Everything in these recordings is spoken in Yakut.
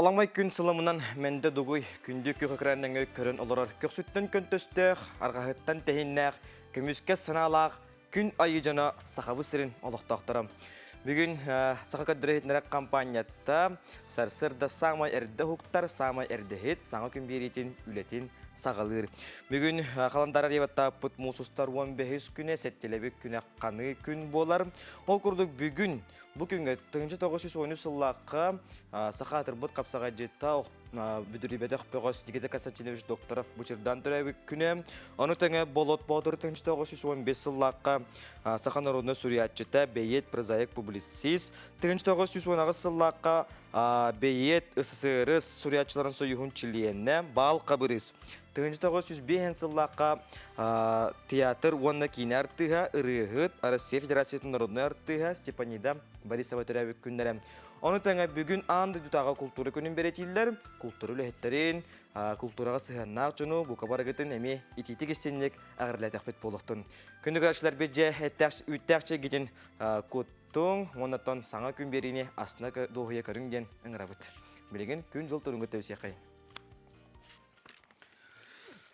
Аламай күн сыламынан мэндэ дугуй күндү күөх экран көрөн олорор көхсүттэн көнтөстөөх, арҕаһыттан тэһиннээх, көмүскэс санаалаах күн айыы дьоно Сахабыт сирин олохтоохторо. Бүгүн Саха көрдөрө компанията сарсыарда саамай эрдэ уһуктар, саамай эрдэһит, саҥа күн биэриитин үлэтин саҕалыыр. Бүгүн халандар арыйбаттааппыт муус устар 15 күнэ, сэттилэбит күнэ ханыы күн буолар. Ол курдук бүгүн бу күҥҥэ 1913 сыллаахха саха атырбыт хапсаҕайдьыта бүдүрүйбэтэх бөҕөс Никита Константинович Докторов бычырдаан төрөөбүт күнэ. Ону тэҥэ Болот Боотур 1915 сыллаахха саха народнай суруйааччыта, бэйиэт, прозаик, публицист, 1918 сыллаахха бэйиэт, СССР суруйааччыларын союһун чилиэнэ Баал Хабырыыс, 1905 сыллаахха театр уонна киинэ артыыһа, ырыаһыт, Россия Федерациятын народнай артыыһа Степанида Борисова төрөөбүт күннэрэ. Ону тэҥэ бүгүн аан дойдутааҕы култуура күнүн бэлиэтииллэр, култуура үлэһиттэрин, култуураҕа сыһыаннаах дьону бука барыгытын эмиэ итиитик-истинник эҕэрдэлээтэхпит буолуохтун. Күндү көрөөччүлэрбит дьэ эттээх үүттээх чэйгитин куттуҥ уонна саҥа күн биэриини астына дуоһуйа көрүҥ диэн ыҥырабыт. Билигин күн-дьыл туругун кытта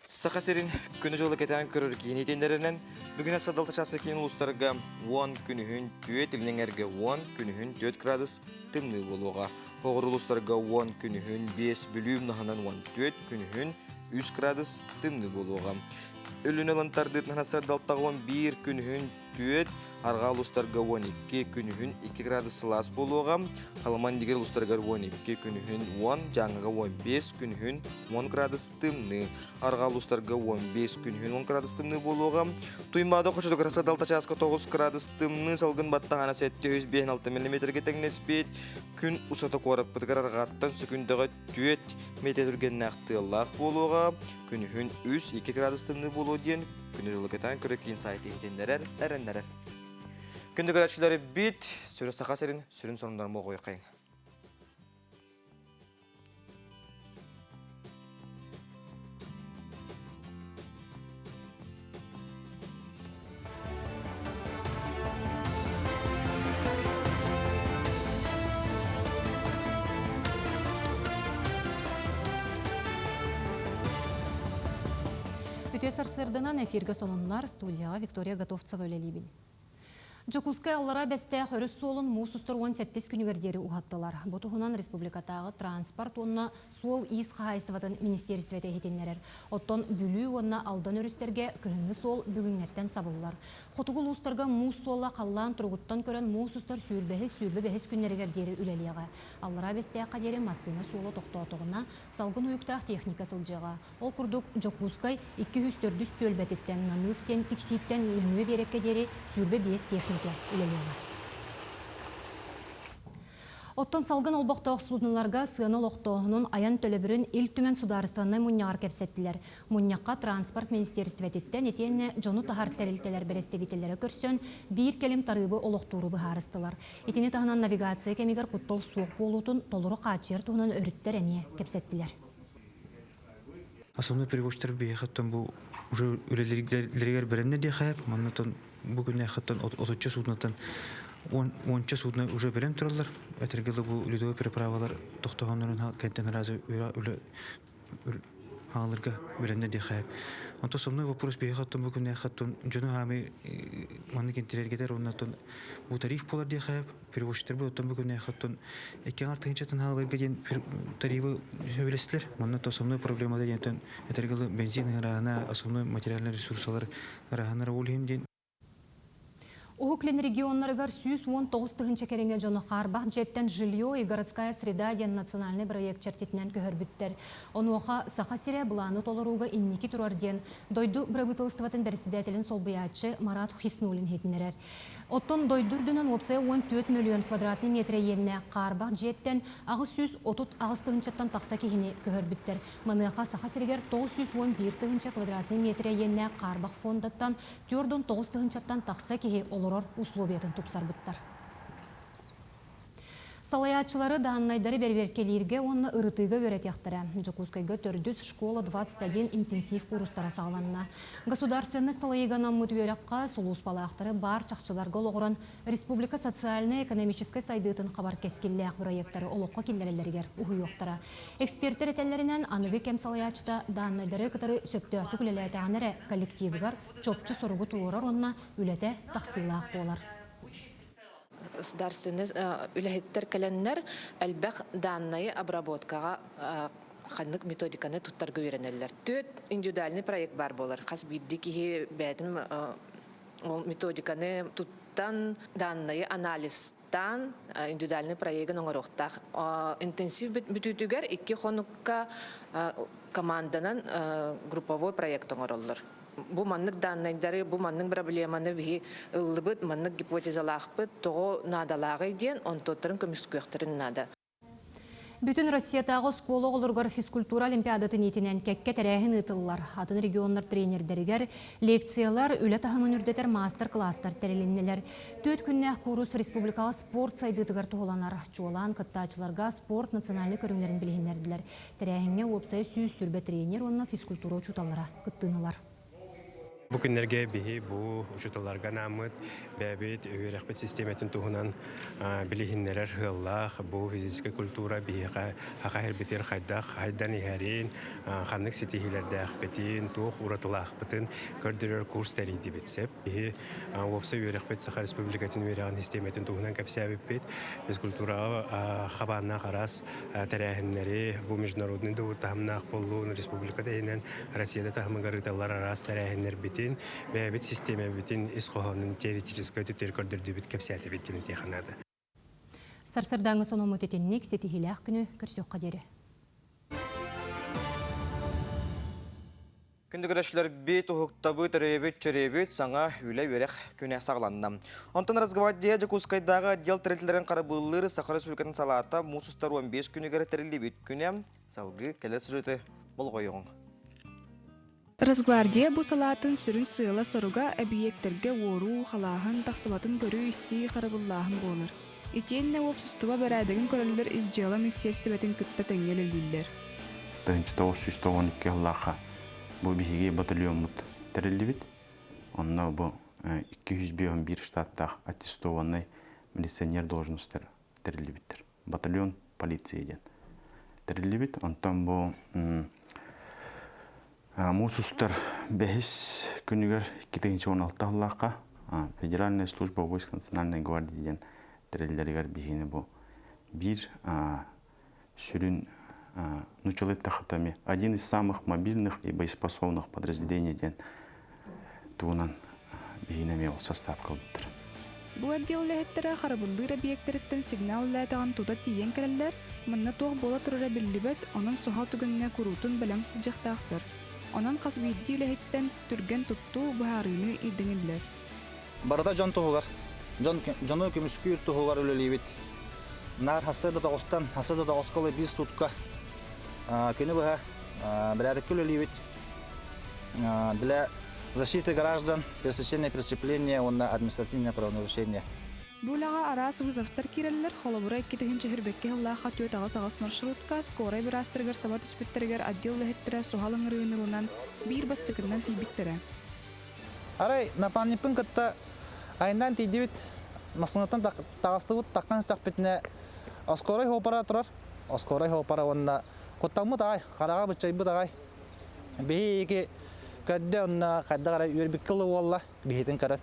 Саха сирин күнү-дьылы кэтээн көрөр киин итиннэринэн бүгүн Садалта чааса киин улуустарга 10 күнүһүн 4 илиҥэргэ 10 күнүһүн 4 градус тымныы буолуоҕа. Оҕур улуустарга 10 күнүһүн 5 Бүлүү умнаһынан 14 күнүһүн 3 градус тымныы буолуоҕа. Өлүнэ ылан тардыытынан Сардалтаҕа 11 күнүһүн 4, арҕаа улуустарга 12, күнүһүн 2 градус сылаас буолуоҕа. Халыман Дигир улуустарыгар 12, күнүһүн 10, Дьааҥыга 15, күнүһүн 10 градус тымныы. Арҕаа улуустарга 15, күнүһүн 10 градус тымныы буолуоҕа. Туймаада хочотугар садалта чааска 9 градус тымныы, салгын баттаһана 756 миллиметргэ тэҥнэспит. Күн усата куораппытыгар арҕааттан сөкүндэҕэ 4 метр түргэннээх тыаллаах буолуоҕа. Күнүһүн 3-2 градус тымныы буолуо диэн Күнү дьылыкытан көрө киин сайт иһитиннэрэр, эрэннэрэр. Күндү көрөөччүлэри бит, сүрү Саха сирин сүрүн сонуннарын болҕойуоххайыҥ. Үтүө сарсыарданан эфиргэ сонуннар студияҕа Виктория Готовцева үлэлиибин. Дьокуускай Аллараа Бэстээх өрүс суолун муус устар 18 күнүгэр диэри уһаттылар. Бу туһунан республикатааҕы транспорт уонна суол-иис хаһаайыстыбатын министиэристибэтэ иһитиннэрэр. Оттон Бүлүү уонна Алдан өрүстэргэ кыһыҥҥы суол бүгүҥҥэттэн сабыллар. Хотугу улуустарга муус суола халлаан туругуттан көрөн муус устар сүүрбэһис, 25 күннэригэр диэри үлэлиэҕэ. Аллараа Бэстээххэ диэри массыына суола тохтоотоҕуна, салгын уйуктаах техника сылдьыаҕа. Ол курдук, Дьокуускай 204 түөлбэтиттэн Намыв диэн тиксииттэн нөҥүө биэрэккэ диэри 25 техника үлэлиэҕэ. Оттон салгын олбохтоох судноларга сыана олохтооһунун айан төлөбүрүн Ил Түмэн судаарыстыбаннай мунньаҕар кэпсэттилэр. Мунньахха транспорт министиэристибэтиттэн итиэннэ дьону таһар тэрилтэлэр бэрэстэбиитэллэрэ көрсөн, биир кэлим тарыыбы олохтууру быһаарыстылар. Итини таһынан навигация кэмигэр куттал суох буолуутун толору хааччыйар туһунан өрүттэр эмиэ кэпсэттилэр. Основной перевозчиктар биһиэхэттэн бу уже үлэлэригэр бэлэмнэ диэхэ, маннатан бу күннээхэттэн отучча суднотан уонча судно уже бэлэм тураллар. Этэргэ бу ледовой переправалар тохтоһоннорун кэнтэн разы үлэ хаалырга бэлэмнэ диэхэ. Онто основной вопрос биһиэхэттэн бу күннээхэттэн дьону хаамый маннык интеллергетер оннотон бу тариф буолар диэхэ перевозчиктар бу оттон бу күннээхэттэн икки аҥар тыһыынчатын хаалырга диэн тарифы сөбүлэстилэр. Манна то основной проблемада диэн этэргэ бензин ыраһына, основной материальный ресурсалар ыраһынара ол иһин диэн Уһук Илин регионнарыгар 119 тыһыынча кэриҥэ дьону хаарбах дьиэттэн «Жилье и городская среда» диэн национальнай бырайыак чэрчитинэн көһөрбүттэр. Онуоха Саха сирэ былааны толорууга инники турар диэн дойду бырабыыталыстыбатын бэрэссэдээтэлин солбуйааччы Марат Хиснулин иһитиннэрэр. Оттон дойду үрдүнэн уопсайа 14 мөлүйүөн квадратный метрэ иэннээх хаарбах дьиэттэн 838 тыһыынчаттан тахса киһини көһөрбүттэр. Маныаха Саха сиригэр 911 тыһыынча квадратный метрэ иэннээх хаарбах фондаттан 49 тыһыынчаттан тахса киһи олорор условиятын тупсарбыттар. Салайааччылары дааннайдары бэрэбиэркэлииргэ уонна ырытыыга үөрэтиэхтэрэ. Дьокуускайга төрдүс Школа-21 интенсив куурустара саҕаланна. Государственнай салайыыга анаммыт үөрэххэ сулууспалаахтары баар чахчыларга олоҕуран республика социальнай-экономическай сайдыытын хабар кэскиллээх бырайыактары олоххо киллэрэллэригэр уһуйуохтара. Экспертэр этэллэринэн, аныгы кэм салайааччыта дааннайдары кытары сөптөөхтүк үлэлээтэҕинэ эрэ коллективыгар чопчу соругу туруорар уонна үлэтэ тахсыылаах буолар. Государственный үлэһиттэр кэлэннэр элбэх данные обработкаҕа ханнык методиканы туттарга үөрэнэллэр. Түөрт индивидуальный проект баар буолар. Хас биирдии киһи бэйэтин ол методиканы туттан данные анализтаан индивидуальный проегын оҥоруохтаах. Интенсив бүтүүтүгэр икки хонукка команданан групповой проект оҥороллор. Бу маннык даннайдары, бу маннык проблеманы биһи ыллыбыт, маннык гипотезалаахпыт, тоҕо наадалааҕый диэн онтуоттарын көмүскүөхтэрин наада. Бүтүн Россиятааҕы оскуола оҕолоругар физкультура олимпиадатын иитинэн кэккэ тэрээһин ыытыллар. Атын регионнар тренердэригэр лекциялар, үлэ таһымын үрдэтэр маастар-кылаастар тэрилиннилэр. Түөрт күннээх куурус республикаҕа спорт сайдыытыгар туһуланар. Чуолаан кыттааччыларга спорт национальнай көрүҥнэрин билиһиннэрдилэр. Тэрээһиҥҥэ уопсайа 120 тренер уонна физкультура учууталлара кыттыыны ылар. Бу күннэргэ биһи бу учууталларга анааммыт бэйэбит үөрэхпит систиэмэтин туһунан билиһиннэрэр сыаллаах бу физическэй культура биһиэхэ хаха иһэрбитигэр хайдах хайдан иһэрин, ханнык ситиһиилэрдээхпитин, туох уратылаахпытын көрдөрөр курс тэрийдибит сөп. Биһи уопсай үөрэхпит Саха Республикатын үөрэҕин систиэмэтин туһунан кэпсээбиппит. Физкультураҕа хабааннаах араас тэрээһиннэри бу международный да таһымнаах буоллун, республика да иһинэн Россия да таһымыгар ыыталлар араас тэрээһиннэрбитин, бэйэбит систиэмэбитин ис хоһоонун теоретическай өттүгэр көрдөрдүбүт, кэпсээтибит диэн этиэххэ наада. Сарсыардааҥҥы сонуммут итинник ситиһиилээх күнү көрсүөххэ диэри. Күндү көрөөччүлэрбит, уһуктабыт, өрөйөбүт, чөрөйөбүт саҥа үлэ-үөрэх күнэ саҕаланна. Онтон Росгвардия Дьокуускайдааҕы отдел тэрилтэлэрин харабыллыыр Саха Республикатын салаата муус устар 15 күнүгэр тэриллибит күнэ. Салгыы кэлэр сюжеты болҕойуоҕуҥ. Росгвардия бу салаатын сүрүн сыала-соруга эбийиэктэргэ уоруу, халааһын, тахсыбатын көрүү-истии, харабыллааһын буолар. Итиэннэ уопсастыба бэрээдэгин көрөллөр ис дьыала министиэристибэтин кытта тэҥҥэ үлэлииллэр. 1992 сыллаахха бу биһиги батальоммут тэриллибит. Онно бу 251 штаттаах аттестованный милиционер должностар тэриллибиттэр. Батальон полиции диэн тэриллибит. Онтон бу муус устар бэһис күнүгэр 2016 сыллаахха Федеральная служба войск Национальной гвардии диэн тэриллэригэр биһигини бу биир сүрүн нуччалыы эттэххэ один из самых мобильных и боеспособных подразделений диэн тугунан биһигини эмиэ ол састаапка ылбыттар. Бу отдел үлэһиттэрэ харабыллыыр эбийиэктэриттэн сигнал үлэлээтэҕин тута тиийэн кэлэллэр, манна туох буола турара биллибэт, онон суһал түгэҥҥэ куруутун бэлэм сылдьыахтаахтар. Онон хас биирдии үлэһиттэн түргэн туттуу, быһаарыыны ирдэниллэр. Барыта дьон туһугар, дьон дьону көмүскүүр туһугар үлэлиибит. Наар сарсыарда тоҕустан, сарсыарда тоҕуска ыла биир сутка күнү быһа бэрээдэккэ үлэлиибит. Для защиты граждан, пресечения преступления уонна административное правонарушение. Бу үлэҕэ араас вызовтар киирэллэр, холобура, 2022 сыллаахха 4-8 маршрутка скорай быраастарыгар саба түспүттэригэр отдел үлэһиттэрэ суһал ыҥырыыны ылынан биир бастакыннан тиийбиттэрэ. Арай напарникпын кытта айаннаан тиийдибит, массыынаттан таҕыстыбыт, таххан истэхпитинэ оскорай опера турар, оскорай опера уонна куттаммыт аҕай, хараҕа быччайбыт аҕай. Биһиги көрдө онно хайдах эрэ үөрбүккэ ылы уолла биһитин көрөн.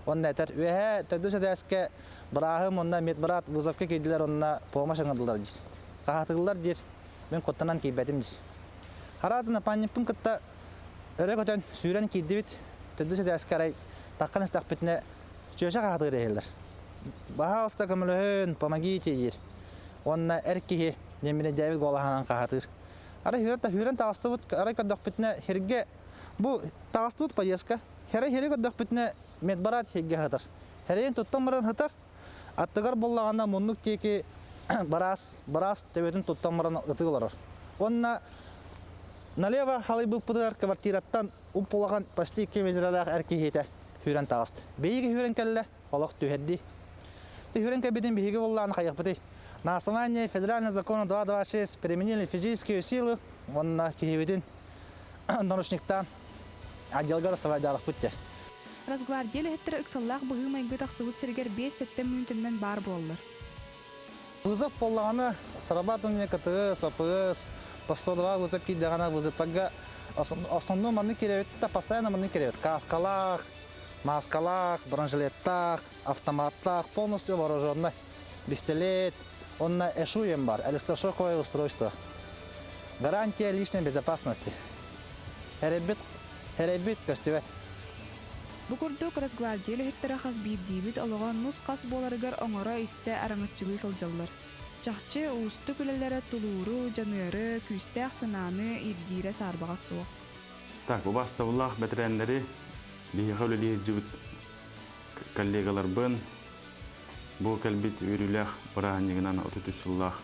Онно этэр, үөһээ төрдүс этээскэ бырааһым уонна медбрат вызовка киирдилэр онно помощь ыҥырдылар диир. Хаһатыллар диир, мин куттанан киирбэтим диир. Хараас напарникпын кытта Өрө көтөн, сүүрэн киирдибит, төрдүс этээскэ арай таххан истэхпитинэ чүөчэ хаһатыыр иһиллэр. Баһаалыста көмөлөһүн, помогите диир. Уонна эр киһи Немирейдээбит гуолаһынан хаһатыыр. Арай хүүрэн, хүүрэн таҕыстыбыт, арай көрдөхпүтүнэ хиргэ бу таҕыстыбыт поездка. Херэ хири көрдөхпүтүнэ медбарат хиргэ сытар. Херейин туттан баран сытар. Аттыгар буоллаҕына муннук диэки бараас, бараас төбөтүн туттан баран ытыы олорор. Уонна налево халыйбыппытыгар квартираттан уп-улахан почти 2 метрэлээх эр киһитэ сүүрэн таҕыста. Биһиги сүүрэн кэллэ, олох түһэрдии. Түһэрэн кэлбитин биһиги буоллаҕына хайыахпытый? На основании федерального закона 226 применили физические силы, уонна киһибитин наручниктаан отделга расставайдаалахпыт те. Росгвардия үлэһиттэрэ ыксаллаах быһыы-майгы тахсыбыт сиригэр 5-7 мүнүүтэнэн баар буолаллар. Вызов буоллаҕына, срабатывание КТС, АПС, постодовая вызов киирдэҕинэ вызовтарга основной маннык киирэбит да постоянно маннык киирэбит. Каскалаах, маскалаах, бронежилеттаах, автоматтаах, полностью вооруженный, пистолет, онно ЭШУ бар, электрошоковое устройство. Гарантия личной безопасности. Эрэбит, эрэбит көстүбэт. Бу курдук Росгвардия үлэһиттэрэ хас биирдиибит олоҕо нус-хас буоларыгар оҥоро-истэ араҥаччылыы сылдьаллар. Чахчы, уустук үлэлэрэ тулууру, дьаныары, күүстээх санааны ирдиирэ саарбаҕа суох. Так, убаастабыллаах бэтэрээннэри биһиэхэ үлэлии сылдьыбыт коллегаларбын бу кэлбит үөрүүлээх бырааһынньыгынан 33 сыллаах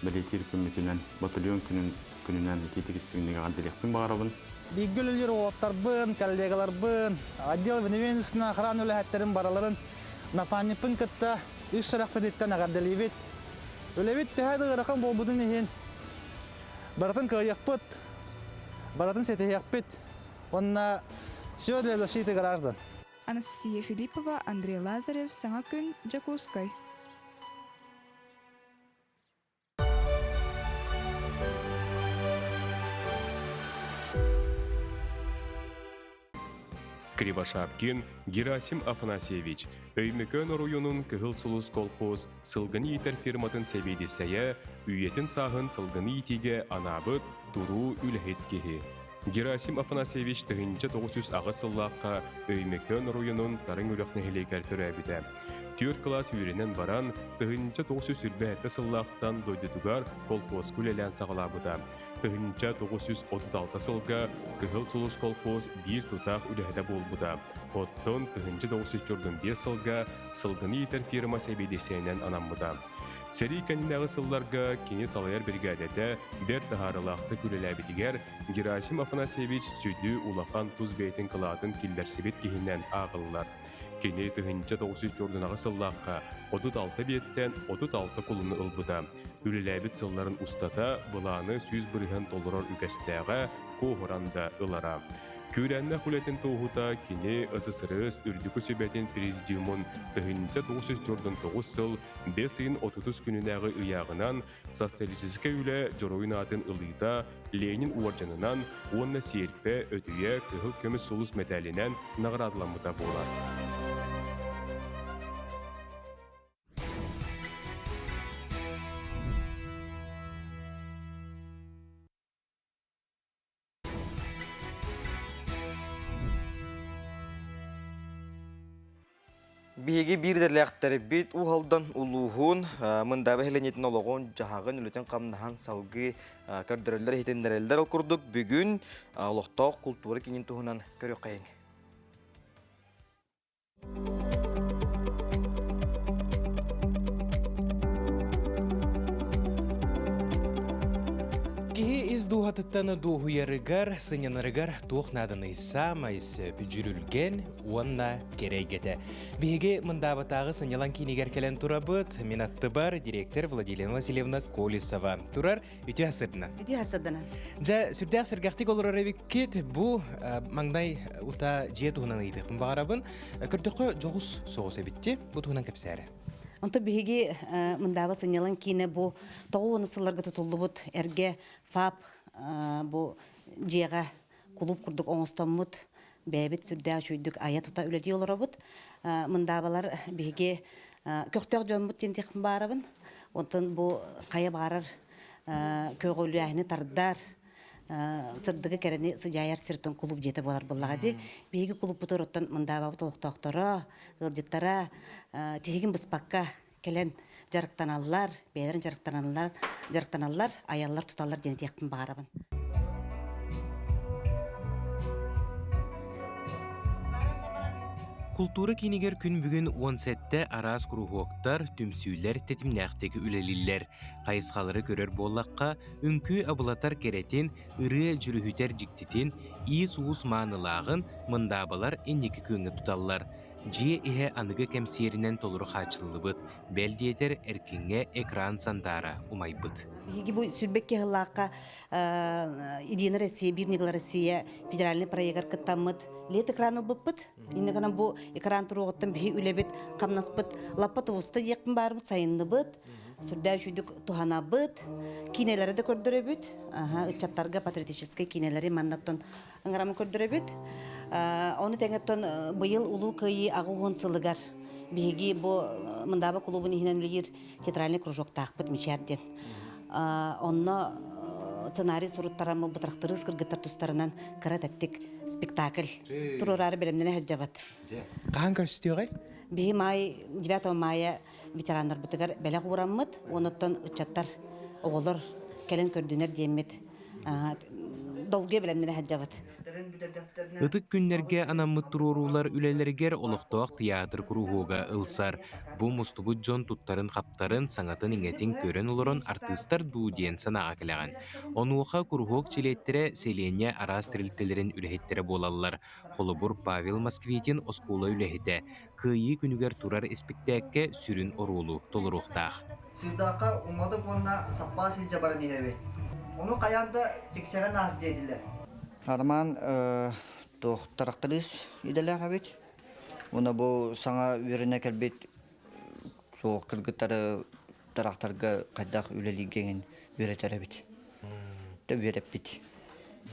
бэлиэтиир күммүтүнэн батальон күнүн күнүнэн итиитик истиҥник эҕэрдэлиэхпин баҕарабын. Бииргэ үлэлиир уолаттарбын, коллегаларбын, отдел вневедомственной охраны үлэһиттэрин барыларын напарникпын кытта үс сүрэхпититтэн эҕэрдэлиибит. Үлэбит төһө да ыарахан буолбутун иһин барытын кыайыахпыт, барытын ситиһиэхпит уонна все для защиты граждан. Анастасия Филиппова, Андрей Лазарев, Саҥа күн, Дьокуускай. Кривошапкин Герасим Афанасьевич Өймөкөөн оройуонун Кыһыл Сулус колхоз сылгыны иитэр фирматын сэбиэдиссэйэ, үйэтин сааһын сылгыны иитиигэ анаабыт туруу үлэһит киһи. Герасим Афанасьевич 1908 сыллаахха Өймөкөөн оройуонун Тарыҥ үрэх нэһилиэгэр төрөөбүтэ. Түөрт кылаас үөрэнэн баран, 1927 сыллаахтан дойдутугар колхозка үлэлээн саҕалаабыта. 1936 сылга Кыһыл Сулус колхоз биир тутаах үлэһитэ буолбута. Оттон 1945 сылга сылгыны иитэр фирма сэбиэдиссэйинэн анаммыта. Сэрии кэннинээҕи сылларга кини салайар биригээдэтэ бэрт таһаарыылаахтык үлэлээбитигэр Герасим Афанасьевич сүдү улахан тус бэйэтин кылаатын киллэрсибит киһинэн ааҕыллар. Кини 1904 сыллаахха 36 биэттэн 36 кулуну ылбыта. Үлэлээбит сылларын устата былааны 100% толорор үгэстээҕэ, куоһуран да ылара. Күүрээннээх үлэтин туоһута кини СССР Үрдүкү Сүбэтин Президиумун 1949 сыл 5 ыйын 30 күнүнээҕи ыйааҕынан социалистическай үлэ дьоруойун аатын ылыыта Ленин уордьанынан уонна сиэрпэ өтүйэ кыһыл көмүс сулус мэтээлинэн наҕараадаламмыта буолар. Биһиги биир идэлээхтэрбит Уһалдан улууһун Мындааба нэһилиэнньэтин олоҕун, дьаһаҕын, үлэтин-хамнаһын салгыы көрдөрөллөр, иһитиннэрэллэр. Ол курдук бүгүн олохтоох култуура киинин туһунан көрүөххэйиҥ. Киһи ис дууһатыттан дуоһуйарыгар, сынньанарыгар туох нааданый саамай сөп дьүрүлгэн уонна кэрэ эйгэтэ. Биһиги Мындаабатааҕы сынньалаҥ киинигэр кэлэн турабыт. Мин аттыбар директор Владилена Васильевна Колесова турар. Үтүө сырдынан. Үтүө сырдынан. Дьэ, сүрдээх сэргэхтик олорор эбиккит. Бу маҥнай ута дьиэ туһунан ыйытыахпын баҕарабын. Көрдөххө дьоҕус соҕус эбитти. Бу туһунан кэпсээрэ. Онто биһиги Мындааба сынньалаҥ киинэ бу 90 сылларга тутуллубут эргэ ФАП бу дьиэҕэ кулууп курдук оҥостоммут бэйэбит сүрдээх үчүгэйдик айа-тута үлэлии олоробут. Мындаабалар биһиги көхтөөх дьоммут диэн тиэхпин баарабын. Онтон бу хайа баарар көҕүлээһини тардар, сырдыгы кэрэни сыдьаайар сиртэн кулууп дьиэтэ буолар буоллаҕа дии. Биһиги кулууппутугар оттон Мындаабабыт олохтоохторо, ыалдьыттара тиһигин быспакка кэлэн дьарыктаналлар, бэйэлэрин дьарыктаналлар, дьарыктаналлар, айаллар-туталлар диэн этиэхпин баҕарабын. Култуура киинигэр күн бүгүн 17 араас куруһуоктар, түмсүүлэр тэтимнээхтик үлэлииллэр. Хайысхалары көрөр буоллахха, үҥкүү абылатар кэрэтин, ырыа дьүрүһүтэр дьиктитин, иис-уус маанылааҕын мындаабалар инники күөҥҥэ туталлар. Дьиэ иһэ аныгы кэм сиэринэн толору хааччыллыбыт, бэл диэтэр эркиҥҥэ экран сандаара умайбыт. Биһиги бу сүүрбэкки сыллаахха Единая Россия, Биир ньыгыл Россия федеральный проегар кыттаммыт лет экран ылбыппыт. Иннэ гынан бу экран туруоҕуттан биһи үлэбит, хамнаспыт лаппа тубуста диэхпин баарбыт, сайынныбыт, сүрдээх үчүгдүк туһанабыт, киинэлэри да көрдөрөбүт, ыччаттарга патриотическай киинэлэри маннаттан ыҥырамы көрдөрөбүт. Ону тэҥэттэн быйыл Улуу Кыайыы 80 сылыгар биһиги бу Мындааба кулуубун иһинэн үлэлиир театральный кружоктаахпыт Мичээр диэн. Онно сценарий суруттараммыт бутарахтырыыс кыргыттар тустарынан кыра тэттик спектакль туруораары бэлэмнэнэ сылдьабыт. Хаһан көрүстүөҕэй? Биһи май 9 мая ветераннарбытыгар бэлэх уураммыт, онуттан ыччаттар, оҕолор кэлэн көрдүнэр диэммит долгуйа бэлэмнэнэ сылдьабыт. Ытык күннэргэ анаммыт туруоруулар үлэлэригэр олохтоох тыйаатыр куруһуога ылсар. Бу мустубут дьон туттарын-хаптарын, саҥатын-иҥэтин көрөн олорон артыыстар дуу диэн санааҕа кэлэҕин. Онуоха куруһуок чилиэттэрэ сэлиэнньэ араас тэрилтэлэрин үлэһиттэрэ буолаллар. Холобур, Павел Москвитин оскуола үлэһитэ, Кыайыы күнүгэр турар испиктээккэ сүрүн оруолу толоруохтаах. Сыырдаахха уматык уонна саппаас илдьэ баран иһэбит. Ону хайаан да тиксэрэн аас диэтилэр. Арман туох тракторист идэлээх эбит. Уонна бу саҥа үөрэнэ кэлбит суох кыргыттары тракторга хайдах үлэлииргин үөрэтэр эбит. Тэ үөрэппит.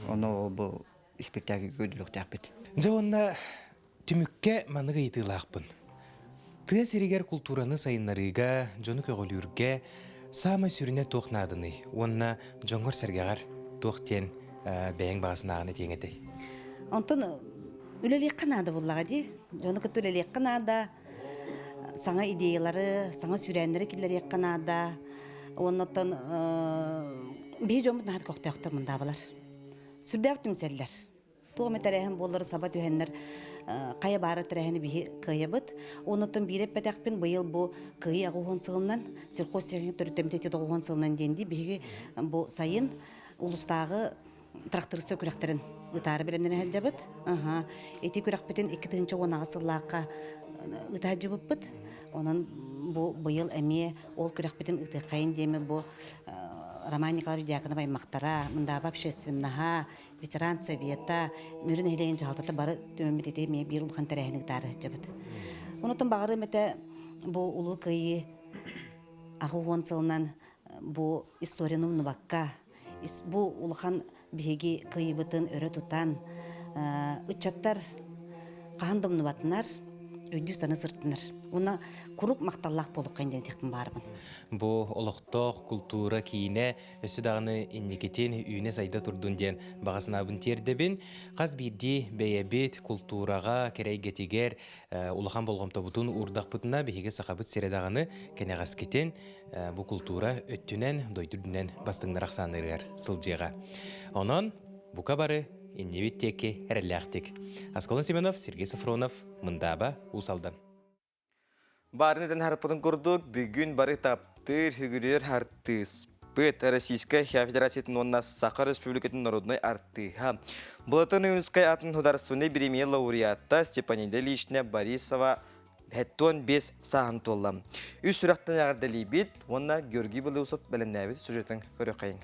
Ону бу испиктээкилгэ көрдөрүөхтээхпит. Дьэ уонна Түмүккэ маннык ыйытыылаахпын. Тыа сиригэр култуураны сайыннарыыга, дьону көҕүлүүргэ саамай сүрүнэ туох нааданый уонна дьоҥҥор-сэргэҕэр туох диэн бэйэҥ баҕа санааҕын этиэҥ этэй? Онтон үлэлиэххэ наада буоллаҕа дии. Дьону кытта үлэлиэххэ наада, саҥа идеялары, саҥа сүүрээннэри киллэриэххэ наада. Уонна оттон биһи дьоммут наһаа көхтөөхтөр мындаабалар. Сүрдээх түмсэллэр. Туох эмэ тэрээһин буоллар саба түһэннэр хайа баара тэрээһини биһи кыайабыт. Оннуттан биир эппэтэхпин быйыл бу кыайыы 80 сылынан сельхозтехника төрүттэммитэ 90 сылынан диэн дии биһиги бу сайын улустааҕы трактористар күрэхтэрин ытаары бэлэмнэнэ сылдьабыт. Аха. Ити күрэхпитин 2018 сыллаахха ыта сылдьыбыппыт. Онон бу быйыл эмиэ ол күрэхпитин ытыаххайын диэми бу Роман Николаевич Дьяконов аймахтара, Мындааба общественноһа, ветеран совета, Мүрү нэһилиэгин дьаһалтата бары түмэммит ити эмиэ биир улахан тэрээһини ыытаары сылдьабыт. Онутун баҕарыам этэ бу Улуу Кыайыы 80 сылынан бу историяны умнубакка, бу улахан биһиги кыайыыбытын өрө тутан, ыччаттар хаһан да умнубатынар, өйдүү-саныы сырыттынар. Уонна куруук махталлаах буолуоххайын диэн этиэхпин баарбын. Бу олохтоох култуура киинэ Өссө даҕаны инникитин үүнэ-сайда турдун диэн баҕа санаабын тиэрдэбин. Хас биирдии бэйэбит култуураҕа, кэрэ эйгэтигэр улахан болҕомтобутун уурдахпытына, биһиги Сахабыт сирэ даҕаны кэнэҕэскитин бу култуура өттүнэн, дойду үрдүнэн бастыҥнар ахсааннарыгар сылдьыаҕа. Онон бука бары иннибит диэки эрэллээхтик. Аскалон Семенов, Сергей Сафронов, Мындааба, Уус Алдан. Баарын этэн харпытын курдук, бүгүн бары таптыыр, хүгүрүөр артыыспыт Российскай Федерациятын уонна Саха Республикатын народнай артыыһа, Былатын Ойуунускай атын художественнай бириэмийэ лауреата Степанида Ильична Борисова 75 сааһын туолла. Үс сүрэхтэн эҕэрдэлиибит уонна Георгий Белоусов бэлэмнээбит сюжетын көрүөххэйиҥ.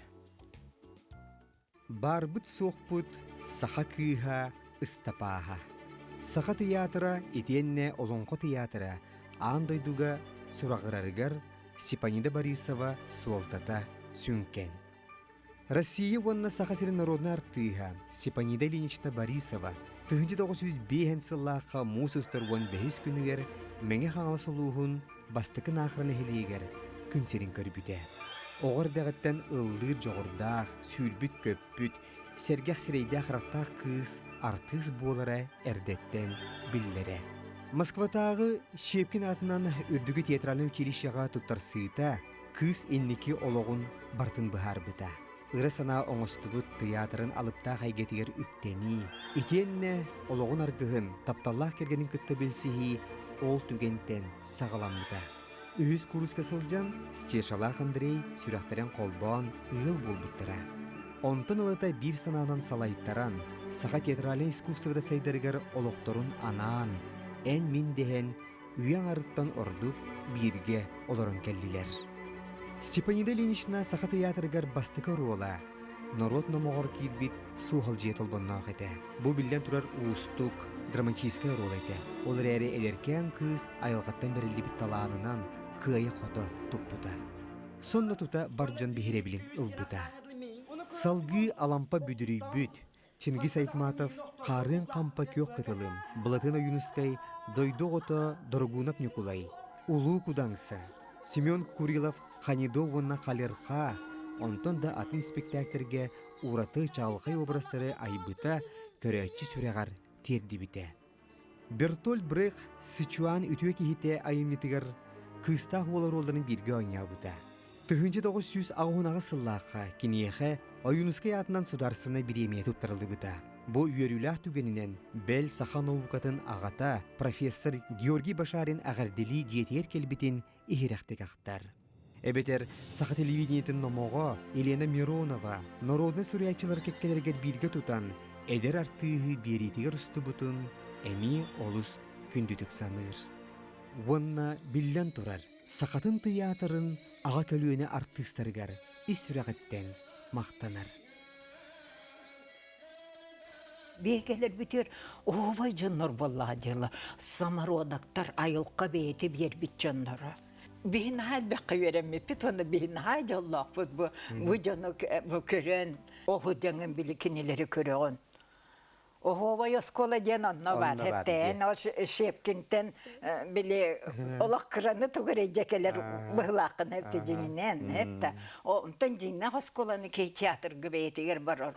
Баарбыт-суохпут саха кыыһа Ыстапааһа. Саха тыйаатыра итиэннэ Олоҥхо тыйаатыра аан дойдуга сураҕырарыгар Степанида Борисова суолтата сүҥкэн. Россия уонна Саха сирин народнай артыыһа Степанида Ильинична Борисова 1905 сыллаахха муус устар 15 күнүгэр Мэҥэ Хаҥалас улууһун Бастакы Наахара нэһилиэгэр күн сирин көрбүтэ. Оҕо эрдэҕиттэн ыллыыр дьоҕурдаах, сүүрбүт-көппүт, сэргэх сирэйдээх-харахтаах кыыс артыыс буолара эрдэттэн биллэрэ. Москватааҕы Щепкин аатынан Үрдүкү театральнай училищеҕа туттарсыыта кыыс инники олоҕун барытын быһаарбыта. Ыра санаа оҥостубут тыйаатырын алыптаах эйгэтигэр үктэнии, итиэннэ олоҕун аргыһын, тапталлаах кэргэнин кытта билсиһии ол түгэнтэн саҕаламмыта. Үһүс кууруска сылдьан Стешалаах Андрей сүрэхтэрин холбоон ыал буолбуттара. Онтон ылата биир санаанан салайтаран, саха театральнай искусствота сайдарыгар олохторун анаан, эн-мин дэһэн үйэ аҥарыттан ордук бииргэ олорон кэллилэр. Степанида Ильинична Саха тыйаатырыгар бастакы оруола норуот номоҕор киирбит суоһалдьыйа толбонноох этэ. Бу биллэн турар уустук, драматическай оруол этэ. Ол эрээри эдэркээн кыыс айылҕаттан бэриллибит талаанынан кыайа-хото туппута. Сонно тута бар дьон биһирэбилин ылбыта. Салгыы Алампа бүдүрүйбүт, Чингиз Айтматов Хаарыан хампа күөх кытылым, Былатын Ойуунускай Дойду оҕото Дорогунов Ньукулай, Улуу Кудаҥса, Семен Курилов Ханидо уонна Халерха, онтон да атын испиктээктэргэ ураты чаҕылхай образтары айбыта көрөөччү сүрэҕэр тиэрдибитэ. Бертольд Брехт Сычуан үтүө киһитэ айымньытыгар кыыстаах уол оруолларын бииргэ оонньообута. 1998 сыллаахха киниэхэ Ойуунускай аатынан судаарыстыбаннай бириэмийэ туттарыллыбыта. Бу үөрүүлээх түгэнинэн бэл саха наукатын аҕата профессор Георгий Башарин эҕэрдэлии дьиэтигэр кэлбитин иһирэхтик ахтар. Эбэтэр саха телевидениетин номоҕо Елена Миронова народнай суруйааччылар кэккэлэригэр бииргэ тутан эдэр артыыһы биэриитигэр устубутун эмиэ олус күндүтүк саныыр. Уонна биллэн турар, сахатын тыйаатырын аҕа көлүөнэ артыыстарыгар ис сүрэҕиттэн махтанар. Биэкэлэрбитигэр оһуобай дьоннор буоллаҕа дьыала самородоктар айылҕа бэйэтэ биэрбит дьонноро. Биһи наһаа элбэххэ үөрэммиппит уонна биһи наһаа дьоллоохпут бу бу дьону бу көрөн оһу дьаҥын били кинилэри көрөҕүн. Оһуобай оскуола диэн онно бар. Хэптээн ол Шепкинтэн били олох кыраны тугу эрэ кэлэр быһылааххын эпти дьиҥинэн эптэ. Онтон дьиҥнээх оскуоланы кей театрга бэйэтигэр барар.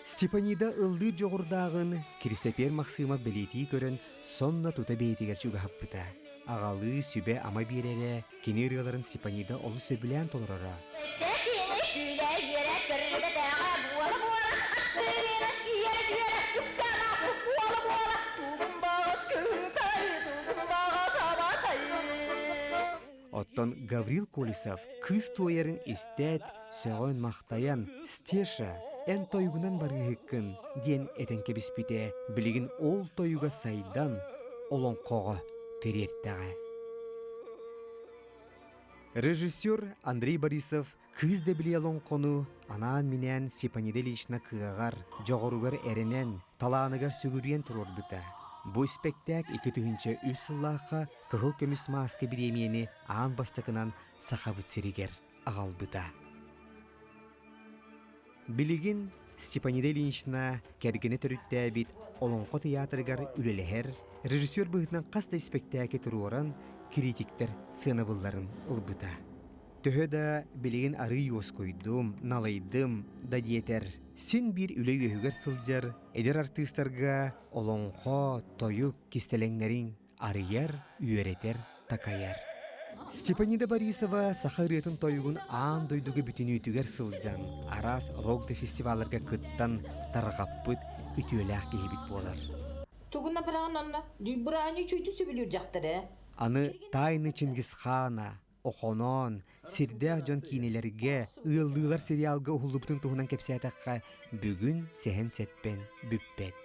Степанида ыллыыр дьоҕурдааҕын Киристэпиэр Махсыымап бэлиэтии көрөн сонно тута бэйэтигэр чугаһаппыта. Аҕалыы сүбэ-ама биэрэрэ, кини ырыаларын Степанида олус сөбүлээн толороро. Оттон Гаврил Колесов кыыс туойарын истээт, сөҕөн-махтайан «Стеша, эн тойугунан барыыһыккын» диэн этэн кэбиспитэ, билигин ол тойуга сайдан, олоҥхоҕо тириэртэҕэ. Режиссер Андрей Борисов Кыыс Дэбилийэ олоҥхону анаан-минээн Степанида Ильична кыаҕар, дьоҕуругар эрэнэн, талааныгар сүгүрүйэн туруорбута. Бу испэктээк 2003 сыллаахха Кыһыл көмүс мааска бириэмийэни аан бастакынан Сахабыт сиригэр аҕалбыта. Билигин Степанида Ильинична кэргэнэ төрүттээбит Олоҥхо тыйаатырыгар үлэлэһэр, режиссер быһыытынан хас да испэктээки туруоран критиктэр сыанабылларын ылбыта. Төһө да билигин арыый уоскуйдум, налыйдым да диэтэр, син биир үлэ үөһүгэр сылдьар эдэр артыыстарга олоҥхо, тойук кистэлэҥнэрин арыйар, үөрэтэр, такайар. Степанида Борисова саха ырыатын тойугун аан дойдуга бүтүнүүтүгэр сылдьан, араас рок да фестивалларга кыттан тарҕаппыт үтүөлээх киһибит буолар. Тугуна быраҕан онно быраанньы үчүгдүк сөбүлүүр дьахтар ээ. Аны Тайны Чингисхана, Охоноон, Сирдээх дьон киинэлэргэ, Ыаллыылар сериалга уһуллубутун туһунан кэпсээтэххэ, бүгүн сэһэн-сэппэн бүппэт.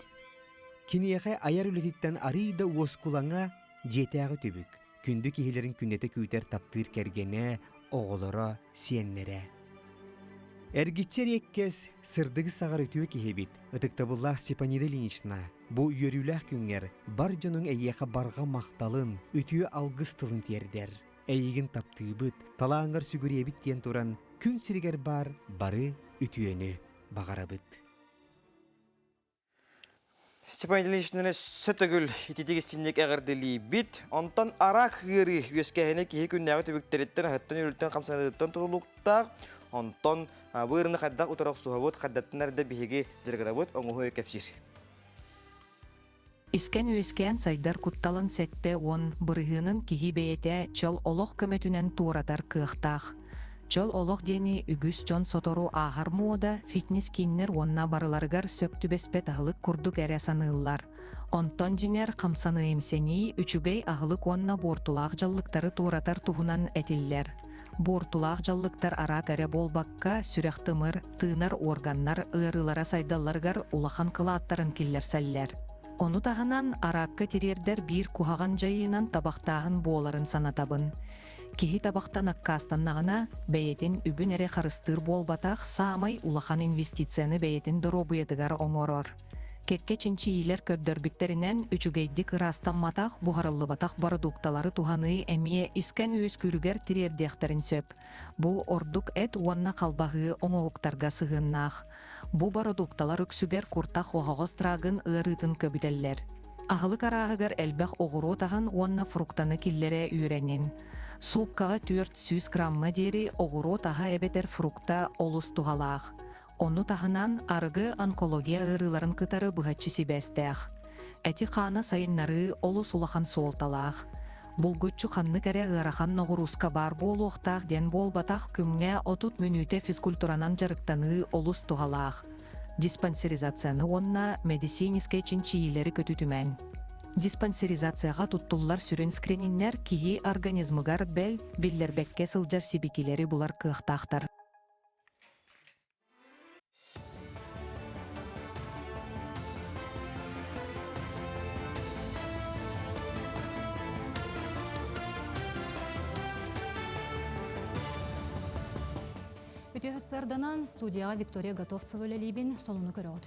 Киниэхэ айар үлэтиттэн арыый да уоскулаҥа дьиэтээҕи түбүк, күндү киһилэрин күннэтэ күүтэр таптыыр кэргэнэ, оҕолоро, сиэннэрэ. Эргиччи эриэккэс, сырдыгы саҕар үтүө киһибит, ытыктабыллаах Степанида Ильинична, бу үөрүүлээх күҥҥэр бар дьонуҥ эйиэхэ барҕа махталын, үтүө алгыс тылын тиэрдэр. Эйигин таптыыбыт, талааҥҥар сүгүрүйэбит диэн туран, күн сиригэр баар бары үтүөнү баҕарабыт. Степан Ильиничнаны сөтөгүл ититик истинник эҕэрдэлиибит. Онтон араак ыарыы үөскээһинэ киһи күннээҕи түбүктэриттэн, аһыттан-үөлүттэн, хамсаныытыттан тутулуктаах. Онтон бу ыарыыны хайдах утары охсуһабыт, хайдаттан эрдэ биһиги дьарыгырабыт, оҥоһуу кэпсиир. Искэн үөскээн сайдар кутталын 70 бырыһыанын киһи бэйэтэ чөл олох көмөтүнэн туоратар кыахтаах. Чөл олох диэни үгүс дьон сотору ааһар муода, фитнес-кииннэр уонна барыларыгар сөп түбэспэт аһылык курдук эрэ саныыллар. Онтон дьиҥэр хамсаныы-имсэнии, үчүгэй аһылык уонна буортулаах дьаллыктары туоратар туһунан этиллэр. Буортулаах дьаллыктар араак эрэ буолбакка, сүрэх-тымыр, тыынар уорганнар ыарыылара сайдалларыгар улахан кылааттарын киллэрсэллэр. Ону таһынан, араакка тириэрдэр биир куһаҕан дьайыынан табахтааһын буоларын санатабын. Киһи табахтан аккаастаннаҕына, бэйэтин үбүн эрэ харыстыыр буолбатах, саамай улахан инвестицияны бэйэтин доруобуйатыгар оҥорор. Кэккэ чинчийиилэр көрдөрбүттэринэн, үчүгэйдик ыраастамматах, буһарыллыбатах бородуукталары туһаныы эмиэ искэн үөскүүрүгэр тириэрдиэхтэрин сөп. Бу ордук эт уонна халбаһыы оҥоһуктарга сыһыаннаах. Бу бородуукталар үксүгэр куртах оһоҕос трагын ыарыытын көбүтэллэр. Аһылык арааһыгар элбэх оҕуруот аһын уонна фруктаны киллэрэ үөрэнин. Сууккаҕа 400 граммҥа диэри оҕуруот аһа эбэтэр фрукта олус туһалаах. Ону таһынан, арыгы онкология ыарыыларын кытары быһаччы сибээстээх. Эти-хааны сайыннарыы олус улахан суолталаах. Булгуччу ханнык эрэ ыарахан ноҕурууска баар буолуохтаах диэн буолбатах күҥҥэ 30 мүнүүтэ физкультуранан дьарыктаныы олус туһалаах. Диспансеризацияны уонна мэдиссиинискэй чинчийиилэри көтүтүмэҥ. Диспансеризацияҕа туттуллар сүрүн скрининнэр киһи организмыгар бэл биллэрбэккэ сылдьар сибикилэри булар кыахтаахтар. Үтүө сарданан студияҕа Виктория Готовцева үлэлиибин, сонуну көрөҕүт.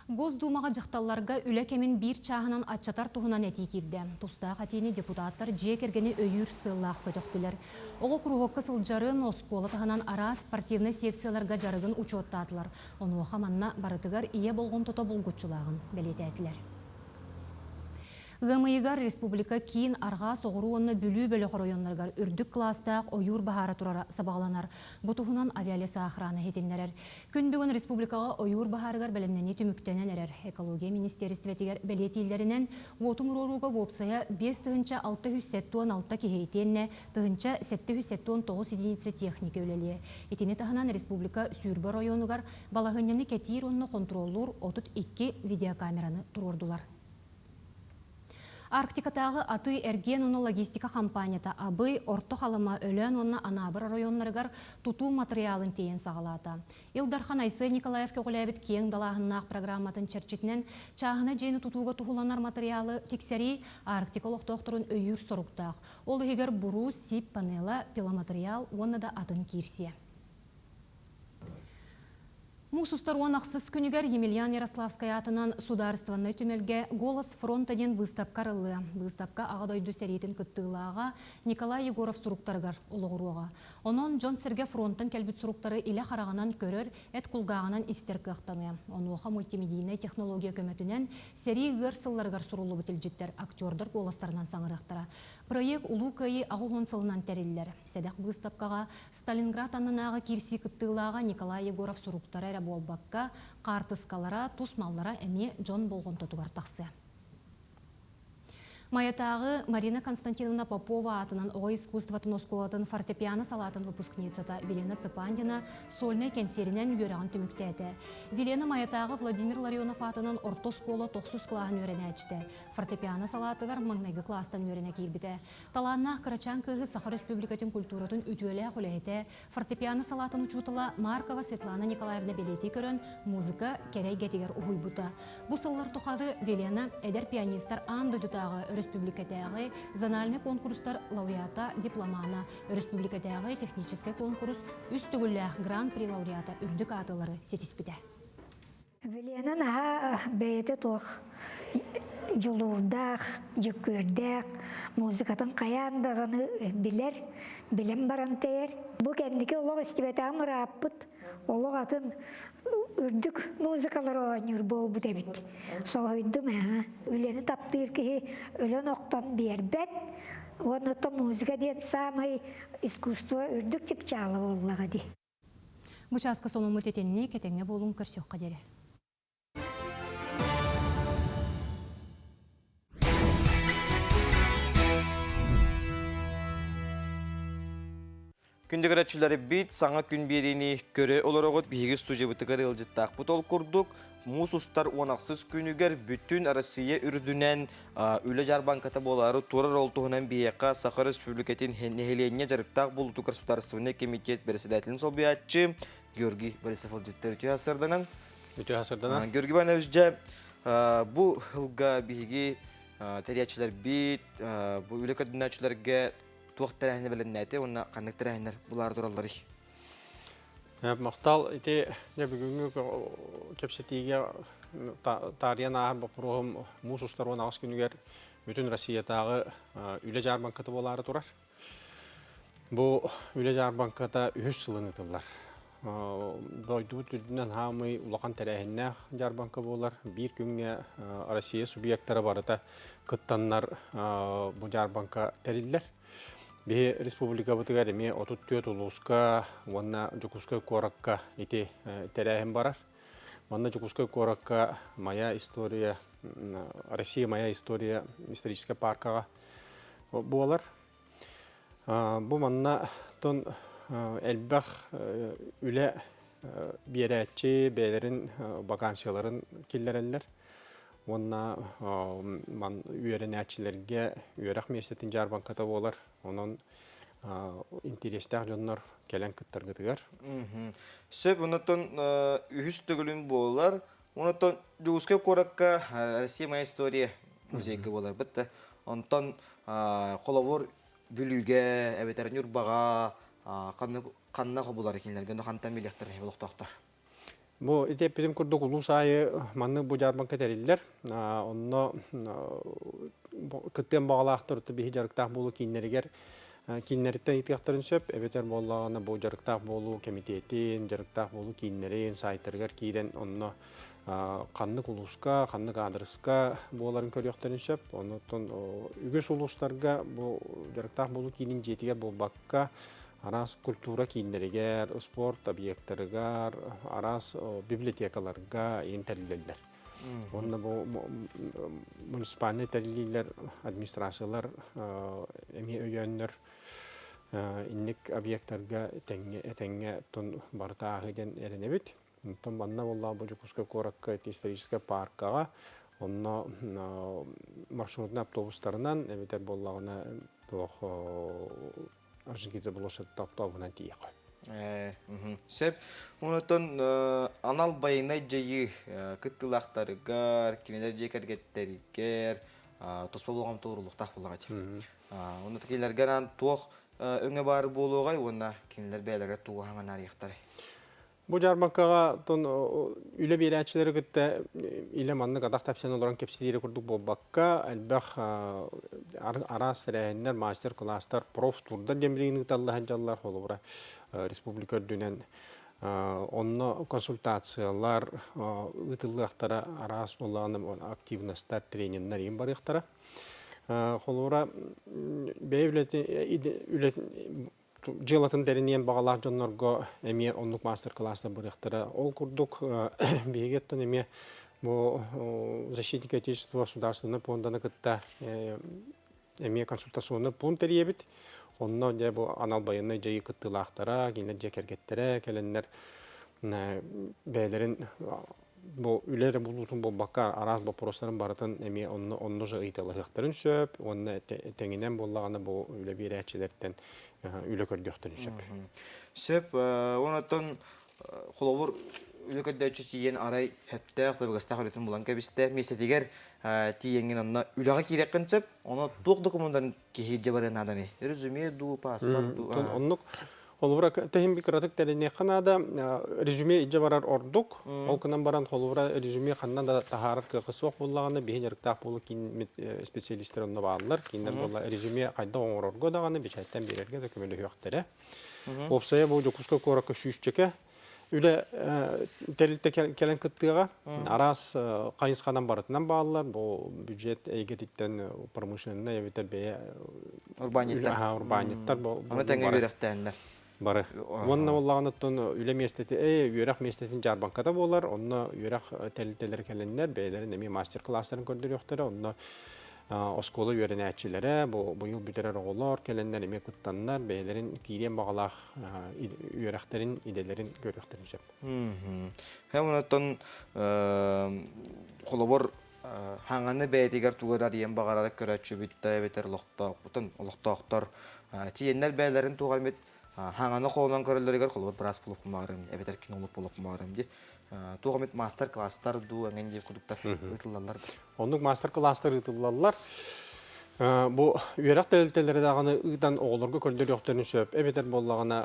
Госдумаҕа дьахталларга үлэ кэмин биир чааһынан аччатар туһунан этии киирдэ. Тустаах этиини депутаттар дьиэ кэргэни өйүүр сыаллаах көтөхтүлэр. Оҕо куруһуокка сылдьарын, оскуола таһынан араас спортивнай секцияларга дьарыгын учуоттаатылар. Онуоха манна барытыгар ийэ болҕомтото булгуччулааҕын бэлиэтээтилэр. Ыам ыйыгар республика киин, арҕаа, соҕуруу уонна Бүлүү бөлөх оройуоннарыгар үрдүк кылаастаах ойуур баһаара турара сабаҕаланар. Бу туһунан Авиалесоохрана иһитиннэрэр. Күн бүгүн республикаҕа ойуур баһаарыгар бэлэмнэнии түмүктэнэн эрэр. Экология министиэристибэтигэр бэлиэтииллэринэн, уоту умуруорууга уопсайа 5676 киһи итиэннэ 1779 единица техника үлэлиэ. Итини таһынан республика сүүрбэ оройуонугар балаһыанньаны кэтиир уонна хонтуруоллуур 32 видеокамераны туруордулар. Арктикатааҕы атыы-эргиэн уонна логистика хампаанньата Абый, Орто Халыма, Өлөөн уонна Анаабыр оройуоннарыгар тутуу матырыйаалын тиэйэн саҕалаата. Ил Дархан Айсен Николаев көҕүлээбит киэҥ далааһыннаах программатын чэрчитинэн чааһынай дьиэни тутууга туһуланар матырыйаалы тиксэрии Арктика олохтоохторун өйүүр соруктаах. Ол иһигэр буруус, сип панела, пиломатырыйаал уонна да атын киирсиэ. Муус устар уон ахсыс күнүгэр Емельян Ярославскай аатынан судаарыстыбаннай түмэлгэ «Голос фронта» диэн быыстапка арыллыа. Быыстапка Аҕа дойду сэриитин кыттыылааҕа Николай Егоров суруктарыгар олоҕуруоҕа. Онон дьон-сэргэ фронтан кэлбит суруктары илэ хараҕынан көрөр, эт кулгааҕынан истэр кыахтаныа. Онуоха мультимедийнай технология көмөтүнэн сэрии ыар сылларыгар суруллубут илдьиттэр актердар куоластарынан саҥарыахтара. Проект Улуу Кыайыы 80 сылынан тэриллэр. Сэдэх быыстапкаҕа Сталинград аннынааҕы киирсии кыттыылааҕа Николай Егоров суруктара эрэ буолбакка, хаартыскалара, тус маллара эмиэ дьон болҕомтотугар тахсыа. Майатааҕы Марина Константиновна Попова аатынан оҕо искусствотын оскуолатын фортепиано салаатын выпускницата Велена Цыпандина сольнай кэнсиэринэн үөрэҕин түмүктээтэ. Велена Майатааҕы Владимир Ларионов аатынан орто оскуола тохсус кылааһын үөрэнээччитэ. Фортепиано салаатыгар маҥнайгы кылаастан үөрэнэ киирбитэ. Талааннаах кырачаан кыыһы Саха Республикатын культуратын үтүөлээх үлэһитэ, фортепиано салаатын учуутала Маркова Светлана Николаевна бэлиэтии көрөн, музыка кэрэ эйгэтигэр уһуйбута. Бу сыллар тухары Велена эдэр пианистар аан дойдутааҕы, өрөспүүбүлүкэтээҕи зональнай конкурстар лауреата, дипломана, өрөспүүбүлүкэтээҕи техническэй конкурс үс төгүллээх гран-при лауреата үрдүк аатылары ситиспитэ. Вилена наһаа бэйэтэ туох дьулуурдаах, дьүккүөрдээх, музыкатын хайаан даҕаны билэр, билэн баран тэйэр. Бу кэнники олох истибэтэҕим ырааппыт, олох атын үрдүк музыкалары оонньуур буолбут эбит. Соһуйдум ээ. Үлэни таптыыр киһи өлөн-охтон биэрбэт. Уонна оттон музыка диэн саамай искусство үрдүк чыпчаала буоллаҕа дии. Бу чааска сонуммут итинник, этэҥҥэ буолуҥ, көрсүөххэ диэри. Күндү көрөөччүлэрбит, саҥа күн биэриини көрө олороҕут. Биһиги студиябытыгар ыалдьыттаахпыт ол курдук, муус устар 16 күнүгэр бүтүн Россия үрдүнэн үлэ дьаарбаҥката буолаары турар ол туһунан биһиэхэ Саха Республикатын нэһилиэнньэ дьарыктаах буолуутугар судаарыстыбаннай комитет председателин солбуйааччы Георгий Борисов ыалдьыттар үтүө сарданан. Үтүө сарданан. Георгий Иванович, дьэ, бу сылга биһиги тэрийээччилэрбит, бу үлэ көрдөнөөччүлэргэ туох тэрээһини бэлэмнээтэ уонна ханнык тэрээһиннэр булаары туралларый? Махтал ити дьэ бүгүҥҥү кэпсэтиигэ таарыйан ааһар боппуруоһум муус устар 18 күнүгэр бүтүн Россиятааҕы үлэ дьаарбаҥката буолаары турар. Бу үлэ дьаарбаҥката үһүс сылын ыытыллар. Дойдубут үрдүнэн хаамый улахан тэрээһиннээх дьаарбаҥка буолар. Биир күҥҥэ Россия субъектара барыта кыттаннар бу дьаарбаҥка тэриллэр. Биһи республикабытыгар эмиэ 34 улууска уонна Дьокуускай куоракка ити тэрээһин барар. Манна Дьокуускай куоракка Моя история, Россия моя история историческай паркаҕа буолар. Бу манна тон элбэх үлэ биэрээччи бэйэлэрин вакансияларын киллэрэллэр уонна ман үөрэнээччилэргэ үөрэх миэстэтин дьаарбаҥката буолар. Онон интэриэстээх дьоннор кэлэн кыттаргытыгар. Сөп, онтон үһүс төгүлүн буолар. Онтон Дьокуускай куоракка Россия моя история музейга буоларбыт да. Онтон холобур Бүлүүгэ эбэтэр Ньурбаҕа ханна хобулар кинилэргэ хантан билиэхтэр олохтоохтор. Бу ити эппитим курдук улуус аайы маннык бу дьаарбаҥка тэриллэр. Онно кыттыан баҕалаахтар биһи дьарыктаах буолуу кииннэригэр кииннэриттэн ыытыахтарын сөп, эбэтэр буоллаҕына бу дьарыктаах буолуу кэмитиэтин, дьарыктаах буолуу кииннэрин саайтарыгар киирэн онно ханнык улууска, ханнык аадырыска буоларын көрүөхтэрин сөп. Оннуттан үгүс улуустарга бу дьарыктаах буолуу киинин дьиэтигэр буолбакка, араас культура кииннэригэр, спорт объектарыгар, араас библиотекаларга иин тэриллэллэр. Уонна бу муниципальнай тэриллиилэр, администрациялар эмиэ өйөөннөр инник объектарга этэҥҥэ этэҥҥэ тун барыта ааһыы диэн эрэнэбит. Онтон манна буоллаҕа бу Дьокуускай куоракка историческай пааркаҕа онно маршрутнай автобустарынан эбэтэр буоллаҕына туох Орджоникидзе площадьта автобуһунан тиийиэххэ. Сөп. Онтон анал байыаннай дьайыы кыттыылаахтарыгар, кинилэр дьиэ кэргэттэригэр туспа болҕомто ууруллуохтаах буоллаҕа дии. Онно кинилэргэ анаан туох өҥө баар буолуоҕай уонна кинилэр бэйэлэрэ тугу хаҥанаарыйахтарай? Бу дьаарбаҥкаҕа тон үлэ биэрээччилэри кытта илэ маннык атах тэпсэн олорон кэпсэтиири курдук буолбакка, элбэх араас тэрээһиннэр, мастер-класстар, профтурдар диэн билигин ыыталла сылдьаллар. Холобура, республика үрдүнэн онно консультациялар ыытыллыахтара, араас буоллаҕына активностар, трениннэр иин барыахтара. Холобура, бэйэ үлэтин дьыалатын тэриниэн баҕалаах дьоннорго эмиэ оннук мастер-класстар барыахтара. Ол курдук биһиги оттон эмиэ бу защитник отечества государственной пуонданы кытта эмиэ консультационный пункт тэрийэбит. Онно дьэ бу анал байыаннай дьайыы кыттыылаахтара, кинилэр дьиэ кэргэттэрэ кэлэннэр бэйэлэрин бу үлэ эрэ булуутун буолбакка араас боппуруостарын барытын эмиэ онно онно же ыйыталаһыахтарын сөп уонна тэҥинэн буоллаҕына бу үлэ биэрээччилэртэн үлэ көрдүөхтэрин сөп. Сөп. Онтон холобур үлэ көрдөөччү тиийэн арай сөптөөх табыгастаах үлэтин булан кэбистэ. Миэстэтигэр тиийэҥҥин онно үлэҕэ киириэххин сөп. Ону туох докумуоннарын киһи илдьэ барыан нааданый? Резюме дуу, паспорт дуу? Оннук Холобура, тэһин кыратык тэриниэххэ наада. Резюме илдьэ барар ордук. Ол гынан баран, холобура, резюме ханна да таһаарар кыаҕа суох буоллаҕына, биһи дьарыктаах буолуу киин специалистэр онно бааллар. Кинилэр буолла резюме хайдах оҥорорго даҕаны, бэчээттэн биэрэргэ да көмөлөһүөхтэрэ. Уопсайа бу Дьокуускай куоракка сүүсчэкэ үлэ тэрилтэ кэлэн кыттыаҕа. Араас хайысханан барытынан бааллар. Бу бюджет эйгэтиттэн промышленнай эбэтэр бэйэ урбаанньыттар. Урбаанньыттар Ону тэҥэ үөрэхтээннэр. Бары. Уонна буоллаҕына оттон үлэ миэстэтэ, үөрэх миэстэтин дьаарбаҥката буолар. Онно үөрэх тэрилтэлэрэ кэлэннэр бэйэлэрин эмиэ мастер-класстарын көрдөрүөхтэрэ. Онно Оскуола үөрэнээччилэрэ, бу быйыл бүтэрэр оҕолор кэлэннэр эмиэ кыттаннар, бэйэлэрин киириэн баҕалаах үөрэхтэрин, идэлэрин көрүөхтэрин сөп. Һэм онтон холобур хаҥаны бэйэтигэр тугу эрэ арыйан баҕарар көрөөччүбүт да эбэтэр олохтоохтор тиийэннэр бэйэлэрин туох эмит хаҥаны холонон көрөллөрүгэр холобур быраас буолуохпун баҕарым эбэтэр кинолог буолуохпун баҕарым дии туох эмит маастар-класстар дуу эҥин диир курдуктар ыытыллаллар да. Оннук маастар-кылаастар ыытыллаллар. Бу үөрэх тэрилтэлэрэ даҕаны ыытан оҕолорго көрдөрүөхтэрин сөп. Эбэтэр буоллаҕына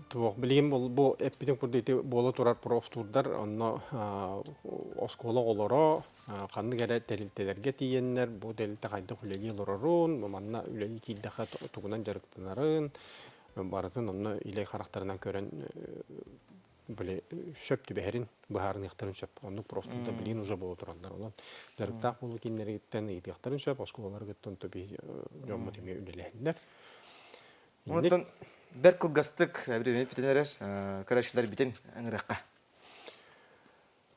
туох билигин бу эппитим курдук ити буола турар профтурдар онно оскуола оҕолоро ханнык эрэ тэрилтэлэргэ тиийэннэр бу тэрилтэ хайдах үлэлии олорорун, бу манна үлэлии киирдэххэ тугунан дьарыктанарын барытын онно илэ харахтарынан көрөн били сөп түбэһэрин быһаарыныахтарын сөп. Оннук просто билигин уже буола тураллар. Онон дьарыктаах буолуу кииннэриттэн ыйытыахтарын сөп, оскуолаларыттан төби дьоммут эмиэ үлэлэһэллэр. Онтон бэрт кылгастык бириэмэ бүтэн эрэр көрөөччүлэр бүтүн ыҥырыахха.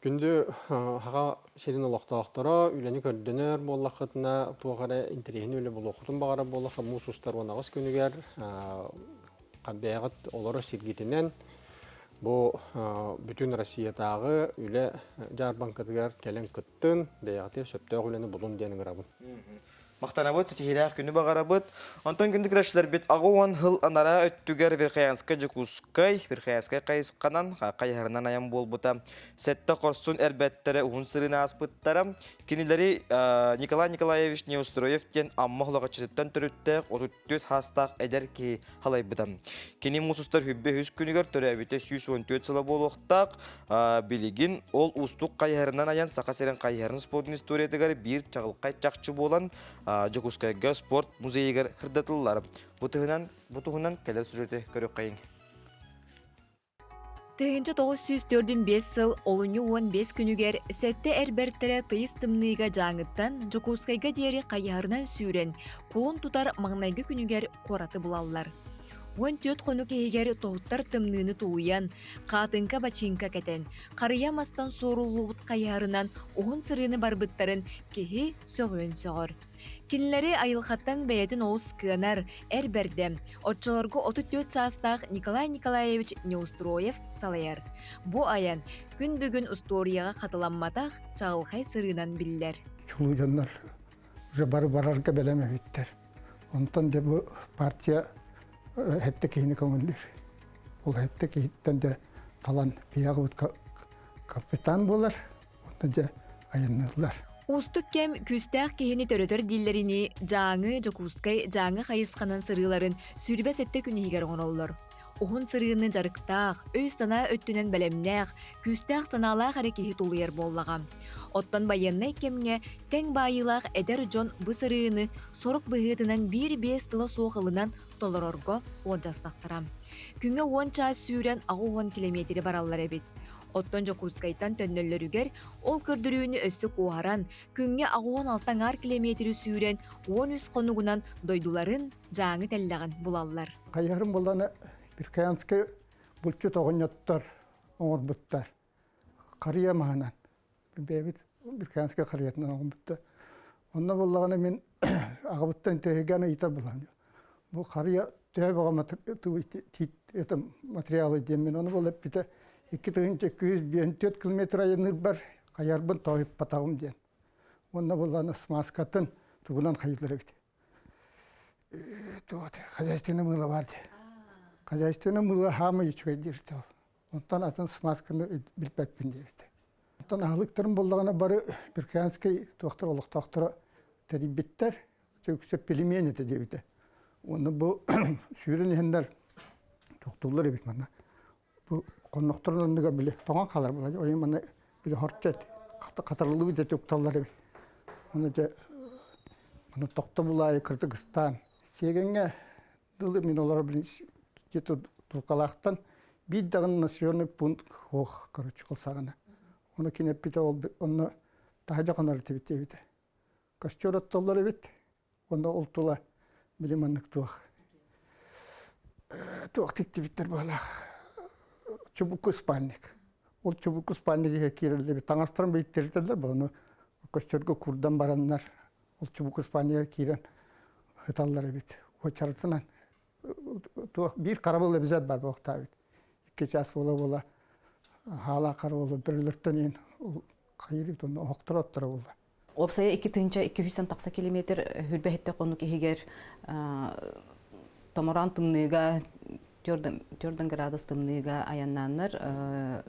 Күндү Саха сирин олохтоохторо үлэни көрдөнөр буоллаххытына, туох эрэ интэриэһинэй үлэ булуоххутун баҕарар буоллахха, муус устар 18 күнүгэр бэйэҕит олорор сиргитинэн бу бүтүн Россиятааҕы үлэ дьаарбаҥкатыгар кэлэн кыттын, бэйэҕитигэр сөптөөх үлэни булун диэн ыҥырабын. Махтанабыт, ситиһиилээх күнү баҕарабыт. Онтон күндү көрөөччүлэрбит 80 сыл анараа өттүгэр Верхоянскай Дьокуускай, Верхоянскай хайысханан хайыһарынан айан буолбута. Сэттэ хорсун эрбэттэрэ уһун сырыыны ааспыттара. Кинилэри Николай Николаевич Неустроев диэн Амма Холоҕоччутуттан төрүттээх 34 хаастаах эдэр киһи халайбыта. Кини муус устар хүббэ үһүс күнүгэр төрөөбүтэ 114 сыла буолуохтаах. Билигин ол уустук хайыһарынан айан Саха сирин хайыһарын спордун историятыгар биир чаҕылхай чахчы буолан Дьокуускайга спорт музейыгар сырдатыллар. Бу туһунан, бу туһунан кэлэр сюжеты көрүөххэйиҥ. 1945 сыл олунньу 15 күнүгэр сэттэ эр бэртэрэ тыйыс тымныыга Дьааҥыттан Дьокуускайга диэри хайыһарынан сүүрэн, кулун тутар маҥнайгы күнүгэр куораты булаллар. 14 хонук иһигэр тоһуттар тымныыны тулуйан, хаатыҥка-бачыыҥка кэтэн, харыйа мастан суоруллубут хайыһарынан уһун сырыыны барбыттарын киһи сөҕүөн сөҕөр. Кинилэри айылҕаттан бэйэтин олус кыанар, эр бэрдэ, оччолорго 34 саастаах Николай Николаевич Неустроев салайар. Бу айан күн бүгүн устуоруйаҕа хатыламматах чаҕылхай сырыынан биллэр. Чулуу дьоннор уже бары барарга бэлэм эбиттэр. Онтон дьэ бу партия хэттэ киһини көҥүллүүр. Ол хэттэ киһиттэн дьэ талан пиягыбыт капитан буолар. Онно дьэ айанныыллар. Уустук кэм күүстээх киһини төрөтөр дииллэринии, Дьааҥы, Дьокуускай, Дьааҥы хайысханан сырыыларын 27 күн иһигэр оҥороллор. Уһун сырыыны дьарыктаах, өй-санаа өттүнэн бэлэмнээх, күүстээх санаалаах эрэ киһи тулуйар буоллаҕа. Оттон байыаннай кэмҥэ тэҥ баайыылаах эдэр дьон бу сырыыны сорук быһыытынан биир-биэс тыла суох ылынан толорорго уолдьастахтара. Күҥҥэ 10 чаас сүүрэн 80 килэмиэтири бараллар эбит. Оттон Дьокуускайтан төннөллөрүгэр ол көрдөрүүнү өссө куоһаран, күҥҥэ 86 аҥаар килэмиэтири сүүрэн, 13 хонугунан дойдуларын Дьааҥы тэллэҕин булаллар. Хайыһарым булланы Иркаянскай булчут оҕонньоттор оҥорбуттар. Харыйа маһынан. Бэйэбит Иркаянскай харыйатынан оҥорбуттар. Онно буллаҕына мин аҕабыттан тэһигэн ыйытар булан. Бу харыйа төһө бөҕө материалы диэммин ону буол эппитэ 2254 километр айанныырбар хайарбын тоойуппатаҕым диэн. Уонна булланы смазкатын тугунан хайыылар эбит. Хозяйственное мыло бар дии. Хозяйственное мыло хаамай үчүгэй диир ол. Онтон атын смазканы билбэппин диэбит. Онтон аһылыктарын буллаҕына бары Бирканскай туохтар олохтоохторо тэрийбиттэр. Үксэ пельмень этэ диэбитэ. Уонна бу сүүрэн иһэннэр тохтууллар эбит манна. Бу хоннохторун анныгар били тоҥон хаалар буолар. Ол манна били хорчо эт хатарыллыбыт эти укталлар эбит. Оны дьэ маны тохтобул аайы Кыргызстан сиэгэҥҥэ дылы мин олорор билин где-то Тулкалаахтан биир даҕаны населенный пункт суох короче ол саҕана. Ону кини эппитэ ол онно таһырдьа хонор этибит диэбитэ. Костер оттоллор эбит. Онно ол тула били маннык туох туох тиктибиттэр быһалаах чубуку спальник. Ол чубуку спальник иһэ киирэллэр таҥастарын бэйттэритэллэр буолну костерга курдан бараннар. Ол чубук Испанияга киирэн ыталлар эбит. Уочаратынан туох биир харабыл эбизэт бар буолуохтаабыт. Икки час буола-буола хаалаах харабылы бөрөлөртөн иһин хайыр онно оһохторо отторо буолла. Уопсайа 2200 тахса километр хүрбэһиттэ хонук иһигэр томороон тымныыга төрдөн градус тымныыга айаннааннар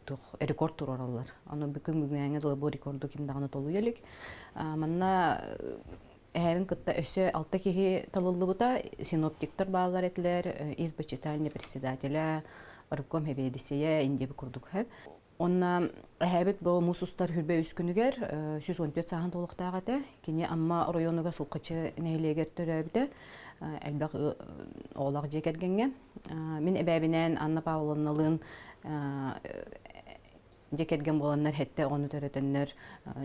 туох рекорд туруораллар. Ону бүгүн бүгүҥҥэ дылы бу рекорду ким даҕаны толуйа илик. Манна эһэбин кытта өссө алта киһи талыллыбыта. Синоптиктар бааллар этилэр, избочитальный председателя, рыбком хэбиэдиссийэ, индиэби курдук. Онно эһээбит бу муус устар хүрбэ үс күнүгэр 114 сааһын туолуохтаах этэ. Кини Амма оройуонугар Сулкачы нэһилиэгэр төрөөбүтэ. Элбэх оҕолоох дьиэ кэргэҥҥэ. Мин эбээбинээн Анна Павловналыын дьиэ кэргэн буоланнар сэттэ оҕону төрөтөннөр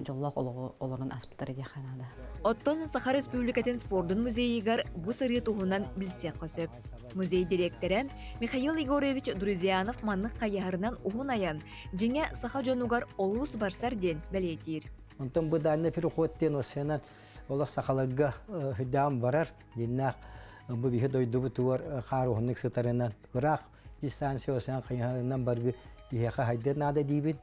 дьоллоох олоҕу олорон ааспыттара диэххэ наада. Оттон Саха Республикатын спордун музейыгар бу сырыы туһунан билсиэххэ сөп. Музей дириэктэрэ Михаил Егорович Друзьянов маннык хайыһарынан уһун айан, дьиҥэ саха дьонугар олус барсар диэн бэлиэтиир. Онтон бу дальний переход диэн осенан олох сахаларга хүдээн барар диннээх бу биһи дойдубутугар хаар уһуннук сытарынан ыраах дистанция осенан хайыһарынан баргы биһиэхэ хайдыан наада диибин.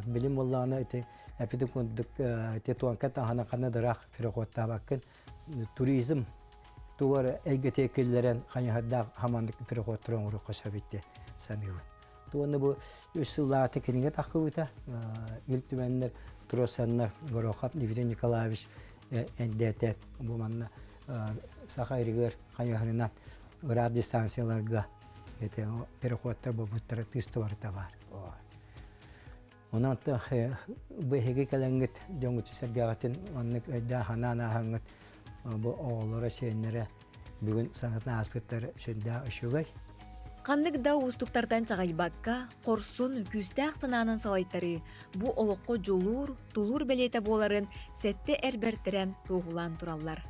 Билим буоллаҕына ити эпитин курдук ити туонка таһынан ханна да ыраах переходтаабаккын туризм тугар эйгэтигэр киллэрэн хайыһардаах хамандык переходтары оҥоруохха сөп ити саныыбын. Туонна бу үс сыллаата кинигэ таххыбыта Ил Түмэннэр Туросаннар Горохов Евгений Николаевич эндээтэ бу манна саха иригэр хайыһарынан ыраах дистанцияларга ити переходтар буолбуттара тыыс барыта баар. Онон бу эһиги кэлэҥҥит дьоҥҥут-сэргэҕитин маннык өйдөөн-санаан ааһаҥҥыт бу оҕолоро, сиэннэрэ бүгүн санатан ааспыттар сүрдээх үчүгэй. Ханнык да уустуктартан чаҕыйбакка, хорсун, күүстээх санаанан салайтарыы бу олоххо дьулуур, тулуур бэлиэтэ буоларын сэттэ эр бэртэрэ туоһулаан тураллар.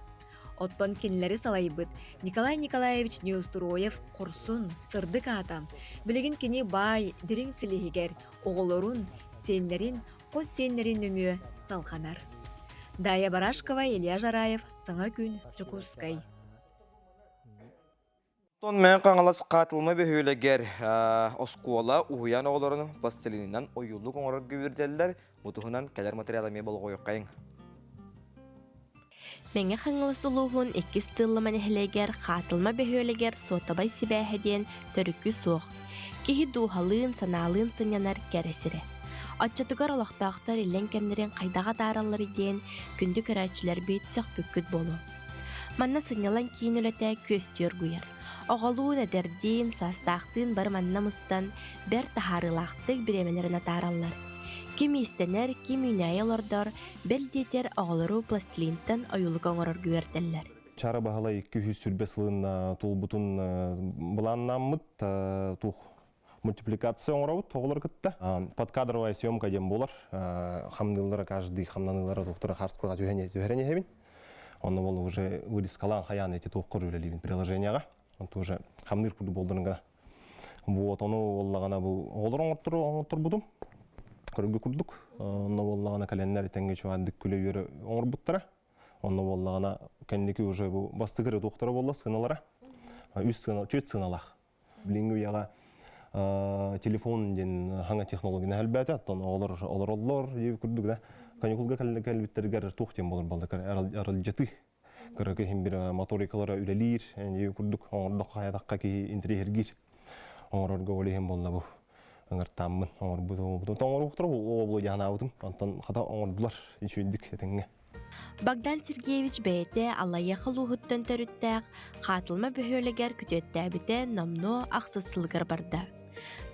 Оттон кинилэри салайбыт Николай Николаевич Неустроев хорсун, сырдык аата билигин кини баай, дириҥ силиһигэр оҕолорун, сиэннэрин, хос сиэннэрин нөҥүө салҕанар. Дая Барашкова, Илья Жараев, Саҥа күн, Дьокуускай. Тон Мэҥэ Хаҥалас Хаатылыма бөһүөлэгэр оскуола уһуйаан оҕолорун пластилинынан ойуулук оҥорорго үөрдэллэр. Бу туһунан кэлэр материал эмиэ болҕойуоххайыҥ. Мэҥэ Хаҥалас улууһун иккис Тыыллыма нэһилиэгэр Хаатылыма бөһүөлэгэр суотабай сибээһэ диэн төрүкү суох. Киһи дууһалыын, санаалыын сынньанар кэрэ сирэ. Оччотугар олохтоохтор иллэҥ кэмнэрин хайдах атааралларый диэн күндү көрөөччүлэрбит сөхпүккүт буолуо. Манна сынньалаҥ киин үлэтэ күөстүү оргуйар. Оҕолуун, эдэрдиин, саастаахтыын бары манна мустан, бэрт таһаарыылаахтык бириэмэлэрин атаараллар. Ким иистэнэр, ким үүнээйи олордор, бэл диэтэр оҕолору пластилинтан ойуулук оҥорорго үөрдэллэр. Чара Баһылай 220 сылын туолбутун былааннааммыт туох мультипликация оҥоробут оҕолору кытта. Подкадровая съемка диэн буолар. Хамныыллара каждый хамнаныылара туохтара хаарскалаға түһэн түһэрэн иһэбин. Онно бол уже вырезкалаан хайаан эти туохкор үлэлиибин приложенияҕа. Онто уже хамныыр курдук болдурунга. Вот ону буоллаҕына бу оҕолор оҥотторбутум. Көрөргө курдук. Онно буоллаҕына кэлэннэр тэҥҥэ чугаардык күлэ-үөрэ оҥорбуттара. Онно буоллаҕына кэнники уже бу бастакы туохтара буолла сыаналара. Үс сыана, түөрт сыаналаах. Билиҥҥи үйэҕэ телефон диэн хаҥа технологияны элбээтэ, оттон оҕолор олороллор курдук да каникулга кэлбиттэригэр туох диэн буолар баллар аралдьытыы кыра иһин бир моторикалара үлэлиир курдук оҥордоххо хайатахха киһи интириэһиргиир оҥорорго ол иһин буолла бу ыҥыртааммын оҥорбут оҥоруохтара оҕобулу дьаһанаабытым онтон хата оҥордулар үчүгүйдүк этэҥҥэ. Богдан Сергеевич бэйэтэ Аллайыаха улууһуттан төрүттээх Хаатылыма бөһүөлэгэр күтүөттээбитэ номнуо ахсыс сылыгар барда.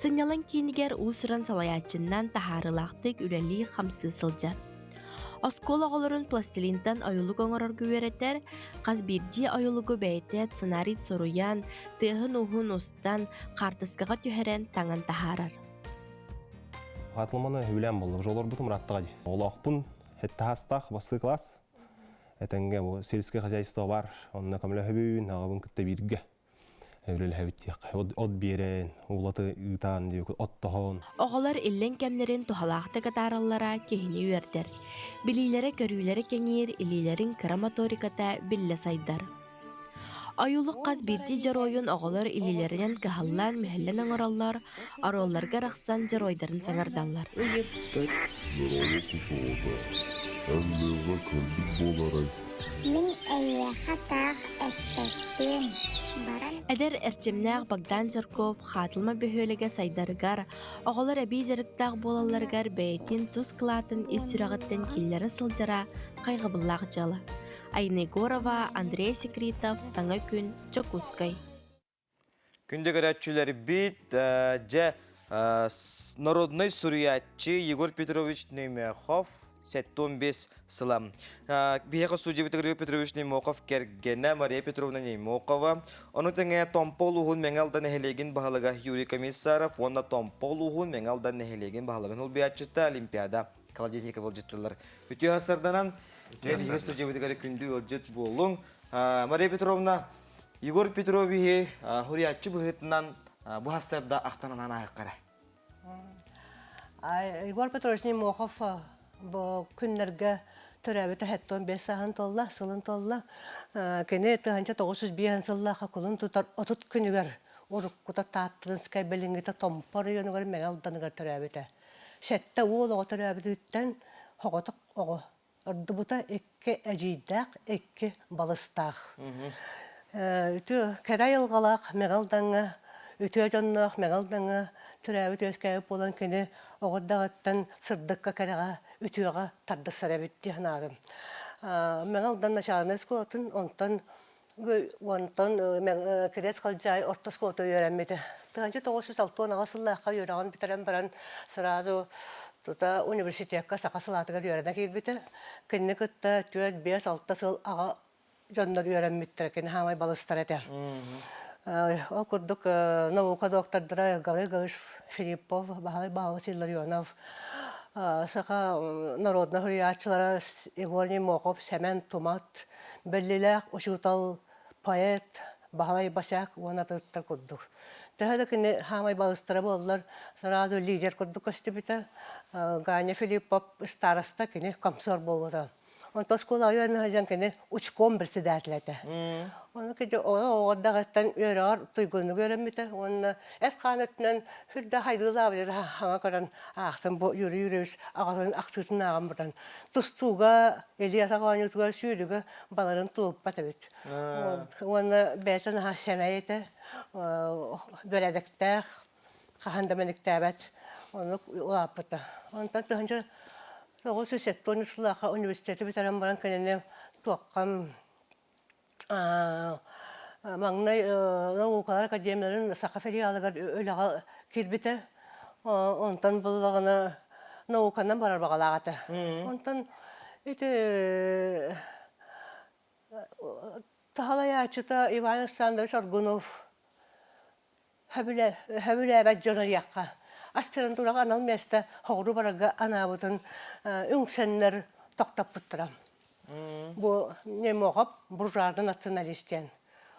Сынньалаҥ киинигэр уус-уран салайааччыннан таһаарыылаахтык үлэлии-хамсыы сылдьар. Оскуола оҕолорун пластилинтан ойуулук оҥорорго үөрэтэр, хас биирдии ойуулугу бэйэтэ сценарий суруйан, тыаһын-ууһун устан, хаартыскаҕа түһэрэн таҥан таһаарар. Хаатылыманы үбүлээн буолла. Уже олорбутум ырааттаҕа дии. Оҕолоохпун Таһаастаах бастакы класс. Этэҥҥэ бу сельское хозяйство бар, онно көмөлөһөбүн, аҕабын кытта бииргэ. Үлэлэһэбит диэххэ. От биэрэн, уулаты ыытаан диэки оттоһон. Оҕолор иллэҥ кэмнэрин туһалаахтык атаараллара киһини үөрдэр. Билиилэрэ-көрүүлэрэ кэҥиир, илиилэрин кыра моториката биллэ сайдар. Ойуулук хас биирдии дьоруойун оҕолор илиилэринэн кыһаллан-мүһэллэн оҥороллор, оруолларга арахсан дьоруойдарын саҥардаллар. Ыйыппыт. Нороолу кус оҕото, эн лыыҕа кэлбит буоларай? Мин эйиэхэ таах эппэппин, баран Эдэр эрчимнээх Богдан Жирков Хаатылма бөһүөлэгэ сайдарыгар, оҕолор эбии дьарыктаах буолалларыгар бэйэтин тус кылаатын ис сүрэҕиттэн киллэрэ сылдьара хайҕабыллаах дьыала. Айна Егорова, Андрей Секритов, Саҥа күн, Дьокуускай. Күндү көрөөччүлэрбит, дьэ, народнай суруйааччы Егор Петрович Неймехов 75 сыла. Биһиэхэ судьябытыгар Егор Петрович Неймохов кэргэнэ Мария Петровна Неймохова, ону тэҥэ Томпо улууһун Мэҥэ Алдан нэһилиэгин баһылыга Юрий Комиссаров уонна Томпо улууһун Мэҥэ Алдан нэһилиэгин баһылыгын солбуйааччыта Олимпиада Колодезникова ыалдьыттылар. Үтүө сарданан, биһиги судьябытыгар күндү ыалдьыт буолуҥ. Мария Петровна, Егор Петровиһи хуруйааччы быһыытынан бу хассарда ахтан анаан ааһыаххара. Егор Петрович Немохов бу күннэргэ төрөөбүтэ 75 сааһын толла, сылын толла. Кини 1905 сыллаахха кулун тутар 30 күнүгэр уруккута Тааттынскай билиҥҥитэ Томпо оройуонугар Мэҥэ Алданыгар төрөөбүтэ. Сэттэ уол оҕо төрөөбүтүттэн соҕотох оҕо Ордубута икки эдьиийдээх, икки балыстаах. Үтүө кэрэ айылҕалаах Мэҥэ Алдаҥҥа, үтүө дьонноох Мэҥэ Алдаҥҥа төрөөбүт-үөскээбит буолан кини оҕо эрдэҕиттэн сырдыкка кэрэҕэ, үтүөҕэ тардысар эбит дии санаатым. Мэҥэ Алдан начальнай оскуолатын, онтон онтон Кириэс Халдьаайы орто оскуолата үөрэммитэ. 1968 сыллаахха үөрэҕин бүтэрэн баран сразу тута университекка саха салаатыгар үөрэнэ киирбитэ. Кинини кытта түөрт, биэс, алта сыл аҕа дьоннор үөрэммиттэрэ, кини хаамай балыстар этэ. Ол курдук наука доктордара Гаврил Гаврилович Филиппов, Баһылай Баһылович Илларионов, саха народнай суруйааччылара Егор Немохов, Сэмэн Тумат, Бэллилээх учуутал, поэт Баһылай Босяк уонна атыттар курдук. Төһө да кини хаамай балыстара буоллар, сразу лидер курдук көстүбүтэ. Ганя Филиппов староста кини комсор буолбута. Онтон оскуола үөрэнэ сылдьан кини учком председателэ этэ. Ону кини оҕо үөрэҕэр туйгуннук үөрэммитэ уонна эт-хаан өттүнэн сүрдээх хайгыылаабыт хаҥа көрөн аахтым бу Юрий Юрьевич аҕатын ахтыытын ааҕан баран тустууга Илья оонньуутугар сүүрүгэ баларын тулуппат эбит. Уонна бэйэтэ наһаа сэмэй этэ, бэрээдэктээх, хаһан да мэниктээбэт, оннук улааппыта. Онтон тыһыынча 970 сыллаахха университеты бүтэрэн баран кинини туохха маҥнай наукалар академияларын саха филиалыгар үлэҕэ киирбитэ. Онтон буллаҕына науканан барар баҕалаах этэ. Онтон ити таһалайааччыта Иван Александрович Аргунов сөбүлээбэт дьон арыйахха аспирантураҕа анал миэстэ соҕуруу барарга анаабытын үҥсэннэр тохтоппуттара. Бу Немохов буржуазный националист диэн.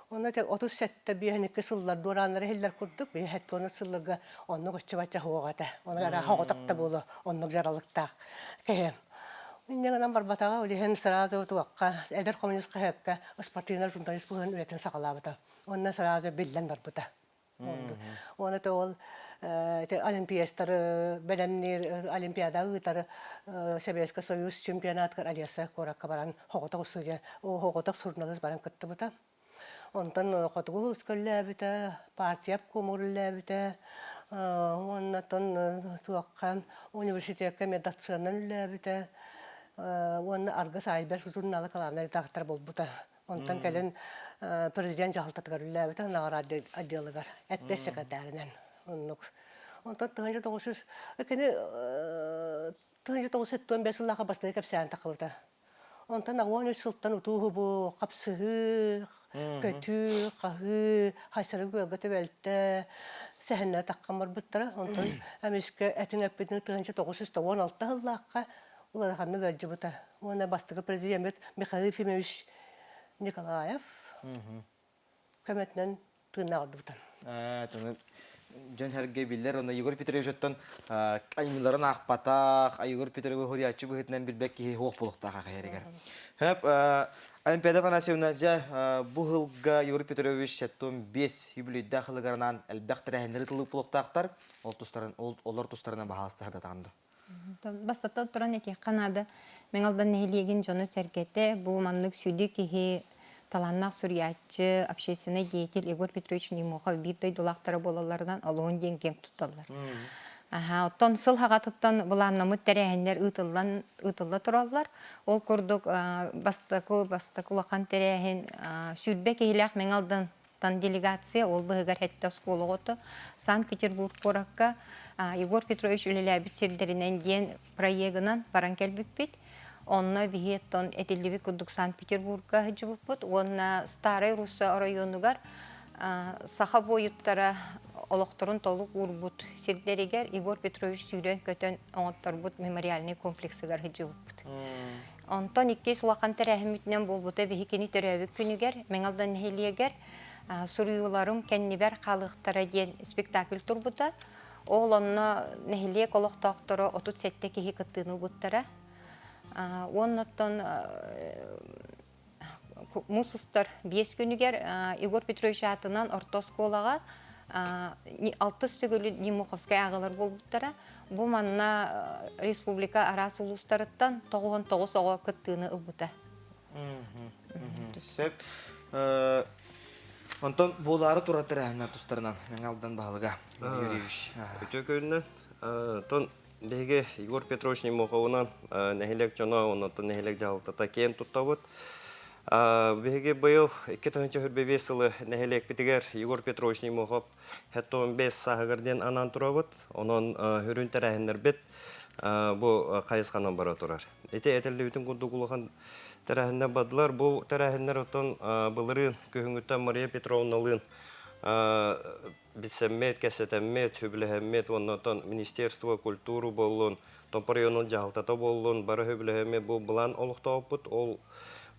Онно 37 биэһин сыллар дуорааннара иһиллэр курдук, биэһэт сылларга оннук оччо-бачча суох этэ. Онон араа хоҕотох да буолуо, оннук дьаралыктаах киһи. Инньэ гынан барбатаҕа, ол иһин сразу туохха, эдэр коммунист хаһыакка спортивнай журналист быһыытынан үлэтин саҕалаабыта. Уонна сразу биллэн барбыта. Уонна то ол олимпиецтары бэлэмниир олимпиада ыытар Советский Союз чемпионатыгар Одесса куоракка баран соҕотох студия соҕотох суруналыыс баран кыттыбыта. Онтон хотугу улус көллөөбүтэ, партия обкому үлэлээбитэ, уонна туохха университекка медоценынан үлэлээбитэ уонна Аргыс Айберг журнала главный редактор буолбута. Онтон кэлин президент дьаһалтатыгар үлэлээбитэ, наҕараада отделыгар эппиэт секретарынан оннук. Онтон 1900 кини 1975 сыллаахха бастакы кэпсээн тахсыбыта. Онтон 13 сылтан утуу-субу хапсыһыы, көтүү, хаһыы, хайсары күөлгэ түбэлтэ сэһэннэр таххан барбыттара. Онтон эмискэ этиҥ эппитин 1996 сыллаахха улаханнык ыалдьыбыта. Уонна бастакы президеммит Михаил Ефимович Николаев көмөтүнэн. Тыыннаах ордубутан. Дьон сэргэ биллэр, онно Егор Петровичтан айымньыларын аахпатах, Егор Петрович суруйааччы быһыытынан билбэт киһи суох буолуохтаах аҕайарыгар. Хөп, Олимпиада Афанасьевна, дьэ, бу сылга Егор Петрович 75 юбилейдаах ылыгарынан элбэх тэрээһиннэри тылык буолуохтаахтар. Ол тустарын, олор тустарынан баһаалыстаһар да таҕынды. Бастатан туран этиэххэ наада, Мэҥэ Алдан нэһилиэгин дьоно-сэргэтэ бу маннык сүдү киһи, талааннаах суруйааччы, общественнай деятель Егор Петрович Неймохов биир дойдулаахтара буолалларынан олуһун диэн киэҥ тутталлар. Аха, оттон сыл хаҕатыттан былааннаммыт тэрээһиннэр ыытыллан ыытылла тураллар. Ол курдук бастакы бастакы улахан тэрээһин 20 киһилээх Мэҥэ Алдан тан делегация ол быһыгар сэттэ оскуола оҕото Санкт-Петербург куоракка Егор Петрович үлэлээбит сирдэринэн диэн проегынан баран кэлбиппит. Онно биһи оттон этиллибит курдук Санкт-Петербургка сылдьыбыппыт уонна Старай Русса оройуонугар саха буойуттара олохторун толук уурбут сирдэригэр Егор Петрович сүүрэн-көтөн оҥотторбут мемориальнай комплексыгар сылдьыбыппыт. Онтон иккис улахан тэрээһиммитинэн буолбута биһикини төрөөбүт күнүгэр Мэҥэ Алдан нэһилиэгэр суруйууларым кэннибэр хаалыахтара диэн спектакль турбута. Ол онно нэһилиэк олохтоохторо 37 киһи кыттыыны ылбыттара. Уоннаттан муус устар биэс күнүгэр Егор Петрович аатынан орто оскуолаҕа алтыс төгүлү Немуховскай ааҕыылар буолбуттара. Бу манна республика араас улуустарыттан 99 оҕо кыттыыны ылбыта. Сөп. Онтон буолаары турар тэрээһиннэр тустарынан Мэҥэ Алдан баһылыга Юрьевич. Үтүө күнүнэн. Тон биһиги Егор Петрович Немуховынан нэһилиэк дьоно, оннуттан нэһилиэк дьаһалтата киэн туттабыт. Биһиги быйыл 2025 сылы нэһилиэкпитигэр Егор Петрович Немухов 75 сааһыгар диэн анаан турабыт. Онон үрүн тэрээһиннэрбит бу хайысханан бара турар. Ити этиллибитин курдук улахан тэрээһиннэр бардылар. Бу тэрээһиннэр оттон былырыын күһүҥҥүттэн Мария Петровналыын билсэммит, кэпсэтэммит, үбүлэһэммит уонна оттон Министерство культуры буоллун, Томпо районун дьаһалтата буоллун, бары үбүлэһэммит бу былаан олохтообуппут. Ол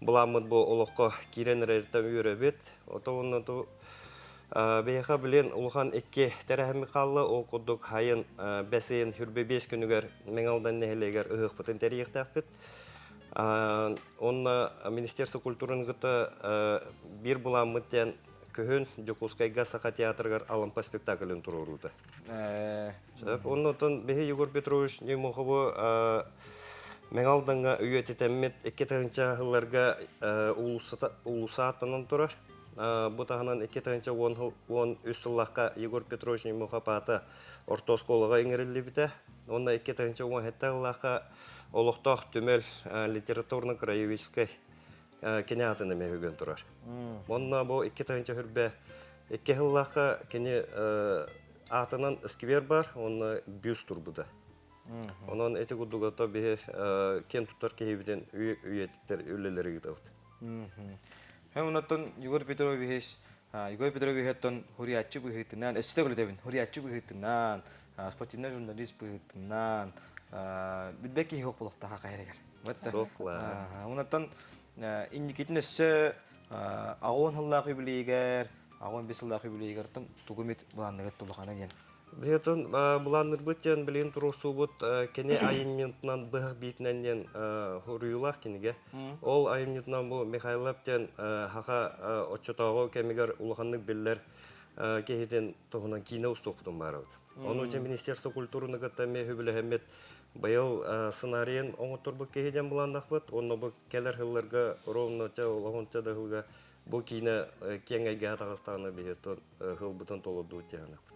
былааммыт бу олоххо киирэн эрэриттэн үөрэбит. Ото уонна ту Биһиэхэ билин улахан икки тэрээһиммит хаалла. Ол курдук хайын бэс ыйын хүрбэ биэс күнүгэр Мэҥэ Алдан нэһилиэгэр ыһыахпытын тэрийиэхтээхпит. Онно Министерство культураны кытта биир былааммыт диэн күһүн Дьокуускайга Саха театрыгар Алампа спектаклын туруоруута. Сөп. Оннотон биһи Егор Петрович Неймохову Мэҥэ Алдаҥҥа үйэтитэммит икки тыһыынча сылларга уулусса ааттанан турар. Бу таһынан 2013 сыллаахха Егор Петрович Неймохов аата орто оскуолаҕа иҥэриллибитэ. Уонна 2017 сыллаахха олохтоох түмэл литературно-краеведческай кини аатын эмиэ үгэн турар. Онно бу 2022 сыллаахха кини аатынан сквер бар, онно бюст турбута. Онон ити курдук ото биһи киэн туттар киһибитин үйэтиттэр үлэлэри ыытабыт. Һэм оннуттан Егор Петрович Егор Петровичтан хурияччы быһыытынан, өссө төгүл хурияччы быһыытынан, спортивный журналист быһыытынан билбэт киһи суох буолуохтаах хайарыгар. Оннуттан инникитин өссө аҕуон сыллаах юбилейигэр, аҕуон бес сыллаах юбилейигэр тугу эмит былаанныгыт тулахана диэн. Биһиэтин былааннырбыт диэн билигин туруорсуубут кини айымньытынан быһах биитинэн диэн хоруйуулаах кинигэ. Ол айымньытынан бу Михайлов диэн саха оччотооҕу кэмигэр улаханнык биллэр киһитин туһунан киинэ устуохпутун баарабыт. Ону дьэ Министерство культураны кытта эмиэ үбүлэһэммит быйыл сценарийын оҥотторбут киһи диэн былааннахпыт. Онно бу кэлэр сылларга ровно чэ олоһунча да сылга бу киинэ киэҥ эйгэҕэ таҕыстаҕына биһиэттэн ылбытын толордубут диэханахпыт.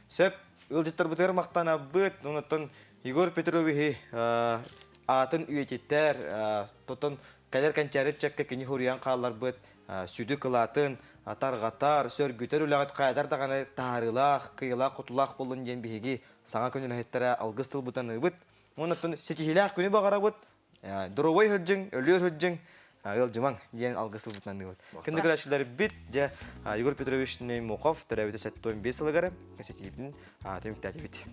Сөп, ыалдьыттарбытыгар махтанабыт. Онтон Егор Петровиһи аатын үйэтиттэр, тотон кэлэр кэнчээри чэккэ кини хуруйан хаалларбыт сүдү кылаатын тарҕатар, сөргүтэр үлэҕит хайатар даҕаны таһаарыылаах, кыйылаах-хотулаах буоллун диэн биһиги саҥа күн үлэһиттэрэ алгыс тылбытын аныыбыт. Онтон ситиһиилээх күнү баҕарабыт. Доруобай сылдьыҥ, өлүөр сылдьыҥ, ыалдьымаҥ диэн алгыс ылбытынан ыыбыт. Күндү көрөөччүлэрбит, дьэ, Егор Петрович Неймохов төрөөбүтэ 75 сылыгар кэпсэтиибитин түмүктээтибит.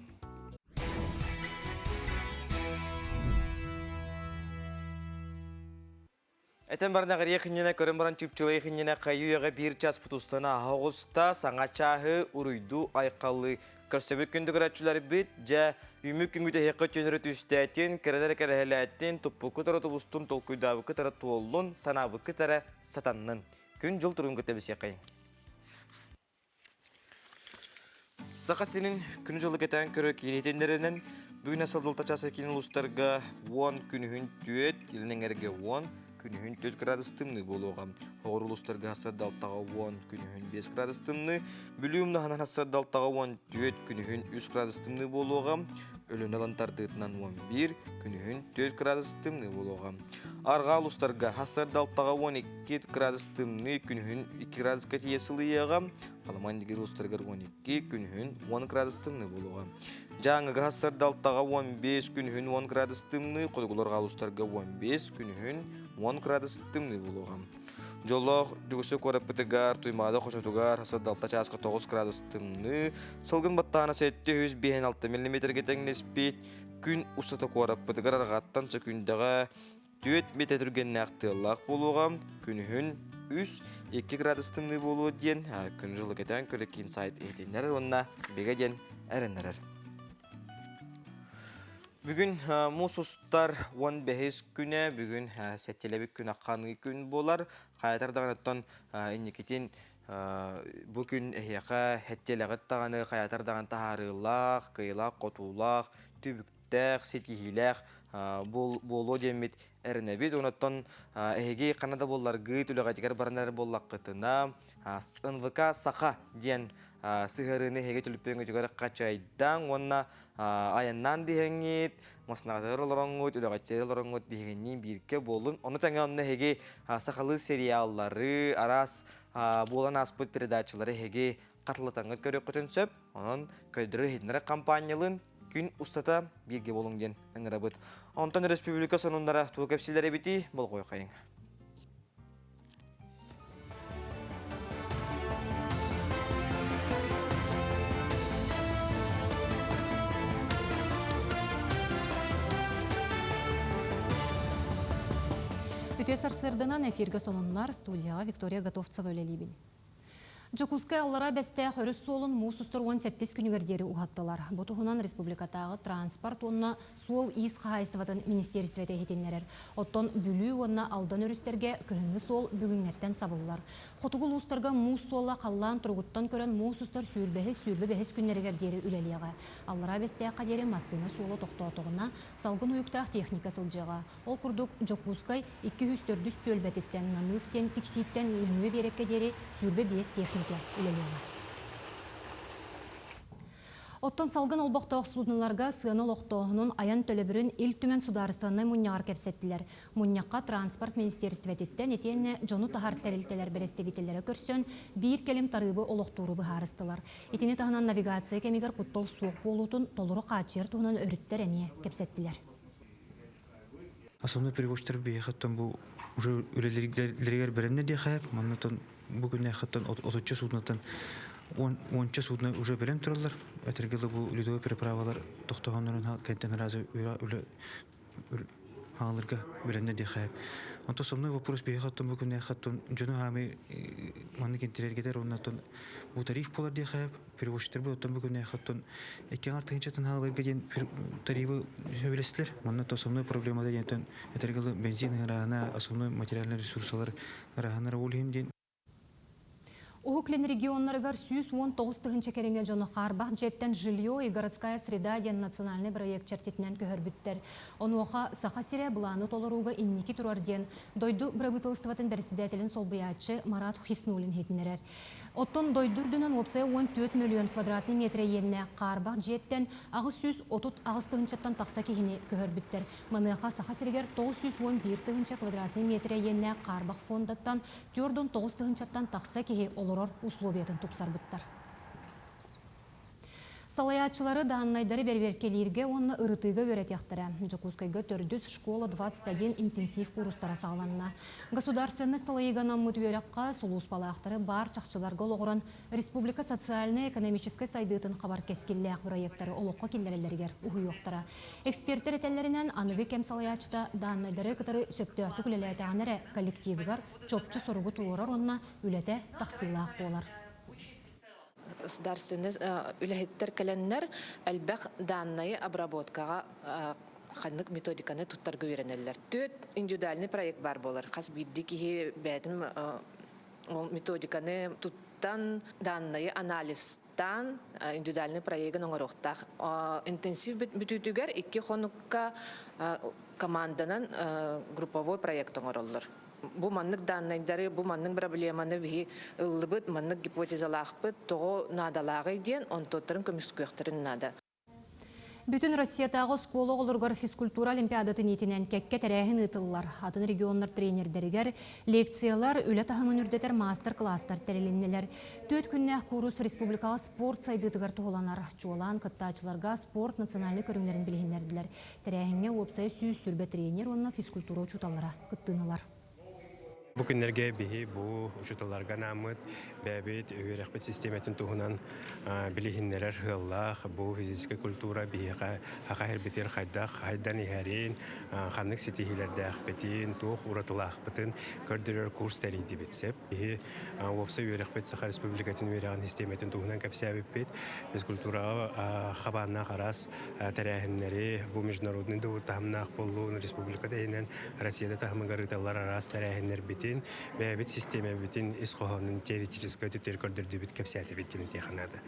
Этэн баран аҕырыйах иннинэ, көрөн баран чыпчылайах иннинэ хайыы-үйэҕэ биир час путустана аһа оҕуста, саҥа чааһы уруйдуу айхаллыы көрсөбүт күндү көрөөччүлэрбит, дьэ, үүмүк күнгүт эһиэхэ түөнөрү түстээтин, кэрэлэрэ кэрэһэлээтин, туппуккут эрэ тубустун, толкуйдаабыккыт эрэ туоллун, санаабыккыт эрэ сатаннын. Күн-дьыл туругун кытта билсиэххэйиҥ. Саха сирин күнү-дьылы кэтээн көрөр киин иһитиннэринэн, бүгүн сылдылта часа киин улуустарга 10 күнүһүн түөт, илин эҥэргэ 10, күнүһүн 4 градус тымныы буолуоҕа. Хоҕур улуустарга сырдалтаҕа 10, күнүһүн 5 градус тымныы, Бүлүү умнаһынан сырдалтаҕа 14, күнүһүн 3 градус тымныы буолуоҕа. Өлүөнэ ылан тардыытынан 11, күнүһүн 4 градус тымныы буолуоҕа. Арҕаа улуустарга сарсыардалтаҕа 12 градус тымныы, күнүһүн 2 градуска тиийэ сылыйыаҕа. Халыман дигир улуустарыгар 12, күнүһүн 10 градус тымныы буолуоҕа. Дьааҥыга сарсыардалтаҕа 15, күнүһүн 10 градус тымныы, хотугулар арҕаа улуустарга 15, күнүһүн 10 градус тымныы буолуоҕа. Дьоллоох Дьугусы куораппытыгар, Туймаада хочотугар сарсыардалта чааска 9 градус тымныы, салгын баттаана 756 миллиметргэ тэҥнэспит, Күн устата куораппытыгар арҕааттан сөкүүндэҕэ түөрт миэтэ түргэннээх тыаллаах буолуоҕа. Күнүһүн 3-2 градус тымныы буолуо диэн күн дьылы кэтээн көрө киин сайт иһитиннэрэр уонна бигэ диэн эрэннэрэр. Бүгүн муус устар 15 күнэ, бүгүн сэттилэбит күн ахханыы күн буолар. Хайатар даҕаныттан инникитин Бу күн эһиэхэ хэттиэлэҕит даҕаны хайатар даҕаны таһаарыылаах, кыайыылаах-хотуулаах, түбүктээх, ситиһиилээх буолуо диэммит эрэнэбит. Онон эһиги ханна да буолларгыт, үлэҕитигэр баран эрэр буоллаххытына, НВК Саха диэн сыһыарыыны эһиги түлүппүөҥҥүтүгэр хачайдаҥ уонна айаннаан диһэҥҥит, массыынаҕытыгар олороҥҥут, үлэҕитигэр олороҥҥут биһигинниин бииргэ буоллун. Ону тэҥэ онно эһиги сахалыы сериаллары, араас буолан ааспыт передачалары эһиги хатылатаҥҥыт көрүөххүтүн сөп. Онон көрдөрөр-иһитиннэрэр хампаанньалыын күн устата бииргэ буолуҥ диэн ыҥырабыт. Онтон республика сонуннара тугу кэпсиилэр эбитий болҕойхайыҥ. Үтүө сарсыарданан эфиргэ сонуннар студияҕа Виктория Готовцева үлэлиибин. Дьокуускай Аллараа Бэстээх өрүс суолун муус устар 18 күнүгэр диэри уһаттылар. Бу туһунан республикатааҕы транспорт уонна суол-иис хаһаайыстыбатын министиэристибэтэ иһитиннэрэр. Оттон Бүлүү уонна Алдан өрүстэргэ кыһыҥҥы суол бүгүҥҥэттэн сабыллар. Хотугу улуустарга муус суола халлаан туругуттан көрөн муус устар сүүрбэһис, сүүрбэ бэһис күннэригэр диэри үлэлиэҕэ. Аллараа Бэстээххэ диэри массыына суола тохтоотоҕуна, салгын уйуктаах техника сылдьыаҕа. Ол курдук, Дьокуускай 204 түөлбэтиттэн Намыв диэн тиксииттэн нөҥүө биэрэккэ диэри 25 техника үлэлиэҕэ. Оттон салгын олбохтоох судноларга сыана олохтооһунун айан төлөбүрүн Ил Түмэн судаарыстыбаннай мунньаҕар кэпсэттилэр. Мунньахха транспорт министиэристибэтиттэн итиэннэ дьону таһар тэрилтэлэр бэрэстэбиитэллэрэ көрсөн, биир кэлим тарыыбы олохтууру быһаарыстылар. Итини таһынан навигация кэмигэр куттал суох буолуутун толору хааччыйар туһунан өрүттэр эмиэ кэпсэттилэр. Основной перевозчиктар биһиэхэттэн бу уже үлэлэригэр бэлэмнэ диэхэ, маннатан бу күннээхэттэн отучча суднотан уонча судно уже бэлэм тураллар. Этэргэ бу ледовой переправалар тохтоһоннорун кэнтэн разы үлэ хаалырга бэлэмнэ диэхэ. Онто основной вопрос биһиэхэттэн бу күннээхэттэн дьону хаамы маннык интирэргетер оннотон бу тариф болар диэхэ перевозчиктарбыт оттон бу күннээх оттон икки аҥар тыһыынчаттан хааларга диэн тарифы сөбүлэстилэр. Манна то основной проблемата диэн этэргэ дылы бензин ыараһына, основной материальный ресурсалар ыараһынара ол иһин диэн. Уһук Илин регионнарыгар 119 тыһыынча кэриҥэ дьону хаарбах дьиэттэн «Жилье и городская среда» диэн национальнай бырайыак чэрчитинэн көһөрбүттэр. Онуоха Саха сирэ былааны толорууга инники турар диэн дойду бырабыыталыстыбатын бэрэссэдээтэлин солбуйааччы Марат Хиснулин иһитиннэрэр. Оттон дойду үрдүнэн уопсайа 14 мөлүйүөн квадратный метрэ иэннээх хаарбах дьиэттэн 838 тыһыынчаттан тахса киһини көһөрбүттэр. Маныаха Саха сиригэр 911 тыһыынча квадратный метрэ иэннээх хаарбах фондаттан 49 тыһыынчаттан тахса киһи олорор условиятын тупсарбыттар. Салайааччылары дааннайдары бэрэбиэркэлииргэ уонна ырытыыга үөрэтиэхтэрэ. Дьокуускайга төрдүс школа 21 интенсив куурустара саҕаланна. Государственнай салайыыга анаммыт үөрэххэ сулууспалаахтары баар чахчыларга олоҕуран республика социальнай-экономическай сайдыытын хабар кэскиллээх бырайыактары олоххо киллэрэллэригэр уһуйуохтара. Экспертэр этэллэринэн, аныгы кэм салайааччыта дааннайдары кытары сөптөөхтүк үлэлээтэҕинэ эрэ коллективыгар чопчу соругу туруорар уонна үлэтэ тахсыылаах буолар. Государственный үлэһиттэр кэлэннэр элбэх данные обработкаҕа ханнык методиканы туттарга үөрэнэллэр. Түөрт индивидуальный проект баар буолар. Хас биирдии киһи бэйэтин ол методиканы туттан данные анализтаан индивидуальный проегын оҥоруохтаах. Интенсив бүтүүтүгэр икки хонукка команданан групповой проект оҥороллор. Бу маннык даннайдары, бу маннык проблеманы биһи ыллыбыт, маннык гипотезалаахпыт, тоҕо наадалааҕый диэн онтуоттарын көмүскүөхтэрин наада. Бүтүн Россиятааҕы оскуола оҕолоругар физкультура олимпиадатын иитинэн кэккэ тэрээһин ыытыллар. Атын регионнар тренердэригэр лекциялар, үлэ таһымын үрдэтэр маастар-кылаастар тэрилиннилэр. Түөрт күннээх куурус республикаҕа спорт сайдыытыгар туһуланар. Чуолаан кыттааччыларга спорт национальнай көрүҥнэрин билиһиннэрдилэр. Тэрээһиҥҥэ уопсайа 120 тренер уонна физкультура учууталлара кыттыыналар. Бу күннэргэ биһи бу учууталларга анааммыт бэйэбит үөрэхпит систиэмэтин туһунан билиһиннэрэр сыаллаах бу физическэй культура биһиэхэ хаха иһэрбитигэр хайдах хайдан иһэрин, ханнык ситиһиилэрдээхпитин, туох уратылаахпытын көрдөрөр курс тэрийдибит сөп. Биһи уопсай үөрэхпит Саха Республикатын үөрэҕин систиэмэтин туһунан кэпсээбиппит. Физкультураҕа хабааннаах араас тэрээһиннэри бу международный да таһымнаах буоллун, республика да иһинэн Россияда таһымыгар ыыталлар араас тэрээһиннэрбитин, бэйэбит систиэмэбитин ис хоһоонун теоретическай өттүттэр көрдөрдүбүт, кэпсээтибит диэн этиэхэ наада.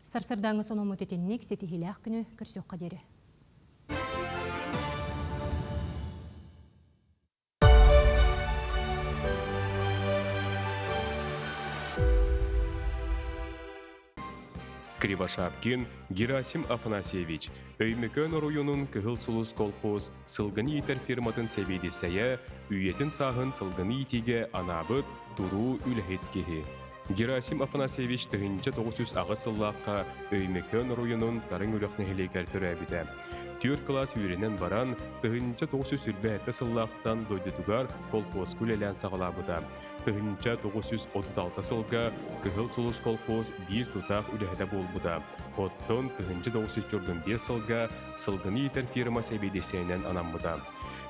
Сарсырдааҥы сонуммут итинник ситиһиилээх күнү көрсүөххэ диэри. Кривошапкин Герасим Афанасьевич Өймөкөөн оройуонун Кыһыл Сулус колхоз сылгыны иитэр фирматын сэбиэдиссэйэ, үйэтин сааһын сылгыны иитиигэ анаабыт туруу үлэһит киһи. Герасим Афанасьевич 1908 сыллаахха Өймөкөөн оройуонун Тарыҥ үрэх нэһилиэгэр төрөөбүтэ. Түөрт кылаас үөрэнэн баран, 1927 сыллаахтан дойдутугар колхозка үлэлээн саҕалаабыта. 1936 сылга Кыһыл Сулус колхоз биир тутаах үлэһитэ буолбута. Оттон 1945 сылга сылгыны иитэр фирма сэбиэдиссэйинэн анаммыта.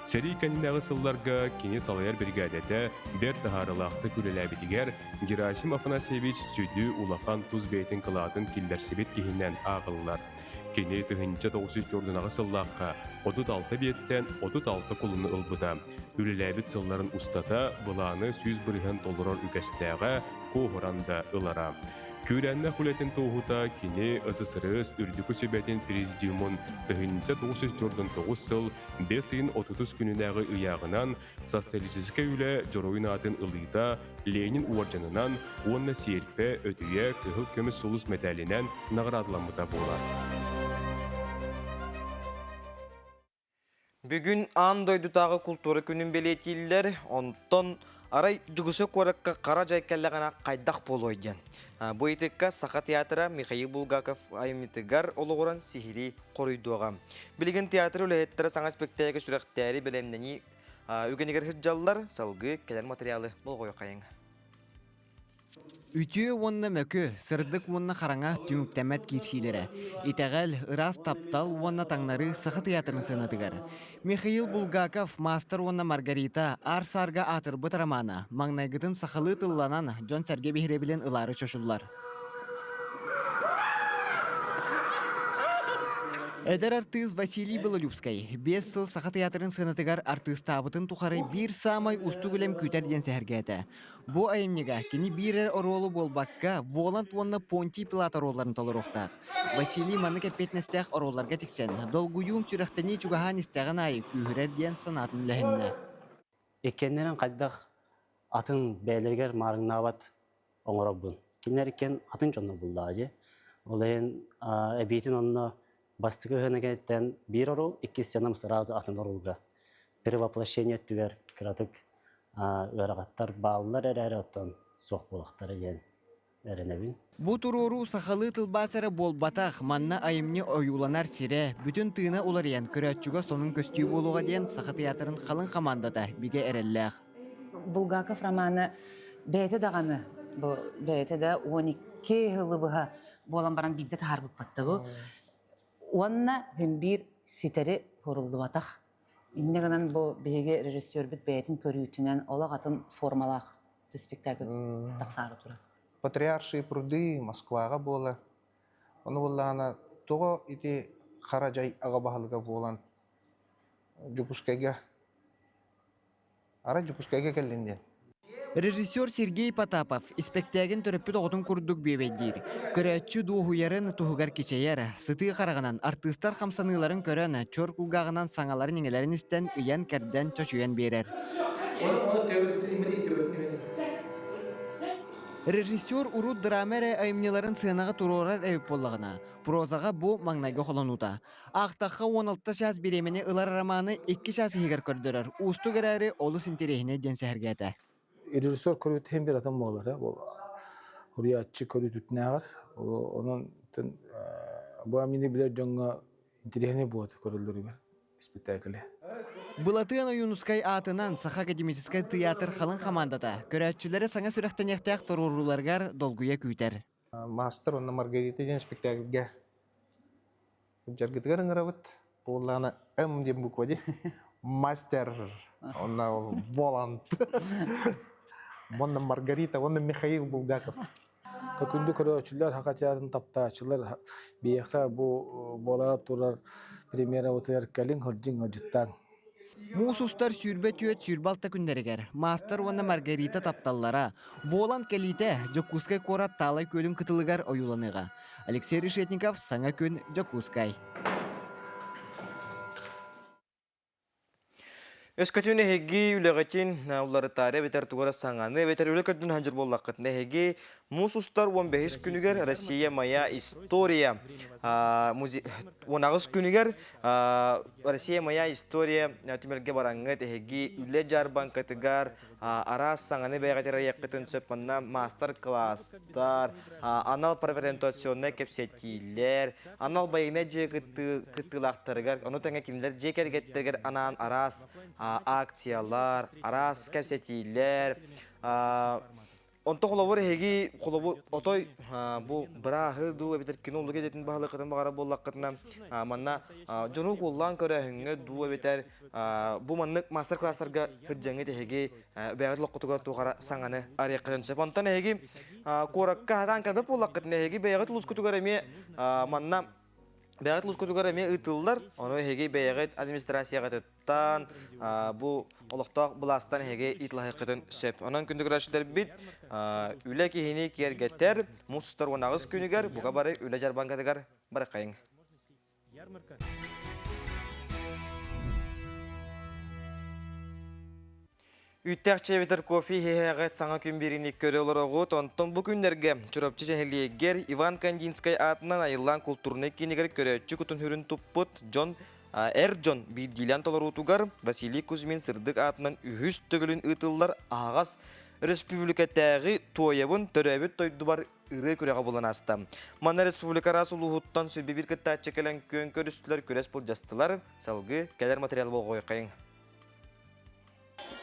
Сэрии кэннинээҕи сылларга кини салайар биригээдэтэ бэрт таһаарыылаахтык үлэлээбитигэр Герасим Афанасьевич сүдү улахан тус бэйэтин кылаатын киллэрсибит киһинэн ааҕыллар. Кини 1904 сыллаахха 36 биэттэн 36 кулуну ылбыта. Үлэлээбит сылларын устата былааны 100% толорор үгэстээҕэ, куоһуран да ылара. Күүрээннэх үлэтин туоһута кини СССР Үрдүкү Сүбэтин Президиумун 1949 сыл бэс ыйын 30 күнүнээҕи ыйааҕынан социалистическай үлэ дьоруойун аатын ылыыта Ленин уордьанынан уонна сиэрпэ, өтүйэ, кыһыл көмүс сулус мэтээлинэн наҕараадаламмыта буолар. Бүгүн аан дойдутааҕы култуура күнүн бэлиэтииллэр, онтон арай Дьугуса куоракка хара дьай кэллэҕинэ хайдах буолуой диэн. Бу ыйытыкка Саха театра Михаил Булгаков айымньытыгар олоҕуран сиһилии хоруйдуоҕа. Билигин театр үлэһиттэрэ саҥа спектээги сүрэхтээри бэлэмнэнии үгэнигэр сылдьаллар, салгыы кэлэр материалы болҕойуоххайыҥ. Үтүө уонна мөкү, сырдык уонна хараҥа түмүктэммэт киирсиилэрэ. Итэҕэл, ыраас таптал уонна таҥнарыы Саха тыйаатырын сыанатыгар. Михаил Булгаков «Маастар уонна Маргарита» аар-саарга аатырбыт романа маҥнайгытын сахалыы тылланан дьон-сэргэ биһирэбилин ылаары чочуллар. Эдэр артыыс Василий Белолюбскай 5 сыл Саха тыйаатырын сыанатыгар артыыстаабытын тухары биир саамай уустук үлэм күүтэр диэн сэһэргээтэ. Бу айымньыга кини биир эрэ оруолу буолбакка, Воланд уонна Понтий Пилат оруолларын толоруохтаах. Василий маннык эппиэтинэстээх оруолларга тиксэн, долгуйуум сүрэхтэнии чугаһаан истэҕин аайы күүһүрэр диэн санаатын үлэһиннэ. Иккиэннэрин хайдах атын бэйэлэригэр маарыҥнаабат оҥоробун. Кинилэр иккиэн атын дьоннор буллаҕа дии. Ол иһин эбиитин онно бастакы ыһыына кэнниттэн биир оруол, иккис сценам сразу атын оруолга перевоплощение өттүгэр кыратык ыарахаттар бааллар эрээри оттон суох буолуохтара диэн. эрэнэбин. Бу туруоруу сахалыы тылбаас эрэ буолбатах, манна айымньы ойууланар сирэ, бүтүн тыына уларыйан, көрөөччүгэ сонун көстүү буолуоҕа диэн Саха тыйаатырын халыҥ хамаандата бигэ эрэллээх. Булгаков романы бэйэтэ даҕаны бу бэйэтэ да 12 сылы быһа буолан баран биирдэ таһаарбыппат да бу. Уонна син биир ситэри куруллубатах. Инньэ гынан бу биһиги режиссербүт бэйэтин көрүүтүнэн олох атын формалаах спектакль тахсаары турар. Патриаршие пруды Москваҕа буолар. Ону буоллаҕына тоҕо ити хара дьай аҕа баһылыга буолан Дьокуускайга Арай Дьокуускайга кэллин диэн. Режиссер Сергей Потапов испэктээгин төрөппүт оҕотун курдук бүөбэйдиир. Көрөөччү дуоһуйарын туһугар кичэйэр, сытыы хараҕынан артыыстар хамсаныыларын көрөн, чор кулгааҕынан саҥаларын-иҥэлэрин истэн, ыйан-кэрдэн, чочуйан биэрэр. Режиссер урут драма эрэ айымньыларын сыанаҕа туруорар эбит буоллаҕына, прозаҕа бу маҥнайгы холонуута. Аахтахха 16 чаас бириэмэни ылар романы 2 чаас иһигэр көрдөрөр уустук эрээри олус интэриэһинэй диэн сэһэргээтэ. Режиссер көрүүтэ иһин бир атын буолар, суруйааччы көрүүтүтүнээҕэр. Онон бу амины билэр дьоҥҥо интэриэһинэй буолар көрөллөрүгэр испэктээкили. Былатыан Ойуунускай аатынан Саха академическай тыйаатыр халыҥ хамаандата көрөөччүлэри саҥа сүрэхтэниэхтээх туруорууларыгар долгуйа күүтэр. Маастар уонна Маргарита диэн спектакльга Дьаргытыгар ыҥырабыт. Буоллаҕына М диэн буква дии. Мастер. Онно Воланд. Уонна Маргарита, уонна Михаил Булгаков. Күндү көрөөччүлэр, Саха театрын таптааччылар биһиэхэ бу буолара турар премьерабытыгар кэлиҥ, сылдьыҥ, ыалдьыттааҥ. Муус устар 24-26 күннэригэр Маастар уонна Маргарита тапталлара Воланд кэлиитэ Дьокуускай куорат Таалай күөлүн кытылыгар ойууланыаҕа. Алексей Решетников, Саҥа күн, Дьокуускай. Өскөтүн эһиги үлэҕитин уларытаары эбэтэр тугу эрэ саҥаны эбэтэр үлэ көрдүн хандьыр буоллаххытына эһиги муус устар 15 күнүгэр Россия моя история 18 күнүгэр Россия моя история түмэлгэ бараҥҥыт эһиги үлэ дьаарбаҥкатыгар араас саҥаны бэйэҕитигэр айыаххытын сөп манна маастар-кылаастар, анал профориентационнай кэпсэтиилэр, анал байыаннай дьиэ кыттыылаахтарыгар, ону тэҥэ кинилэр дьиэ кэргэттэригэр анаан араас акциялар, араас кэпсэтиилэр, Онто холобур эһиги холобур отой бу бырааһы дуу эбэтэр кино дьиэтин баһылыккытын баҕарар буоллаххытына манна дьону куллаан көрөөһүҥҥэ дуу эбэтэр бу маннык мастер-класстарга сылдьаҥҥыт эһиги бэйэҕит олоххутугар туох эрэ саҥаны арыйаххытын сөп. Онтон эһиги куоракка хатаан кэлбэт буоллаххытына эһиги бэйэҕит улуускутугар эмиэ манна бэйэҕит улуускутугар эмиэ ыытыллар. Ону эһиги бэйэҕит администрацияҕытыттан бу олохтоох былаастан эһиги ыытылаһыаххытын сөп. Онон күндү көрөөччүлэрбит үлэ киһини киэргэтэр муус устар 18 күнүгэр бука бары үлэ дьарбаҥкатыгар барыаххайыҥ. Үүттээх чэй эбэтэр кофе иһиэҕит саҥа күн биэриини көрө олороҕут. Онтон бу күннэргэ Чурапчы нэһилиэгэр Иван Кандинскай аатынан Айыллаан култуурунай киинигэр көрөөччү кутун сүрүн туппут дьон эр дьон биирдиилээн толоруутугар Василий Кузьмин сырдык аатынан үһүс төгүлүн ыытыллар аһаҕас республикатааҕы туойабын төрөөбүт дойдубар ырыа күрэҕэ булан ааста. Манна республика араас улууһуттан сүрбэ кыттааччы кэлэн күөн көрүстүлэр, күрэс былдьастылар. Салгыы кэлэр материал болҕойхайыҥ.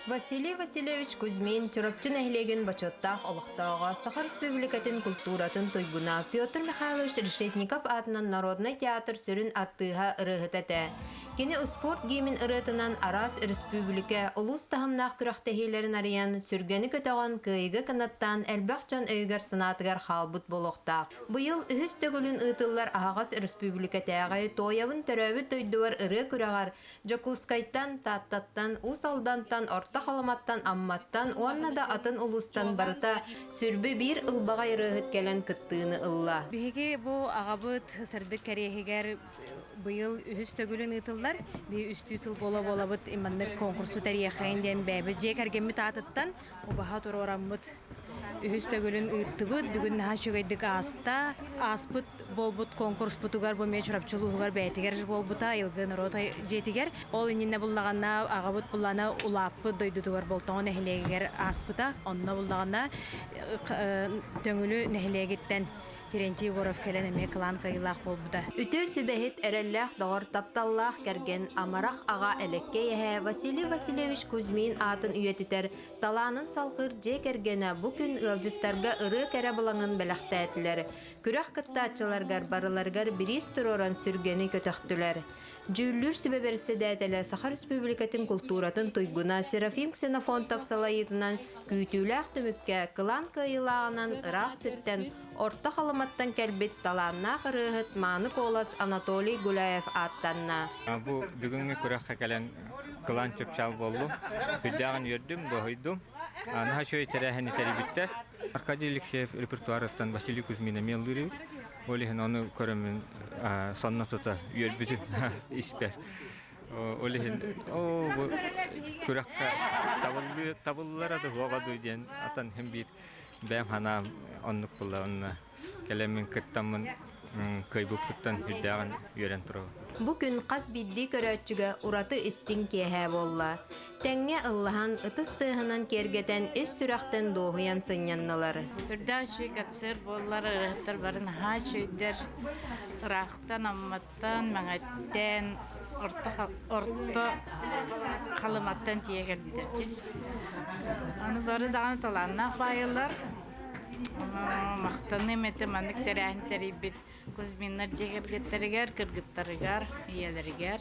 Василий Васильевич Кузьмин Чурапчы нэһилиэгин бочуоттаах олохтооҕо, Саха Республикатын культуратын туйгуна Петр Михайлович Решетников аатынан народнай театр сүрүн артыыһа ырыаһыта этэ. Кини успуорт гиимин ырыатынан араас өрөспүүбүлүкэ, улуус таһымнаах күрэхтэһиилэрин арыйан, сүргэни көтөҕөн, кыайыыга кынаттаан элбэх дьон өйүгэр-санаатыгар хаалбыт буолуохтаах. Быйыл үһүс төгүлүн ыытыллар аһаҕас өрөспүүбүлүкэтээҕи Туойабын төрөөбүт дойдубар ырыа күрэҕэр Дьокуускайтан, Тааттаттан, Уус Алдантан, Орто Халыматтан, Амматтан уонна да атын улуустан барыта сүрбү биир ылбаҕай ырыаһыт кэлэн кыттыыны ылла. Биһиги бу аҕабыт сырдык кэриэһигэр быйыл үһүс төгүлүн ыытыллар. Биһи үстүү сыл буола-буолабыт маннык конкурсу тэрийиэххэйин диэн бэйэбит дьиэ кэргэммит аатыттан убаһа туруораммыт үһүс төгүлүн ыыттыбыт. Бүгүн наһаа үчүгэйдик ааста. Ааспыт буолбут конкурспутугар бу эмиэ Чурапчы улууһугар бэйэтигэр буолбута, Айылгы норуот дьиэтигэр. Ол иннинэ буллаҕына аҕабыт буллаҕына улааппыт дойдутугар Болтоҥо нэһилиэгигэр ааспыта. Онно буллаҕына Төҥүлү нэһилиэгиттэн Терентий Егоров кэлэн эмиэ кылаан кыайыылаах буолбута. Үтүө сүбэһит, эрэллээх доҕор, тапталлаах кэргэн, амарах аҕа элэккэй эһээ Василий Васильевич Кузьмин аатын үйэтитэр, талаанын салҕыыр дьиэ кэргэнэ бу күн ыалдьыттарга ырыа кэрэ былаҥын бэлэхтээтилэр. Күрэх кыттааччыларыгар барыларыгар бириис туруоран сүргэни көтөхтүлэр. Дьүүллүүр сүбэ бэрэссэдээтэлэ Саха Республикатын култууратын туйгуна Серафим Ксенофонтов салайыытынан күүтүүлээх түмүккэ кылаан кыайыылааҕынан ыраах сиртэн Орто Халыматтан кэлбит талааннаах ырыаһыт мааны куолас Анатолий Гуляев ааттанна. Бу бүгүҥҥү күрэххэ кэлэн кылаан чыпчаал буоллум. Үрдээҕин үөрдүм, дуоһуйдум. Наһаа үчүгэй тэрээһини тэрийбиттэр. Аркадий Алексеев репертуарыттан Василий Кузьмин эмиэ ыллыыр эбит. Ол иһин ону көрөммүн сонно тута үөрбүтүм испэр. Ол иһин оо бу күрэххэ табыллыы табыллара да суоҕа дуу диэн атан иһин биир бэйэм санаам оннук буолла онно кэлэммин кыттаммын кыайбыппыттан үрдээҕин үөрэн турабын. Бу күн хас биирдии көрөөччүгэ ураты истиҥ киэһэ буолла. Тэҥҥэ ыллаһан, ытыс тыаһынан киэргэтэн, ис сүрэхтэн дуоһуйан сынньаннылар. Үрдээх үчүгэй концерт буоллар, ырыаһыттар бары наһаа үчүгэйдэр. Ыраахтан, Амматтан, Мэҥэттэн, орто, орто Халыматтан тиийэ кэлбиттэр дии. Аны бары даҕаны талааннаах баайылар. Махтаныам этэ маннык тэрээһин тэрийбит Кузьминнар дьиэ кэргэттэригэр, кыргыттарыгар, ийэлэригэр.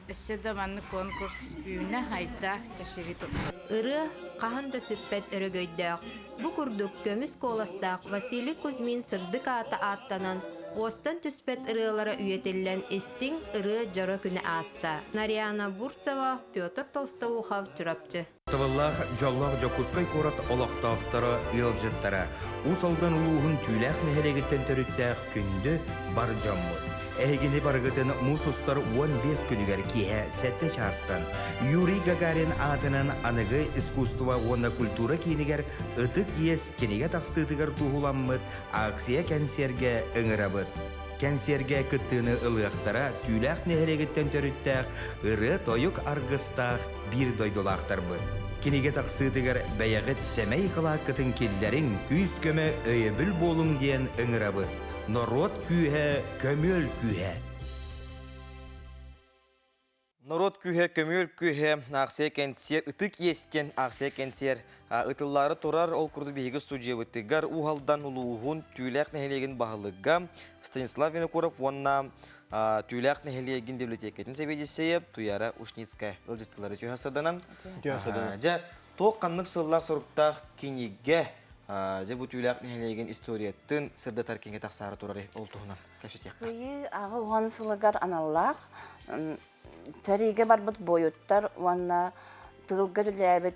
Өссө да маннык конкурс үүнэ, айда, чэчири турдун. Ырыа хаһан да сүппэт өрөгөйдөөх. Бу курдук көмүс куоластаах Василий Кузьмин сырдык аата ааттанан, уостан түспэт ырыалара үйэтиллэн истиҥ ырыа дьоро күнэ ааста. Нарьяна Бурцева, Петр Толстоухов, Чурапчы. Тыллаах дьоллоох Дьокуускай куорат олохтоохторо, ыалдьыттара, Уус Алдан улууһун Түүлээх нэһилиэгиттэн төрүттээх күндү бар дьоммут. Эһигини барыгытын муус устар 15 күнүгэр киэһэ 7 чаастан Юрий Гагарин аатынан аныгы искусство уонна культура киинигэр Ытык иэс кинигэ тахсыытыгар туһуламмыт акция-кэнсиэргэ ыҥырабыт. Кэнсиэргэ кыттыыны ылыахтара Түүлээх нэһилиэгиттэн төрүттээх ырыа-тойук аргыстаах биир дойдулаахтарбыт. Кинигэ тахсыытыгар бэйэҕит сэмэй кылааккытын киллэриҥ, күүс-көмө, өйөбүл буолуҥ диэн ыҥырабыт. Норуот күүһэ, көмүөл күүһэ. Норуот күүһэ, көмүөл күүһэ, аахсыйа кэнсиэр, ытык иэс диэн аахсыйа кэнсиэр ытыллаары турар. Ол курдук биһиги студиябытыгар Уус Алдан улууһун Түүлээх нэһилиэгин баһылыга Станислав Винокуров уонна Түүлээх нэһилиэгин библиотекатын сэбиэдиссэйэ Туяра Ушницкая ыалдьыттылары түһэ сырданан. Дьэ, туох ханнык сыллаах соруктаах кинигэ дьэ бу Түүлээх нэһилиэгин историятын сырдатар кинигэ тахсаары турарый ол туһунан кэпсэтиэххэ. Кыайыы 80 сылыгар аналлаах сэриигэ барбыт буойуттар уонна тыылга үлэлээбит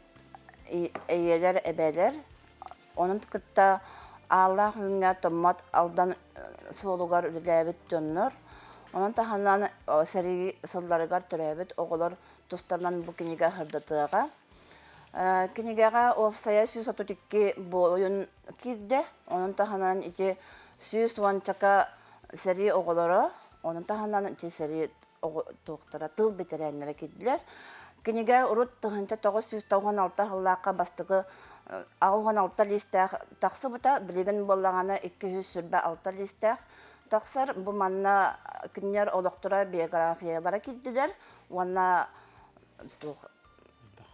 эйэлэр, эбэлэр Онон кытта Ааллаах Үүҥҥэ Томмот Алдан суолугар үлэлээбит дьоннор, онон таһынан сэрии сылларыгар төрөөбүт оҕолор тустарынан бу кинигэ сырдатыаҕа. Кинигэҕэ уопсайа 132 буойун киирдэ, онон таһынан ити 110-чака сэрии оҕолоро, онон таһынан ити сэрии туохтара тыл бэтэрээннэрэ киирдилэр. Кинигэ урут 1996 сыллаахха бастакы 86 лиистээх тахсыбыта, билигин буоллаҕына 226 лиистээх тахсар. Бу манна кинилэр олохторо биографиялара киирдилэр уонна туох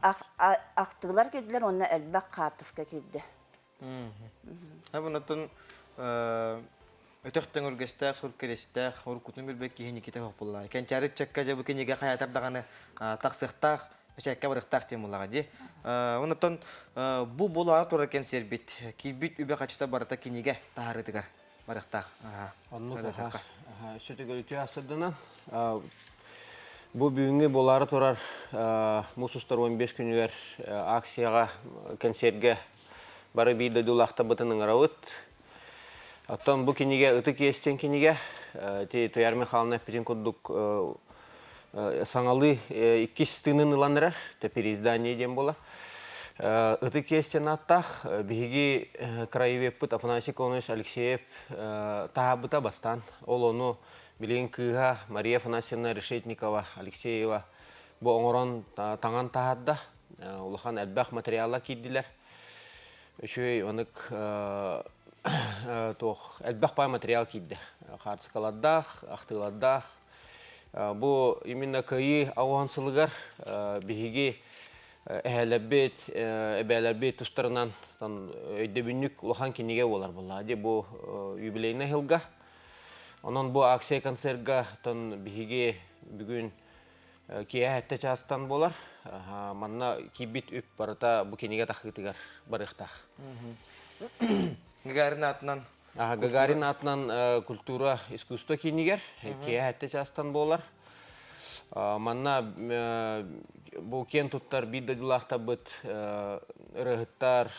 ахтыылар киирдилэр уонна элбэх хаартыска киирдэ. Онтон өтөх төҥүргэстээх, сур киристээх, уруккутун билбэт киһи Никита Хохпуллаа. Кэнчээри ыччакка дьэ бу кинигэ хайатар даҕаны тахсыахтаах, бэчээккэ барыахтаах диэн буоллаҕа дии. Онтон бу булаара турар кэнсиэрбит киирбит үбэ-харчыта барыта кинигэ таһаарыытыгар барыахтаах. Оннук өссө үтүө сырдынан бу бүгүҥҥү буолаары турар муус устар 15 күнүгэр акцияҕа кэнсиэргэ бары биир дойдулаахтарбытын ыҥырабыт. Оттон бу кинигэ Ытык иэс диэн кинигэ ити Туйаар Михайловна эппитин курдук саҥалыы иккис тыынын ылан эрэр, переиздание диэн буолар. Ытык иэстэн ааттаах биһиги краеведпыт Афанасий Конович Алексеев таһаабыта бастаан. Ол ону билигин кыыһа Мария Афанасьевна Решетникова Алексеева бу оҥорон таҥан таһаарда. Улахан элбэх материаллар киирдилэр. Үчүгэй онык туох элбэх баай материал киирдэ. Хаартыскалардаах, ахтыылардаах. Бу именно Кыайыы ауан сылыгар биһиги эһээлэрбит, эбээлэрбит тустарынан өйдөбүнньүк улахан кинигэ буолар буолла. Дии бу юбилейный сылга. Онон бу акция концерга биһиги бүгүн киэһэ сэттэ чаастан буолар. Манна киирбит үп барыта бу кинигэ тахыытыгар барыахтаах. Гагарин аатынан Гагарин аатынан культура искусство киинигэр киэһэ сэттэ чаастан буолар. Манна бу киэн туттар биир дойдулаахтарбыт ырыаһыттар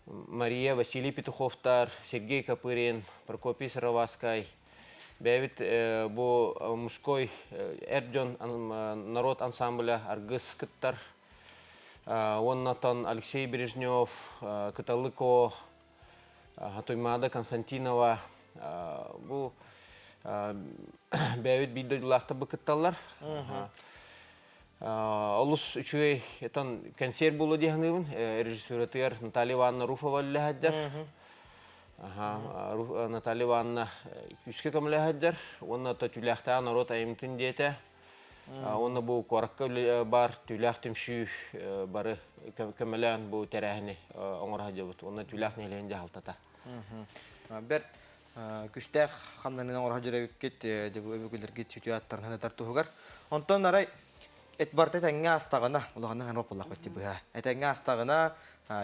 Мария Василий Петуховтар, Сергей Копырин, Прокопий Сыроваскай, Бэйэбит бу мужской эр дьон народ ансамбля Аргыс кыттар. Уоннатан Алексей Бережнев, Кыталыко, Туймаада Константинова бу бэйэбит биир дойдулаахтар кытталлар. Олус үчүгэй этан кэнсиэр буолуо дии саныыбын. Режиссуратыгар Наталья Ивановна Руфова үлэлэһэрдэр. Наталья Ивановна күүскэ көмөлөһөрдөр уонна түүлээхтээх норуот айымтын диэтэ. Уонна бу куоракка бар түүлээх түмсүү бары көмөлөөн бу тэрээһини оҥоро сылдьабыт. Уонна түүлээх нэһилиэгин дьаһалтата. Бэрт күстээх хамнанын оҥоро сылдьар эбиккит, өбүгэлэргит сүтүө аттарын санатар туһугар. Онтон арай Эт барыта этэҥҥэ астаҕына, улаханнык ханар буоллахпыт дии быһа. Этэҥҥэ астаҕына,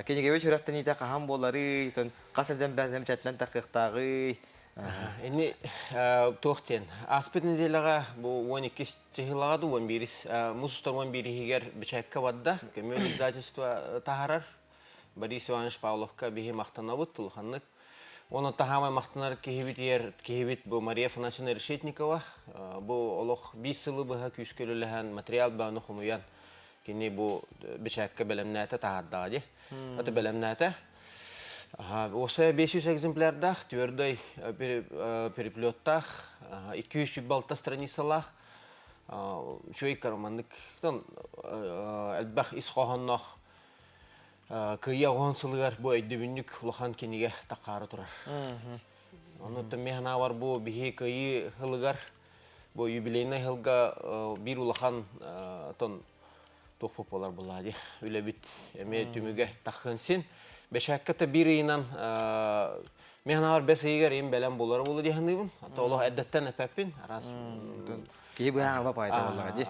кинигэбит сүрэхтэниитэ хаһан буоларый, тон хас эзэмбэрдэм чэтинэн тахыахтааҕый? Ини туох диэн, ааспыт нэдиэлэҕэ бу 12 чыһылаҕа ду 11 муус устар 11-иһигэр бэчээккэ барда, көмүөл издательство таһаарар. Борис Иванович Павловка биһи махтанабыт улаханнык. Оны таһаамай махтанар киһибит ер киһибит бу Мария Афанасьевна Решетникова. Бу олох биир сылы быһа күүскэ үлэлэһэн материал бааны хомуйан кини бу бэчээккэ бэлэмнээтэ таһаардаҕа дии. Аты бэлэмнээтэ. Уосая 500 экземплярдаах, твердой переплеттаах, 206 страницалаах, үчүгэй карманнык элбэх ис хоһоонноох Кыйа оҕон сылыгар бу өйдөбүнньүк улахан кинигэ таххаары турар. Онуттан мин санаабар бу биһи кыайыы сылыгар бу юбилейнай сылга биир улахан тон туох буолар буолла дии үлэбит эмиэ түмүгэ таххын син бэшээккэ та биир ыйынан мин санаабар бэс ыйыгар им бэлэм буолара буолуо дии саныыбын ата олох эрдэттэн эппэппин араас киһи быһаан пайда буоллаҕа дии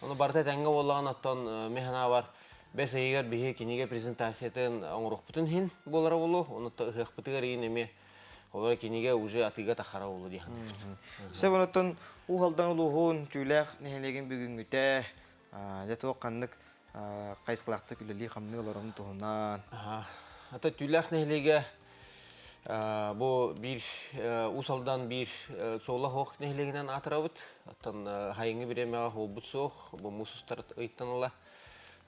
ону барыта тэҥҥэ буоллаҕына оттон мин санаабар Бэс ыйыгар биһи кинигэ презентациятын оҥоруохпутун иһин буолара буолуо, онуттан ыһыахпытыгар иһин эмиэ олоро кинигэ уже атыыга тахара буолуо дии саныыбын. Сөп онуттан Уус Алдан улууһун Түүлээх нэһилиэгин бүгүҥҥүтэ дьэ туох ханнык хайысхалаахтык үлэлии-хамныы олорорун туһунан. Ата Түүлээх нэһилиэгэ бу биир Уус Алдан биир суола суох нэһилиэгинэн аатырабыт. Оттон хайыҥҥы бириэмэҕэ буолбут суох, бу муус устар ыйтан ыла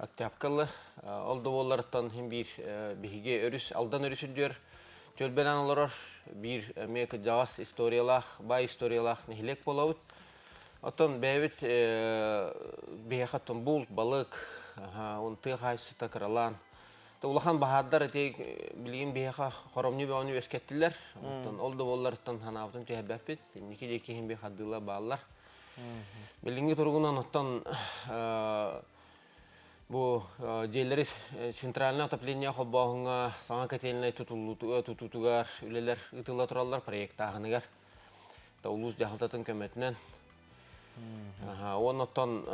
Октябкалы ол да буолларыттан иһин биир биһиги өрүс Алдан өрүс үрдүгэр түөлбэнэн олорор биир эмиэ кырдьаҕас историялаах, баай историялаах нэһилиэк буолабыт. Оттон бэйэбит биһиэхэ оттон булт, балык, уон тыа хаһаайыстыбата кыралаан улахан баһаардар ити билигин биһиэхэ хоромньу бөҕөнү үөскэттилэр. Оттон ол да буолларыттан санаабытын түһэрбэппит. Инники диэки иһин би хардыылар бааллар. Билиҥҥи туругунан оттон бу дьиэлэри центральное отопление холбооһуҥҥа саҥа котельнай тутуутугар үлэлэр ыытылла тураллар проектааһыныгар улуус дьаһалтатын көмөтүнэн. Уонна оттон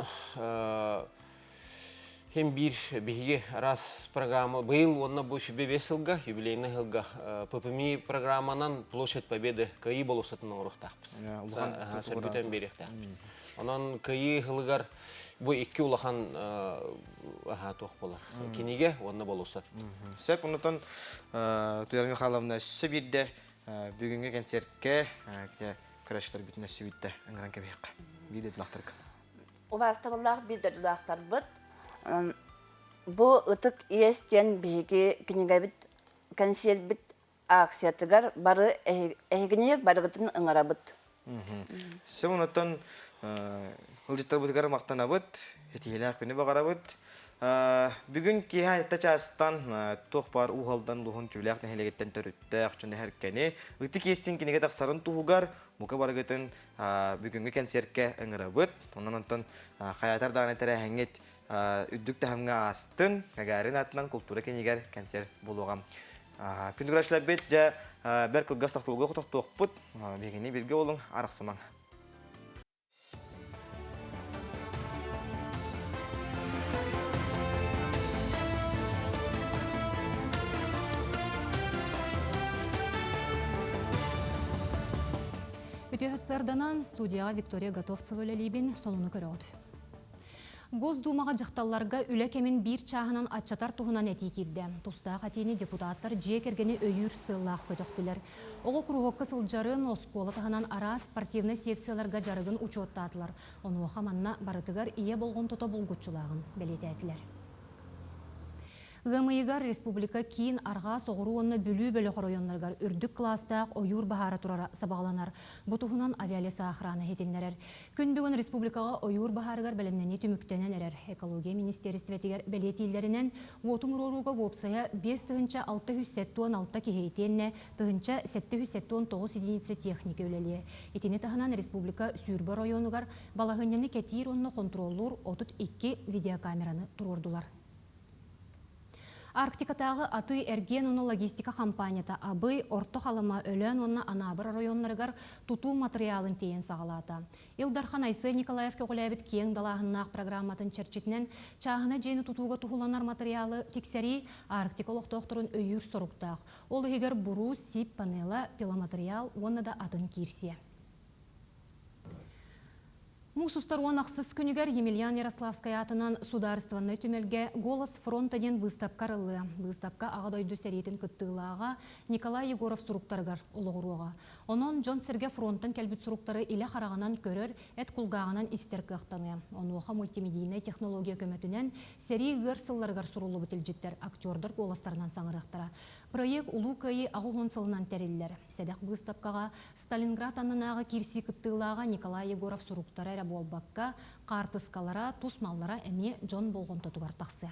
Хим биир биһиги араас программа быйыл уонна бу сүбэ биэс сылга юбилейный сылга ППМИ программанан Площадь Победы Кыайыы болуоссатын оҥоруохтаахпыт. Улахан сөргүтэн биэриэхтээхпит. Онон Кыайыы сылыгар бу икки улахан туох буолар кинигэ уонна болуоссат. Сөп, онутан Туяра Михайловна өссө биирдэ бүгүҥҥү концертке көрөөччүлэрбитин өссө биирдэ ыҥыран кэбиһиэххэ. Биир дойдулаахтаргын. Убаастабыллаах биир дойдулаахтарбыт. Бу Ытык иэс диэн биһиги кинигэбит кэнсиэрбит акциятыгар бары эһигини барыгытын ыҥырабыт. Сөп онтон ыалдьыттарбытыгар махтанабыт, этиһиилээх күнү баҕарабыт. Бүгүн киэһэ айта чаастан туох баар Уһалдан улууһун Түүлээх нэһилиэгиттэн төрүттээх дьон эһэркэни Ытык иэстин кинигэ тахсарын туһугар бука барыгытын бүгүҥҥү кэнсиэркэ ыҥырабыт. Онон онтон хайаатар даҕаны тэрээһиҥҥит үрдүк таһымҥа аастын. Гагарин аатынан култуура кинигэр кэнсиэр буолуоҕа. Күндү көрөөччүлэрбит, дьэ, бэр кылгас тохтуулга тохтуохпут. Биһигини бииргэ буолуҥ, арахсымаҥ. Үтүө сарданан студияҕа Виктория Готовцева үлэлиибин, сонуну көрөҕүт. Госдумаҕа дьахталларга үлэ кэмин биир чааһынан аччатар туһунан этии киирдэ. Тустаах этиини депутаттар дьиэ кэргэни өйүүр сыаллаах көтөхтүлэр. Оҕо куруһуокка сылдьарын, оскуола таһынан араас спортивнай секцияларга дьарыгын учуоттаатылар. Онуоха манна барытыгар ийэ болҕомтото булгуччулааҕын бэлиэтээтилэр. Ыам ыйыгар республика киин, арҕаа, соҕуруу уонна Бүлүү бөлөх оройуоннарыгар үрдүк кылаастаах ойуур баһаара турара сабаҕаланар. Бу туһунан Авиалесоохрана иһитиннэрэр. Күн бүгүн республикаҕа ойуур баһаарыгар бэлэмнэнии түмүктэнэн эрэр. Экология министиэристибэтигэр бэлиэтииллэринэн, уоту умуруорууга уопсайа 5676 киһи итиэннэ 1779 единица техника үлэлиэ. Итини таһынан республика сүүрбэ оройуонугар балаһыанньаны кэтиир уонна хонтуруоллуур 32 видеокамераны туруордулар. Арктикатааҕы атыы-эргиэн уонна логистика хампаанньата Абый, Орто Халыма, Өлөөн уонна Анаабыр оройуоннарыгар тутуу матырыйаалын тиэйэн саҕалаата. Ил Дархан Айсен Николаев көҕүлээбит киэҥ далааһыннаах программатын чэрчитинэн чааһынай дьиэни тутууга туһуланар матырыйаалы тиксэрии Арктика олохтоохторун өйүүр соруктаах. Ол иһигэр буруус, сип панела, пиломатырыйаал уонна да атын киирсиэ. Муус устар уон ахсыс күнүгэр Емельян Ярославскай аатынан судаарыстыбаннай түмэлгэ «Голос фронта» диэн быыстапка арыллыа. Быыстапка Аҕа дойду сэриитин кыттыылааҕа Николай Егоров суруктарыгар олоҕуруоҕа. Онон дьон-сэргэ фронтан кэлбит суруктары илэ хараҕынан көрөр, эт кулгааҕынан истэр кыахтаныа. Онуоха мультимедийнай технология көмөтүнэн сэрии ыар сылларыгар суруллубут илдьиттэр актердар куоластарынан саҥарыахтара. Проект Улуу Кыайыы 80 сылынан тэриллэр. Сэдэх быыстапкаҕа Сталинград аннынааҕы киирсии кыттыылааҕа Николай Егоров суруктара эрэ буолбакка, хаартыскалара, тус маллара эмиэ дьон болҕомтотугар тахсыа.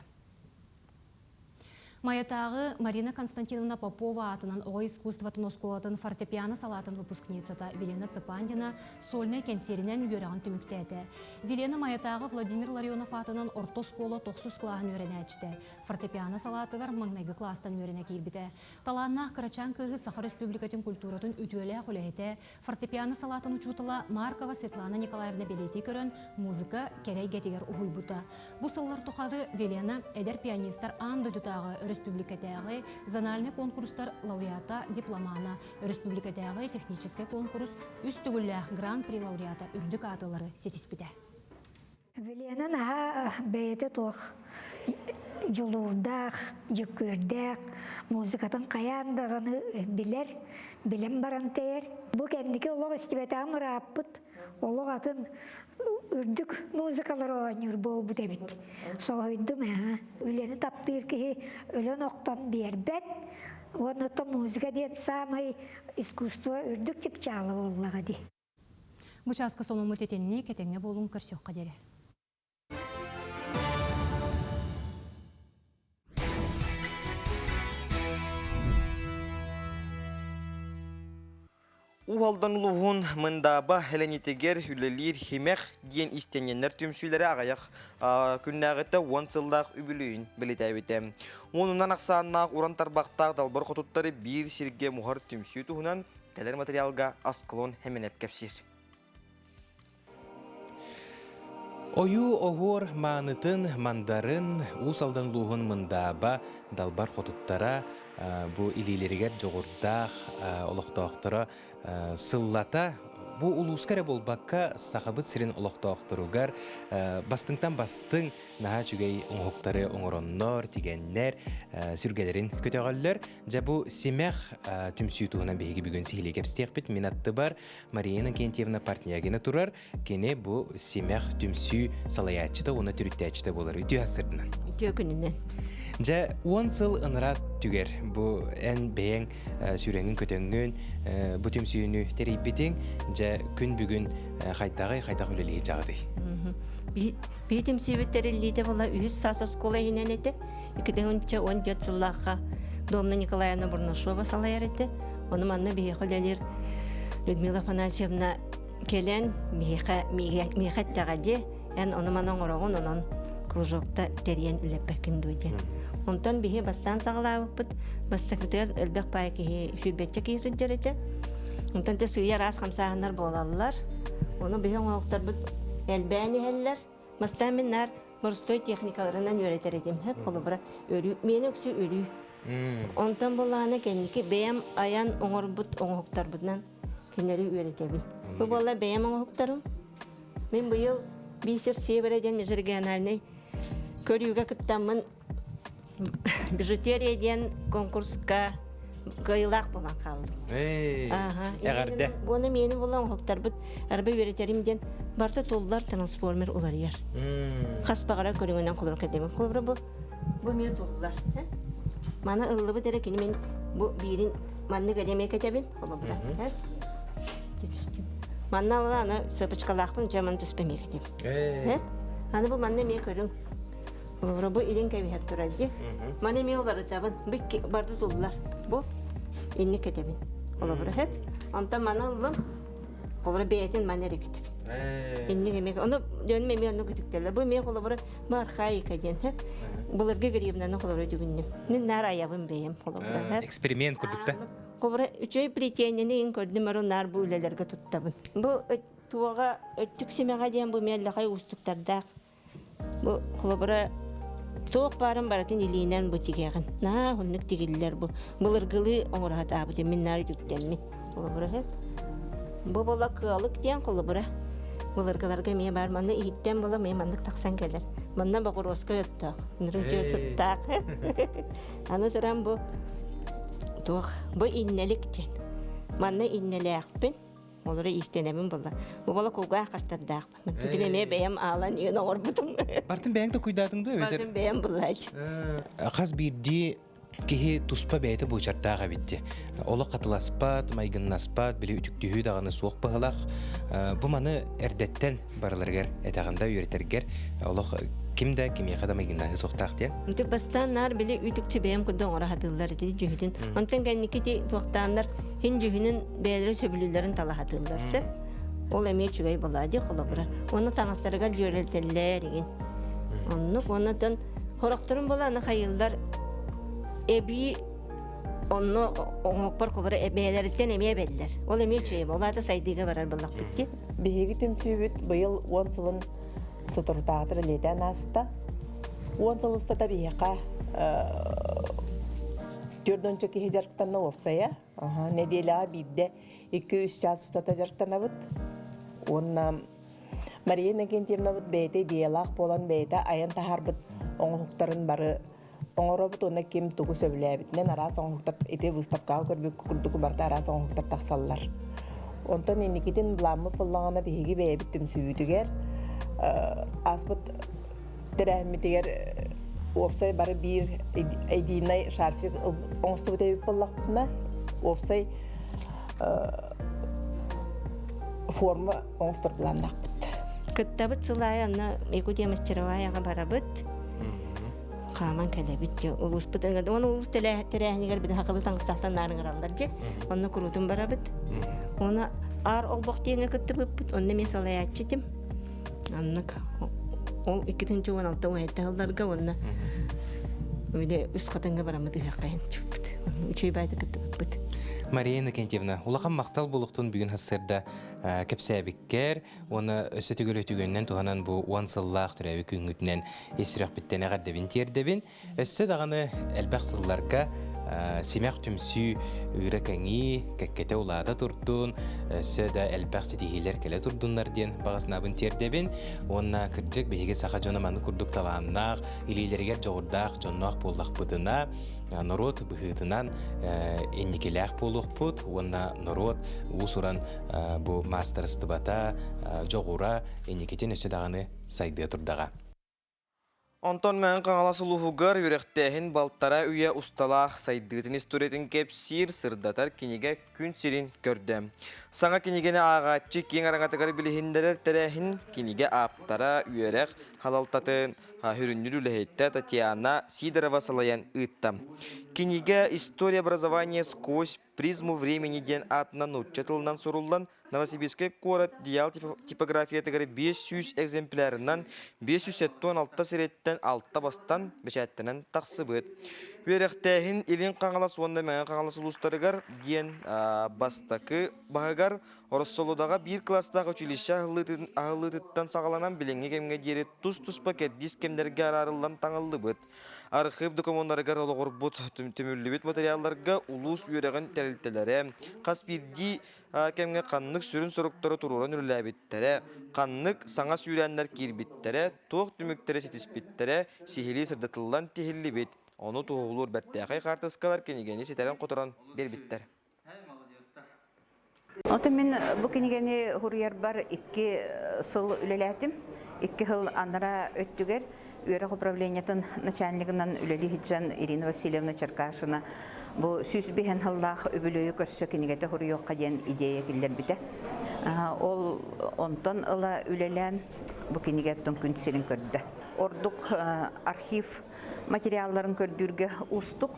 Майатааҕы Марина Константиновна Попова аатынан оҕо искусствотын оскуолатын фортепиано салаатын выпускницата Вилена Цыпандина сольнай кэнсиэринэн үөрэҕин түмүктээтэ. Вилена Майатааҕы Владимир Ларионов аатынан орто оскуола тохсус кылааһын үөрэнээччитэ. Фортепиано салаатыгар маҥнайгы кылаастан үөрэнэ киирбитэ. Талааннаах кырачаан кыыһы Саха Республикатын культуратын үтүөлээх үлэһитэ, фортепиано салаатын учуутала Маркова Светлана Николаевна бэлиэтии көрөн, музыка кэрэ эйгэтигэр уһуйбута. Бу сыллар тухары Велена эдэр пианистар аан дойдутааҕы, өрөспүүбүлүкэтээҕи зональнай конкурстар лауреата, дипломана, өрөспүүбүлүкэтээҕи техническэй конкурс үс төгүллээх гран-при лауреата үрдүк аатылары ситиспитэ. Вилена наһаа бэйэтэ туох дьулуурдаах, дьүккүөрдээх, музыкатын хайаан даҕаны билэр, билэн баран тэйэр. Бу кэнники олох истибэтэҕим ырааппыт, олох атын үрдүк музыкалары оонньуур буолбут эбит. Соһуйдум ээ. Үлэни таптыыр киһи өлөн-охтон биэрбэт. Уонна оттон музыка диэн саамай искусство үрдүк чыпчаала буоллаҕа дии. Бу чааска сонуммут итинник, этэҥҥэ буолуҥ, көрсүөххэ диэри. Уһалдан улууһун Мындааба Хеленитигэр үлэлиир Химэх диэн истэнньэннэр түмсүүлэрэ аҕыйах күннээҕитэ уон сыллаах үбүлүйүн бэлиэтээбитэ. Уонунан ахсааннаах уран тарбахтаах далбар хотуттары биир сиргэ муһар түмсүү туһунан Кэлэр материалга Асклон Хеменеп кэпсиир. Ойуу оһуор маанытын, мандарын, Уус Алдан улууһун Мындааба далбар хотуттара бу илиилэригэр дьоҕурдаах олохтоохторо сыллата Бу улууска эрэ буолбакка, Сахабыт сирин олохтоохторугар бастыҥтан бастыҥ наһаа үчүгэй оҥоһуктары оҥороннор, тигэннэр, сүргэлэрин көтөҕөллөр. Дьэ бу Симэх түмсүү туһунан биһиги бүгүн сиһилии кэпсиэхпит. Мин аттыбар Мария Иннокентьевна Портнягина турар. Кини бу Симэх түмсүү салайааччыта уонна төрүттээччитэ буолар. Үтүө сырдынан. Үтүө күнүнэн. Дьэ, 10 сыл ынырат түгэр. Бу эн бэйэҥ сүрэҥин көтөҥҥүн бу түмсүүнү тэрийбитиҥ. Дьэ, күн бүгүн хайдаҕый, хайдах үлэлии дьаҕытый? Биһи түмсүүбүт тэриллиитэ була үһүс саас оскуола иһинэн этэ. 2014 сыллаахха Домна Николаевна Бурнашова салайар этэ. Ону манна биһиэхэ үлэлиир Людмила Афанасьевна кэлэн миэхэ миэхэ эттэҕэ дии эн ону маны оҥороҕун онон кружокта тэрийэн үлэппэккин дуо диэн. Онтон биһи бастаан саҕалаабыппыт бастакытыгар элбэх паай киһи сүүрбэччэ киһи сылдьар этэ. Онтон те сыыйа араас хамсааһыннар буолаллар. Ону биһи оҥоһуктарбыт элбээн иһэллэр. Бастаан мин наар боростуой техникаларынан үөрэтэр этим. Хэп холобура өрүү, миэнэ үксү өрүү. Онтон буоллаҕына кэнники бэйэм айан оҥорбут оҥоһуктарбытынан кинилэри үөрэтэбин. Бу буолла бэйэм оҥоһуктарым. Мин быйыл Бисер Севера диэн межрегиональнай көрүүгэ кыттаммын бижутерия диэн конкурска кыайыылаах буолан хааллым. Эҕэрдэ. Уонна миэнин буолан оҥоһуктарбыт арба үөрэтерим диэн барыта туллар трансформер уларыйар. Хас баҕарар көрүҥүнэн холобур кэтэмин. Холобура бу бу эмиэ туллар. Маны ыллыбыт эрэ кини мин бу биирин маннык эмиэ кэтэбин холобура. Манна аны аны цепочкалаахпын дьэ маны түспэ эмиэ кэтэбин. Аны бу манна эмиэ көрүҥ. Холобура бу илин кэбиһэр турар дии. Маны эмиэ уларытабын. Бу барды туллар. Бу инник кэтэбин. Холобура хэп. Онтон маны ыллым. Холобура бэйэтин маны эрэ кэтэбин. Инник эмиэ. Ону дьонум эмиэ оннук үтүктэллэр. Бу эмиэ холобура бу архаика диэн хэп. Былыргы гривнаны холобура дүгүннүм. Мин наар айабын бэйэм холобура хэп. Эксперимент курдук да. Холобура үчүгэй плетениени ин көрдүм эрэ наар бу үлэлэргэ туттабын. Бу туоҕа өттүк симэҕэ диэн бу миэллэхэй уустуктардаах. Бу холобура туох баарын барытын илиинэн бу тигэҕин. Наһаа уһуннук тигиллэр бу. Былыргылыы оҥоро сатаабытым мин наар үтүктэммин. Холобура Бу була кыалык диэн холобура. Былыргыларга эмиэ баар. Манна иһиттэн була эмиэ маннык тахсан кэлэр. Манна боҕуруоска өттөөх. Нырычы сыттаах. Аны туран бу туох бу иннэлик диэн. Манна иннэлээхпин. Олору иистэнэбин буолла. Бу бола кулгаах хастардаахпын. Бүтүн эмиэ бэйэм аалан иһин оҥорбутум. Бартын бэйэҥ токуйдаатыҥ дуо эбэтэр? Бартын бэйэм буллаач. Хас биирдии киһи туспа бэйэтэ буочардаах эбит. Олох хатыласпат, майгыннаспат, били үтүктүһүү даҕаны суох быһылах. Бу маны эрдэттэн барыларыгар этэҕинда үөрэтэргэр олох ким да кимиэхэ да майгыннаһыы суохтаах диэн. Ити бастаан наар били үтүкчү бэйэм курдук оҥоро сатыыллар ити дьүһүтүн. Онтон кэнники ити туохтааннар хин дьүһүнүн бэйэлэрэ сөбүлүүллэрин тала сатыыллар сөп. Ол эмиэ үчүгэй буолаа дии холобура. Уонна таҥастарыгар дьүөрэлтэллэр игин. Оннук уонна хорохторун була аны хайыллар эбии онно оҥоппор холобура бэйэлэриттэн эмиэ эбэллэр. Ол эмиэ үчүгэй. Ол аата сайдыыга барар буоллахпыт дии. Биһиги түмсүүбүт быйыл 10 сылын соторутааҕыта бэлиэтээн ааста. 10 сыл устата биһиэхэ 4 киһи дьарыктанна уопсайа. Нэдиэлэҕэ биирдэ 2-3 чаас устата дьарыктанабыт. Уонна Мария Иннокентьевнабыт бэйэтэ идеялаах буолан бэйэтэ айан таһаарбыт оҥоһуктарын бары оҥоробут уонна ким тугу сөбүлээбитинэн араас оҥоһуктар ити выставкаҕа көрбүт курдук барыта араас оҥоһуктар тахсаллар. Онтон инникитин былааммыт буоллаҕына биһиги бэйэбит түмсүүбүтүгэр ааспыт тэрээһиммитигэр уопсай бары биир единый шарфик оҥостубут эбит буоллахпытына уопсай форма оҥостор былааннаахпыт. Кыттабыт сыл аайы анна Якутия мастероваяҕа барабыт. Хааман кэлэбит дьэ улууспут ыҥырда. Уонна улуус тэрээһинигэр били хахылы таҥастаахтан наар ыҥыраллар дьэ. Онно куруутун барабыт. Уонна аар олбох диэҥҥэ кыттыбыппыт. Онно эмиэ салайааччы этим. Аннык ол 2016 уһайта сылларга уонна үс хатыҥҥа бараммыт ыһыахха иһин чуппут. Үчүгэй баайда кыттыбыппыт. Мария Иннокентьевна, улахан махтал буолуохтун бүгүн сарсыарда кэпсээбиккэр уонна өссө төгүл үтүгүнэн туһанан бу уон сыллаах төрөөбүт күҥҥүтүнэн ис сүрэхпиттэн эҕэрдэбин тиэрдэбин. Өссө даҕаны элбэх сылларга симэх түмсүү ыыра кэҥии, кэккэтэ улаата турдун, өссө да элбэх ситиһиилэр кэлэ турдуннар диэн баҕа санаабын тиэрдэбин. Уонна кырдьык биһиги саха дьоно маннык курдук талааннаах, илиилэригэр дьоҕурдаах дьонноох буоллахпытына, норуот быһыытынан инникилээх буолуохпут уонна норуот уус-уран бу маастарыстыбата, дьоҕура инникитин өссө даҕаны сайдыа турдаҕа. Онтон Мэҥэ Хаҥалас улууһугар үөрэхтээһин балтараа үйэ усталаах сайдыытын историятын кэпсиир, сырдатар кинигэ күн сирин көрдө. Саҥа кинигэни ааҕааччы киэҥ араҥатыгар билиһиннэрэр тэрээһин кинигэ ааптара, үөрэх халалтатын сүрүннүүр үлэһиттэ Татьяна Сидорова салайан ыытта. Кинигэ «История образования сквозь призму времени» диэн аатынан нуучча тылынан суруллан Новосибирскай куорат Диал типографиятыгар 500 экземплярынан 576 сирэттэн алта бастан бэчээттэнэн тахсыбыт. Үөрэхтээһин Илин Хаҥалас уонна Мэҥэ Хаҥалас улуустарыгар диэн бастакы баһыгар Ороссолуодаҕа биир кылаастаах училище аһыллыытыттан саҕаланан билиҥҥи кэмҥэ диэри тус-туспа кэрдиис кэмнэргэ араарыллан таҥыллыбыт. Архыып докумуоннарыгар олоҕурбут түмүллүбүт материалларга улуус үөрэҕин тэрилтэлэрэ хас биирдии кэмҥэ ханнык сүрүн соруктары туруоран үлэлээбиттэрэ, ханнык саҥа сүүрээннэр киирбиттэрэ, туох түмүктэри ситиспиттэрэ сиһилии сырдатыллан тиһиллибит. Ону туоһулуур бэртээхэй хаартыскалар кинигэни ситэрэн-хоторон биэрбиттэр. Ото мин бу кинигэни хуруйарбар икки сыл үлэлээтим. Икки сыл анараа өттүгэр үөрэх управлениетын начальнигынан үлэлии сылдьан Ирина Васильевна Черкашина бу 105 сыллаах үбүлүөйү көрсө кинигэтэ суруйуохха диэн идея киллэрбитэ. Ол онтон ыла үлэлээн бу кинигэттэн күн сирин көрдө. Ордук архив материалларын көрдүүргэ уустук.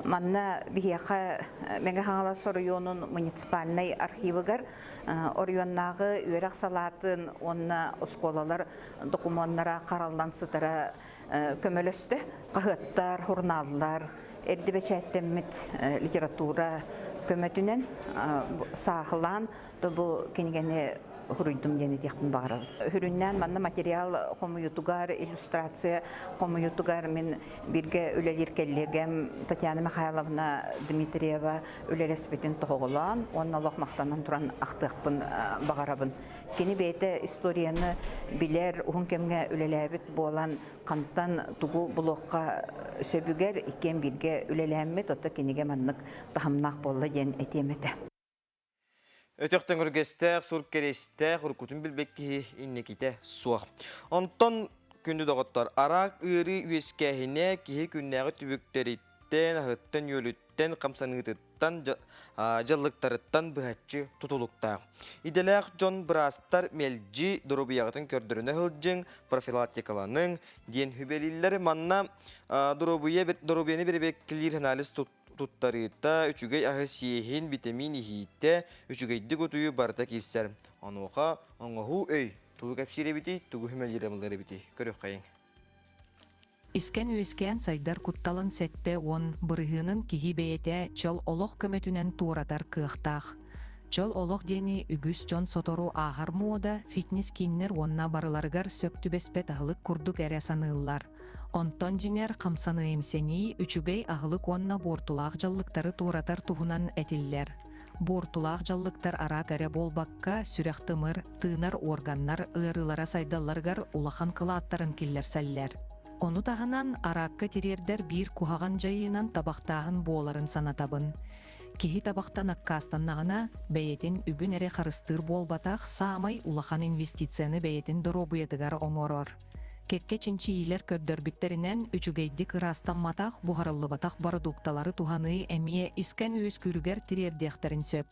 Манна биһиэхэ Мэҥэ Хаҥалас оройуонун муниципальнай архивыгар оройуоннааҕы үөрэх салаатын уонна оскуолалар докумуоннара хараллан сытара көмөлөстө. Хаһыаттар, журналлар, эрдэ бэчээттэммит литература көмөтүнэн сааһылаан бу кинигэни суруйдум диэн этиэхпин баҕарабын. Сүрүннээн манна материал хомуйуутугар, иллюстрация хомуйуутугар мин бииргэ үлэлиир кэллиэгэм Татьяна Михайловна Дмитриева үлэлэспитин тоһоҕолоон уонна олох махтанан туран ахтыахпын баҕарабын. Кини бэйэтэ историяны билэр, уһун кэмҥэ үлэлээбит буолан хантан тугу булуохха сөбүгэр иккиэн бииргэ үлэлээммит, ото кинигэ маннык таһымнаах буолла диэн этиэм этэ. Өтөх төҥүргэстээх, сур кэриэстээх, уруккутун билбэт киһи инникитэ суох. Онтон күндү доҕоттор, араак ыарыы үөскээһинэ киһи күннээҕи түбүктэриттэн, аһыттан-үөлүттэн, хамсаныытыттан, дьаллыктарыттан быһаччы тутулуктаах. Идэлээх дьон быраастар мэлдьи доруобуйаҕытын көрдөрүнэ сылдьыҥ, профилактикаланыҥ диэн сүбэлииллэр. Манна доруобуйаны бэрэбиэркэлиир анализ туттарыыта, үчүгэй аһы сиэһин, битэмиин иһиитэ, үчүгэйдик утуйуу барыта киирсэр. Онуоха оҥоһуу өй тугу кэпсиир эбитий, тугу хүмэлиир эбитий? Көрүөххэйиҥ. Искэн үөскээн сайдар кутталын 70 бырыһыанын киһи бэйэтэ чөл олох көмөтүнэн туоратар кыахтаах. Чөл олох диэни үгүс дьон сотору ааһар муода, фитнес-кииннэр уонна барыларыгар сөп түбэспэт аһылык курдук эрэ саныыллар. Онтон дьиҥэр хамсаныы-имсэнии үчүгэй аһылык уонна буортулаах дьаллыктары туоратар туһунан этиллэр. Буортулаах дьаллыктар араак эрэ буолбакка, сүрэх-тымыр, тыынар уорганнар ыарыылара сайдалларыгар улахан кылааттарын киллэрсэллэр. Ону таһынан, араакка тириэрдэр биир куһаҕан дьайыынан табахтааһын буоларын санатабын. Киһи табахтан аккаастаннаҕына, бэйэтин үбүн эрэ харыстыыр буолбатах, саамай улахан инвестицияны бэйэтин доруобуйатыгар оҥорор. Кэккэ чинчийиилэр көрдөрбүттэринэн, үчүгэйдик ыраастамматах, буһарыллыбатах бородуукталары туһаныы эмиэ искэн үөскүүрүгэр тириэрдиэхтэрин сөп.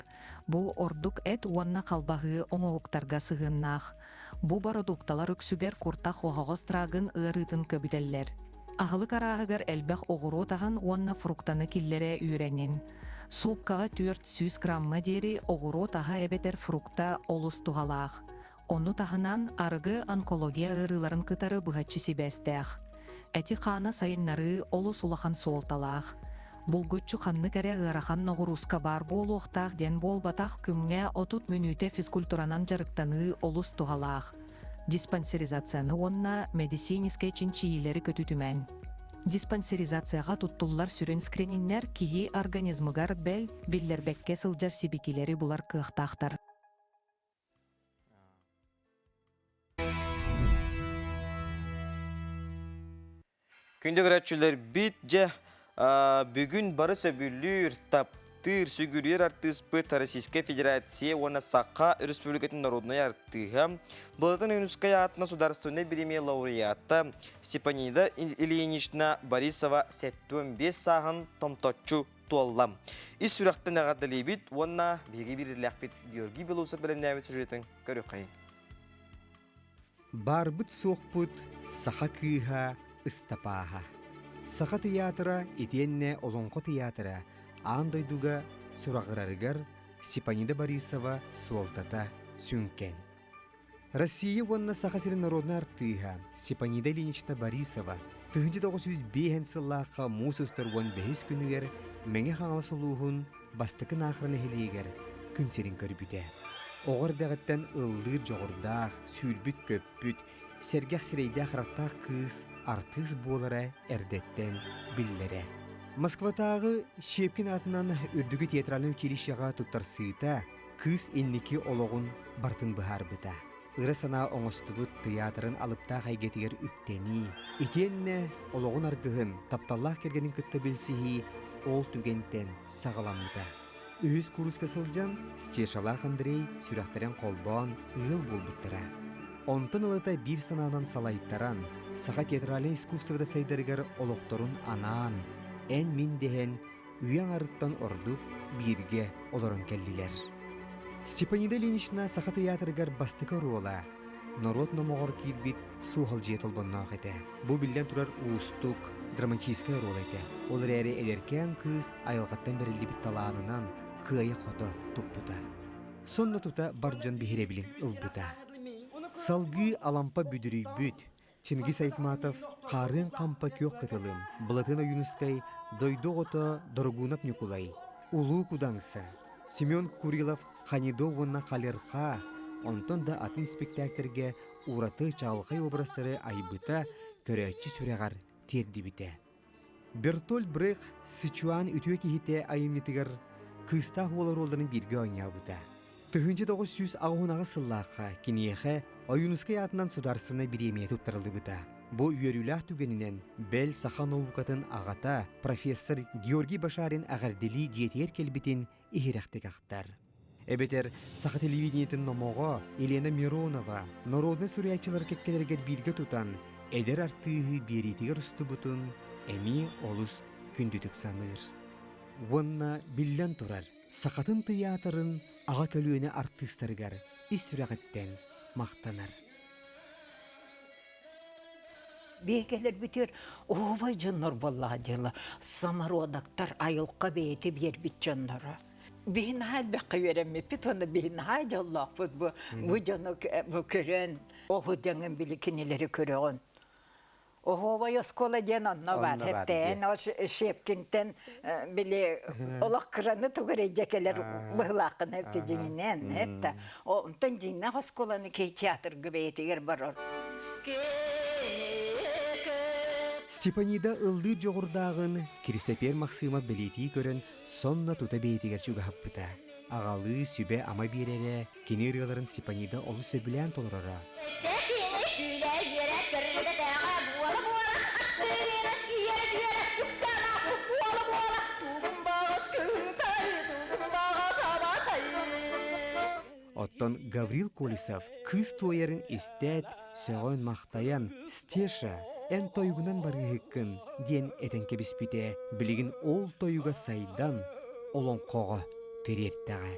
Бу ордук эт уонна халбаһыы оҥоһуктарга сыһыаннаах. Бу бородуукталар үксүгэр куртах оһоҕос трагын ыарыытын көбүтэллэр. Аһылык арааһыгар элбэх оҕуруот аһын уонна фруктаны киллэрэ үөрэнин. Сууккаҕа 400 граммҥа диэри оҕуруот аһа эбэтэр фрукта олус туһалаах. Ону таһынан, арыгы онкология ыарыыларын кытары быһаччы сибээстээх. Эти-хааны сайыннарыы олус улахан суолталаах. Булгуччу ханнык эрэ ыарахан ноҕурууска баар буолуохтаах диэн буолбатах күҥҥэ 30 мүнүүтэ физкультуранан дьарыктаныы олус туһалаах. Диспансеризацияны уонна мэдиссиинискэй чинчийиилэри көтүтүмэҥ. Диспансеризацияҕа туттуллар сүрүн скрининнэр киһи организмыгар бэл биллэрбэккэ сылдьар сибикилэри булар кыахтаахтар. Күндү көрөөччүлэрбит дьэ бүгүн бары сөбүлүүр, таптыыр, сүгүрүйэр артыыспыт Российскай Федерация уонна Саха Республикатын народнай артыыһа, Былатын Ойуунускай аатынан судаарыстыбаннай бириэмийэ лауреата Степанида Ильинична Борисова 75 сааһын томточчу туолла. Ис сүрэхтэн эҕэрдэлиибит уонна биһиги биирдилээхпит Георгий Белоусов бэлэмнээбит сюжетын көрүөххэйиҥ. Баарбыт-суохпут саха кыыһа Ыстапааһа. Саха тыйаатыра итиэннэ Олоҥхо тыйаатыра аан дойдуга сураҕырарыгар Степанида Борисова суолтата сүҥкэн. Россия уонна Саха сирин народнай артыыһа Степанида Ильинична Борисова 1905 сыллаахха муус устар 15 күнүгэр Мэҥэ Хаҥалас улууһун Бастакы Наахара нэһилиэгэр күн сирин көрбүтэ. Оҕо эрдэҕиттэн ыллыыр дьоҕурдаах, сүүрбүт-көппүт, сэргэх сирэйдээх-харахтаах кыыс артыыс буолара эрдэттэн биллэрэ. Москватааҕы Щепкин аатынан Үрдүкү театральнай училищеҕа туттарсыыта кыыс инники олоҕун барытын быһаарбыта. Ыра санаа оҥостубут тыйаатырын алыптаах эйгэтигэр үктэнии, итиэннэ олоҕун аргыһын, тапталлаах кэргэнин кытта билсиһии ол түгэнтэн саҕаламмыта. Үһүс кууруска сылдьан Стешалаах Андрей сүрэхтэрин холбоон ыал буолбуттара. Онтон ылата биир санаанан салайтаран, саха театральнай искусствота сайдарыгар олохторун анаан, эн-мин дэһэн үйэ аҥарыттан ордук бииргэ олорон кэллилэр. Степанида Ильинична Саха тыйаатырыгар бастакы оруола норуот номоҕор киирбит суоһалдьыйа толбонноох этэ. Бу биллэн турар уустук, драматическай оруол этэ. Ол эрээри эдэркээн кыыс айылҕаттан бэриллибит талаанынан кыайа-хото туппута. Сонно тута бар дьон биһирэбилин ылбыта. Салгыы Алампа бүдүрүйбүт, Чингиз Айтматов Хаарыан хампа күөх кытылым, Былатын Ойуунускай Дойду оҕото Дорогунов Ньукулай, Улуу Кудаҥса, Семен Курилов Ханидо уонна Халерха, онтон да атын испиктээктэргэ ураты чаҕылхай образтары айбыта көрөөччү сүрэҕэр тиэрдибитэ. Бертольд Брехт Сычуан үтүө киһитэ айымньытыгар кыыстаах уол оруолларын бииргэ оонньообута. 1988 сыллаахха киниэхэ Ойуунускай аатынан судаарыстыбаннай бириэмийэ туттарыллыбыта. Бу үөрүүлээх түгэнинэн бэл саха наукатын аҕата профессор Георгий Башарин эҕэрдэлии дьиэтигэр кэлбитин иһирэхтик ахтар. Эбэтэр саха телевидениетин номоҕо Елена Миронова народнай суруйааччылар кэккэлэригэр бииргэ тутан эдэр артыыһы биэриитигэр устубутун эмиэ олус күндүтүк саныыр. Уонна биллэн турар, сахатын тыйаатырын аҕа көлүөнэ артыыстарыгар ис сүрэҕиттэн махтанар. Биэкэлэрбитигэр оһуобай дьоннор буоллаҕа дьыала самородоктар айылҕа бэйэтэ биэрбит дьонноро. Биһи наһаа элбэххэ үөрэммиппит уонна биһи наһаа дьоллоохпут бу бу дьону бу көрөн оһу дьаҥын били кинилэри көрөҕүн. Оһуобай оскуола диэн онно бар хэптээн ол Шепкинтэн били олох кыраны тугу эрэ кэлэр быһылааххын эпти дьиҥинэн эттэ онтон дьиҥнээх оскуоланы киһи театрга бэйэтигэр барар Степанида ыллыыр дьоҕурдааҕын Киристэпиэр Махсыымап бэлиэтии көрөн сонно тута бэйэтигэр чугаһаппыта. Аҕалыы сүбэ-ама биэрэрэ, кини ырыаларын Степанида олус сөбүлээн толороро. Оттон Гаврил Колесов кыыс туойарын истээт, сөҕөн-махтайан «Стеша, эн тойугунан барыыһыккын» диэн этэн кэбиспитэ, билигин ол тойуга сайдан, олоҥхоҕо тириэртэҕэ.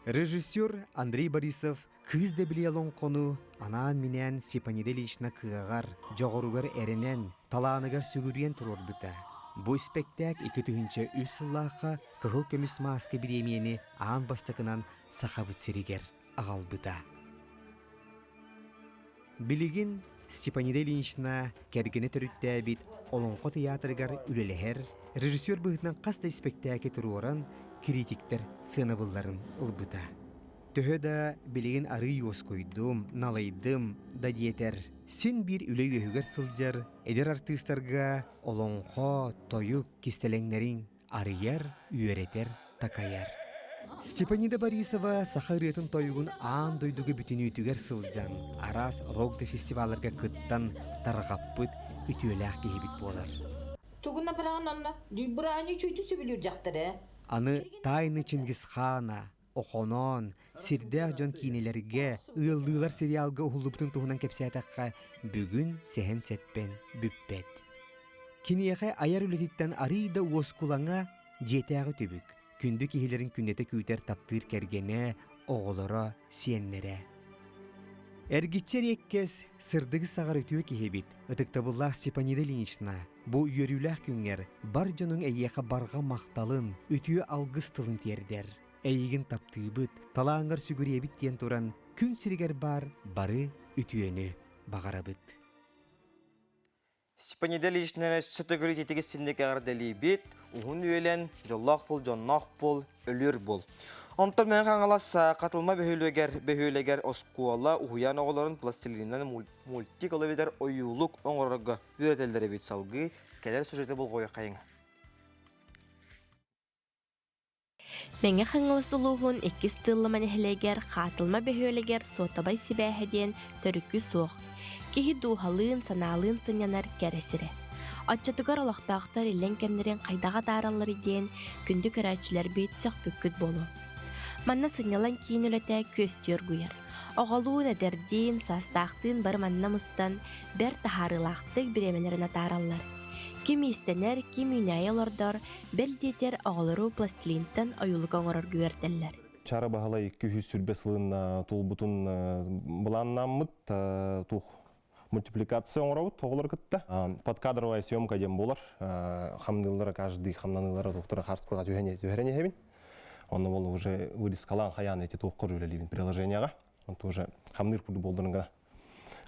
Режиссер Андрей Борисов Кыыс Дэбилийэ олоҥхону анаан-минээн Степанида Ильична кыаҕар, дьоҕуругар эрэнэн, талааныгар сүгүрүйэн туруорбута. Бу испэктээк 2003 сыллаахха Кыһыл көмүс мааска бириэмийэни аан бастакынан Сахабыт сиригэр аҕалбыта. Билигин Степанида Ильинична кэргэнэ төрүттээбит Олоҥхо тыйаатырыгар үлэлэһэр, режиссер быһыытынан хас да испэктээки туруоран, критиктэр сыанабылларын ылбыта. Төһө да билигин арыый уоскуйдум, налыйдым да диэтэр, син биир үлэ үөһүгэр сылдьар эдэр артыыстарга олоҥхо, тойук кистэлэҥнэрин арыйар, үөрэтэр, такайар. Степанида Борисова саха ырыатын тойугун аан дойдуга бүтүнүүтүгэр сылдьан, араас рок-фестивалларга кыттан тарҕаппыт үтүөлээх киһибит буолар. Тугуна быраҕан онно бырааны үчүгүйдүк сөбүлүүр дьахтар ээ. Аны Тайны Чингисхана, Охоноон, Сирдээх дьон киинэлэргэ, Ыаллыылар сериалга уһуллубутун туһунан кэпсээтэххэ, бүгүн сэһэн-сэппэн бүппэт. Киниэхэ айар үлэтиттэн арыый да уоскулаҥа дьиэтээҕи түбүк, күндү киһилэрин күннэтэ күүтэр таптыыр кэргэнэ, оҕолоро, сиэннэрэ. Эргиччи эриэккэс, сырдыгы саҕар үтүө киһибит, ытыктабыллаах Степанида Ильинична, бу үөрүүлээх күҥҥэр бар дьонуҥ эйиэхэ барҕа махталын, үтүө алгыс тылын тиэрдэр. Эйигин таптыыбыт, талааҥҥар сүгүрүйэбит диэн туран, күн сиригэр баар бары үтүөнү баҕарабыт. Степанида Ильичнаны өссө төгүл ититиги синник эҕэрдэлиибит, уһун үөлэн, дьоллоох буол, дьонноох буол, өлүөр буол. Онтон Мэҥэ Хаҥалас Хатылма бөһүөлэгэр, бөһүөлэгэр оскуола, уһуйаан оҕолорун пластилинынан мультик ол эбэтэр ойуулук оҥорорго үөрэтэллэр эбит салгыы кэлэр сюжеты болҕойуоххайыҥ. Мэҥэ Хаҥалас улууһун иккис Тыыллыма нэһилиэгэр Хаатылма бөһүөлэгэр суотабай сибээһэ диэн төрүкү суох, киһи дууһалыын, санаалыын сынньанар кэрэ сирэ. Оччотугар олохтоохтор иллэҥ кэмнэрин хайдах атааралларый диэн күндү көрөөччүлэрбит сөхпүккүт буолуо. Манна сынньалаҥ киин үлэтэ күөстүү оргуйар. Оҕолуун, эдэрдиин, саастаахтыын бары манна мустан, бэрт таһаарыылаахтык бириэмэлэрин атаараллар. Ким иистэнэр, ким үүнээйи олордор, Бэл диэтэр, оҕолору пластилинтан ойуулук оҥорорго үөрдэллэр. Чара Баһылай 220 сылын туолбутун былааннааммыт туох мультипликация оҥоробут оҕолору кытта. Подкадровая съемка диэн буолар. Хамныыллара каждый хамнаныылара туохтара хаарскыга түһэн түһэрэн иһэбин. Онно бол уже вырезкалаан хайаан эти туохкор үлэлиибин приложенияҕа. Онто уже хамныыр курдук болдурун гына.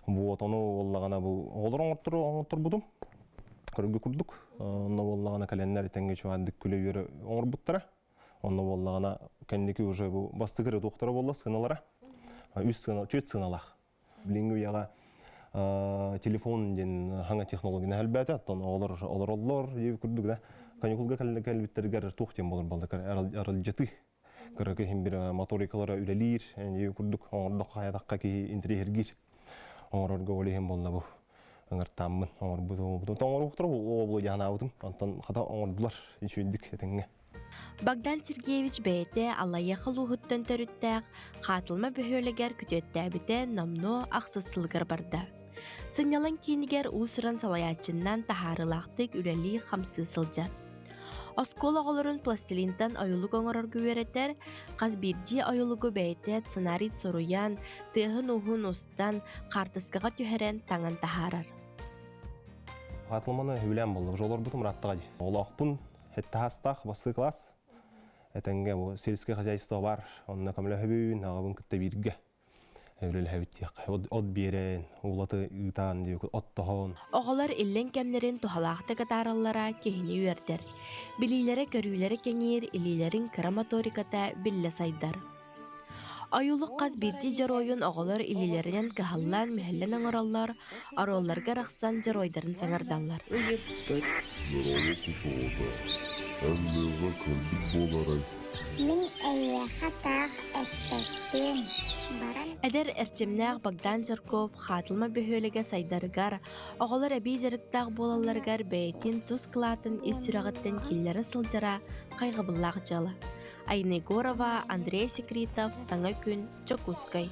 Вот ону буоллаҕына бу оҕолор оҥотторбутум. Көрөргө курдук. Онно буоллаҕына кэлэннэр тэҥҥэ чугаардык күлэ-үөрэ оҥорбуттара. Онно буоллаҕына кэнники уже бу бастакы эрэ туохтара буолла сыаналара. Үс сыана, түөрт сыаналаах. Билиҥҥи үйэҕэ телефон диэн хаҥа технологияны элбээтэ. Оттон оҕолор олороллор курдук да. Каникулга кэлбиттэригэр туох диэн буолар буолла аралдьытыы кыракый иһин бир моторикалара үлэлиир курдук оҥордоххо хайатахха киһи интириэһиргиир оҥорорго ол иһин буолла бу ыҥыртааммын оҥорбут оҥорбутум оҥоруохтара оҕобулу дьаһанаабытым онтон хата оҥордулар үчүгэйдик этэҥҥэ Богдан Сергеевич бэйэтэ Аллайыаха улууһуттан төрүттээх Хаатылма бөһүөлэгэр күтүөттээбитэ номнуо ахсыс сылыгар барда. Сынньалаҥ киинигэр уус-уран салайааччыннан таһаарыылаахтык үлэлии-хамсыы сылдьар. Оскуола оҕолорун пластилинтан ойуулук оҥорорго үөрэтэр, хас биирдии ойуулугу бэйэтэ сценарий суруйан, тыаһын-ууһун устан, хаартыскаҕа түһэрэн таҥан таһаарар. Хаатылманы үбүлээн буолла. Уже олорбутум ырааттаҕа дии. Олоохпун хеттаһастаах бастыы класс. Этэҥҥэ бу сельское хозяйство бар. Онно көмөлөһөбүн, аҕабын кытта бииргэ. Үлэлэһэбит диэххэ. От биэрэн, уулаты ыытаан диэки оттоһон. Оҕолор иллэҥ кэмнэрин туһалаахтык атаараллара киһини үөрдэр. Билиилэрэ-көрүүлэрэ кэҥиир, илиилэрин кыра моториката биллэ сайдар. Ойуулук хас биирдии дьоруойун оҕолор илиилэринэн кыһаллан-мүһэллэн оҥороллор, оруолларга арахсан дьоруойдарын саҥардаллар. Ыйыппыт. Нөрөлө кус оҕото, эн лыыҕа кэлбит буоларай? Мин эйиэхэ таах эппэппин, баран Эдэр эрчимнээх Богдан Жирков Хаатылма бөһүөлэгэ сайдарыгар, оҕолор эбии дьарыктаах буолалларыгар бэйэтин тус кылаатын ис сүрэҕиттэн киллэрэ сылдьара хайҕабыллаах дьыала. Айна Егорова, Андрей Секритов, Саҥа күн, Дьокуускай.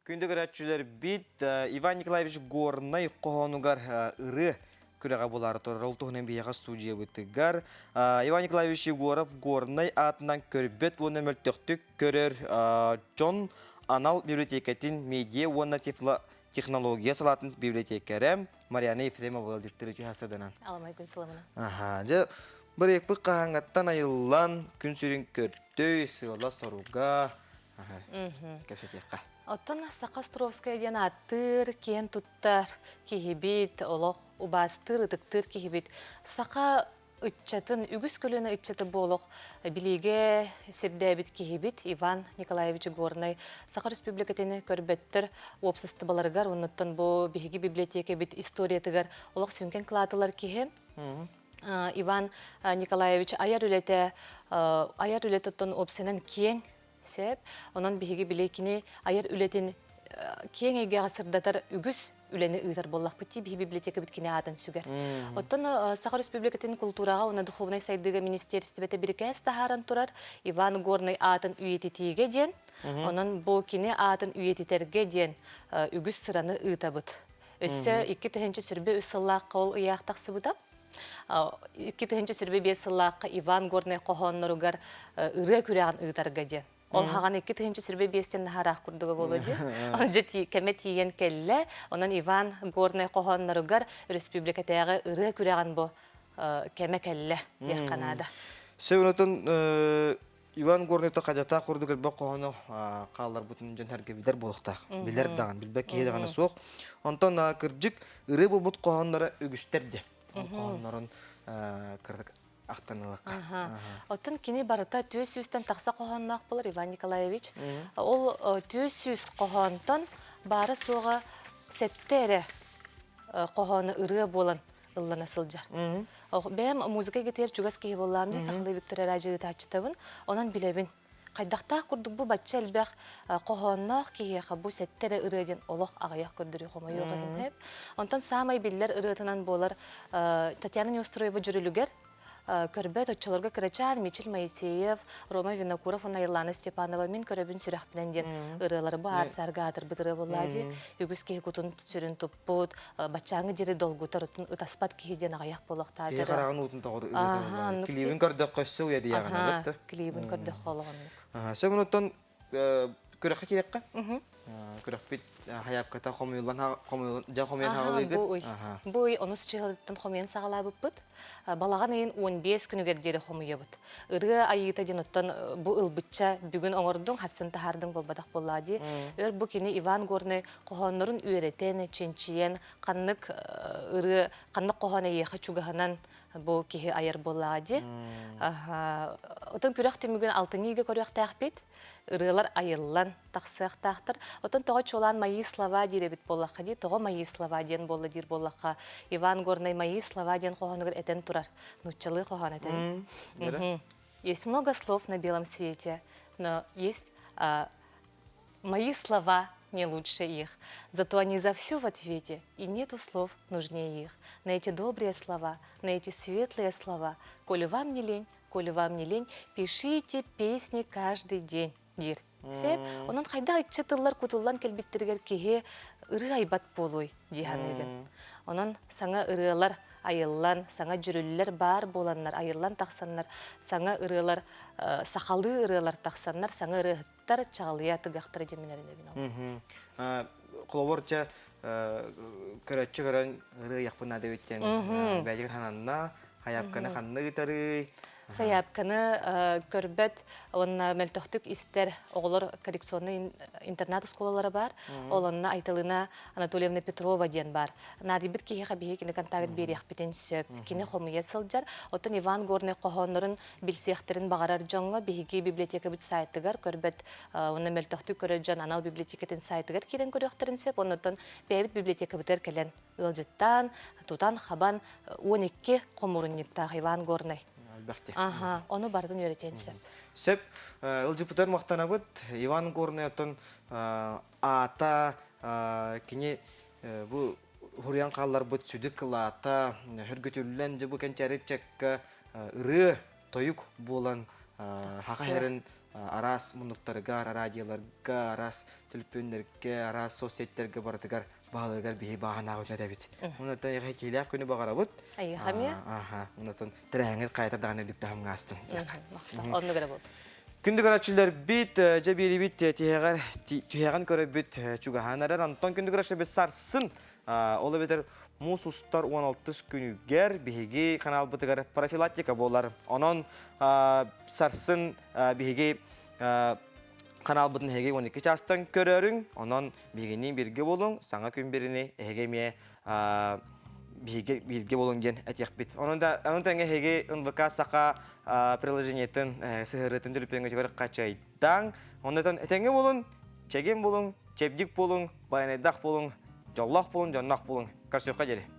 Күндү көрөөччүлэрбит Иван Николаевич Горнай хоһоонугар ырыа күрэҕэ буолаары турар. Ол туһунан биһиэхэ студиябытыгар Иван Николаевич Егоров Горнай аатынан көрбөт уонна мөлтөхтүк көрөр дьон анал библиотекатын медиа уонна технология салаатын библиотекэрэ Марьяна Ефремова ыалдьыттары түһэ сыданан. Аламай күн сыламына. Аха, дьэ бырайыакпыт хаһааҥҥаттан айыллан күн сүрүн көрдөй, сыала-соруга. Кэпсэтиэххэ. Оттон Саха Островская диэн ааттыыр, киэн туттар киһибит, олох убаастыыр, ытыктыыр киһибит. Саха ыччатын, үгүс көлүөнэ ыччаты буолуох билиигэ сирдээбит киһибит Иван Николаевич Горнай Саха Республикатын көрбөттөр уопсастыбаларыгар, оннуттан бу биһиги библиотекабит историятыгар олох сүҥкэн кылаатылар киһи. Иван Николаевич айар үлэтэ айар үлэтиттэн уопсайынан киэҥ Сөп. Онон биһиги били кини айар үлэтин киэҥ эйгэҕэ сырдатар үгүс үлэни ыытар буоллахпыт дии биһи библиотекабыт кини аатын сүгэр. Оттон Саха Республикатын култуураҕа уонна духовнай сайдыыга министиэристибэтэ бирикээс таһааран турар Иван Горнай аатын үйэтитиигэ диэн. Онон бу кини аатын үйэтитэргэ диэн үгүс сыраны ыытабыт. Өссө 2023 сыллаахха ол ыйаах тахсыбыта. 2025 сыллаахха Иван Горнай хоһоонноругар ырыа күрэҕин ыытарга диэн. Ол хаҕан 2025-тен наһараах курдуга буолуо дии. Ол дьэ кэмэ тиийэн кэллэ. Онон Иван Горнай хоһоонноругар республикатааҕы ырыа күрэҕин бу кэмэ кэллэ диэххэ наада. Сөбүнэтин Иван Горнайта хадьатаах курдук элбэх хоһоону хаалларбытын дьон сэргэ билэр буолуохтаах. Билэр даҕаны, билбэт киһи даҕаны суох. Онтон кырдьык ырыа буолбут хоһоонноро үгүстэр дьэ. Ол хоһооннорун кыратык ахтан ылыахха. Оттон кини барыта 400-тэн тахса хоһоонноох буолар Иван Николаевич. Ол 400 хоһоонтон баара-суоҕа сэттэ эрэ хоһоону ырыа буолан ыллана сылдьар. Бэйэм музыка эйгэтигэр чугас киһи буоллаам дии, сахалыы Виктория Радио ыытааччытабын. Онон билэбин. Хайдахтаах курдук бу бачча элбэх хоһоонноох киһиэхэ бу сэттэ эрэ ырыа диэн олох аҕыйах көрдөрүү хомойуох иһин. Онтон саамай биллэр ырыатынан буолар Татьяна Неустроева дьүрүлүгэр Көрбөт оччолорго кырачаан Мичил Моисеев, Рома Винокуров уонна Айлана Степанова «Мин көрөбүн сүрэхпинэн» диэн ырыалары бу аар-саарга аатырбыт ырыа буоллаа дии. Үгүс киһи кутун сүрүн туппут, баччааҥҥы диэри долгутар, отун ытаспат киһи диэн аҕыйах буолуохтаах. Киһи хараҕын уутун тоҕор ырыа Клибин көрдөххө өссө уйадыйаҕына бытты. Клибин көрдөххө олоҕоннук. Сөп онуттан күрэххэ киирэххэ. Күрэхпит хайаапката хомуйуллан дьэ хомуйан хаҕалыыгыт. Бу ый. Бу ый онус чыһылыттан хомуйан саҕалаабыппыт. Балаҕан ыйын 15 күнүгэр диэри хомуйабыт. Ырыа айыыта диэн оттон бу ылбычча бүгүн оҥордуҥ, хассын таһаардыҥ буолбатах буоллаа дии. Өр бу кини Иван Горнай хоһооннорун үөрэтэн, чинчийэн, ханнык ырыа, ханнык хоһоон эйиэхэ чугаһынан бу киһи айар буоллаҕа дии. Отон күрэх түмүгүн алтынньы ыйга көрүөхтээхпит. Ырыалар айыллан тахсыахтаахтар. Отон тоҕо чуолаан «Мои слова» диир эбит буоллахха дии, тоҕо «Мои слова» диэн буолла диир буоллахха, Иван Горнай «Мои слова» диэн хоһоонугар этэн турар. Нууччалыы хоһоон этэн. Есть много слов на белом свете, но есть мои слова не лучше их. Зато они за все в ответе, и нету слов нужнее их. На эти добрые слова, на эти светлые слова, коли вам не лень, коли вам не лень, пишите песни каждый день, диир. Сеп, онон хайдах иччэ тыллар кутуллан кэлбиттэригэр киһи ырыа айбат буолуой дии саныыгын. Онон саҥа ырыалар айыллан, саҥа дьүрүллэр баар буоланнар, айыллан тахсаннар, саҥа ырыалар, сахалыы ырыалар тахсаннар, саҥа ырыаһыттар чаҕылыйа тыгахтара диэн мин эрэнэбин ол. Холобур, чэ, көрөөччү көрөн ырыа ыйахпын наада эбит диэн бэйэтигэр сананна, хайаапканы ханна ыытарый? Сайаапканы көрбөт уонна мөлтөхтүк истэр оҕолор коррекционный интернат оскуолалара баар. Ол онно Айталына Анатольевна Петрова диэн баар. Наадыйбыт киһиэхэ биһиги кини контакт биэриэхпитин сөп. Кини хомуйа сылдьар. Оттон Иван Горнай хоһооннорун билсиэхтэрин баҕарар дьоҥҥо биһиги библиотекабыт сайтыгар көрбөт уонна мөлтөхтүк көрөр дьон анал библиотекатын сайтыгар киирэн көрүөхтэрин сөп. Оннуттан бэйэбит библиотекабытыгар кэлэн ыалдьыттаан, тутан-хабан 12 хомуурунньуктаах Иван Горнай. Элбэхти. Аха, ону барытын үөрэтиэн сөп. Сөп. Ылдьыпытар махтанабыт. Иван Горнай оттон аата кини бу хуруйан хаалларбыт сүдү кылаата хөргүтүллэн дьэ бу кэнчээри ыччакка ырыа тойук буолан хаха хэрин араас муннуктарыгар, радиоларга, араас төлөпүөннэргэ, араас соцсеттерге барытыгар баһылыгар биһи бааһынаабытын этэбит. Онтон эҕэ күнү баҕарабыт. Айыхамия. Аха, онтон тэрээһиҥҥит хайата даҕаны үрдүк таһымҥа астын. Оннук эрэ буолду. Күндү көрөөччүлэрбит, дьэ биэрибит тиһэҕэр түһэҕин көрөбүт чугаһаан эрэр. Онтон күндү көрөөччүлэрбит сарсын ол эбэтэр муус устар 16 күнүгэр биһиги каналбытыгар профилактика буолар. Онон сарсын биһиги. Каналбытын эһиги 12 чаастан көрөрүҥ, онон биһигини бииргэ буолуҥ, саҥа күн биrini эһиги эмиэ биһиги бииргэ буолуҥ диэн этиэхпит. Онон да онон тэҥэ эһиги НВК Саха приложениетын сыһыарыытын төлөпүөҥҥүтүгэр хачайдаҥ. Оннотон этэҥҥэ буолун, чэгиэн буолуҥ, чэбдик буолуҥ, байанайдаах буолуҥ, дьоллоох буолуҥ, дьонноох буолуҥ. Көрсүөххэ диэри.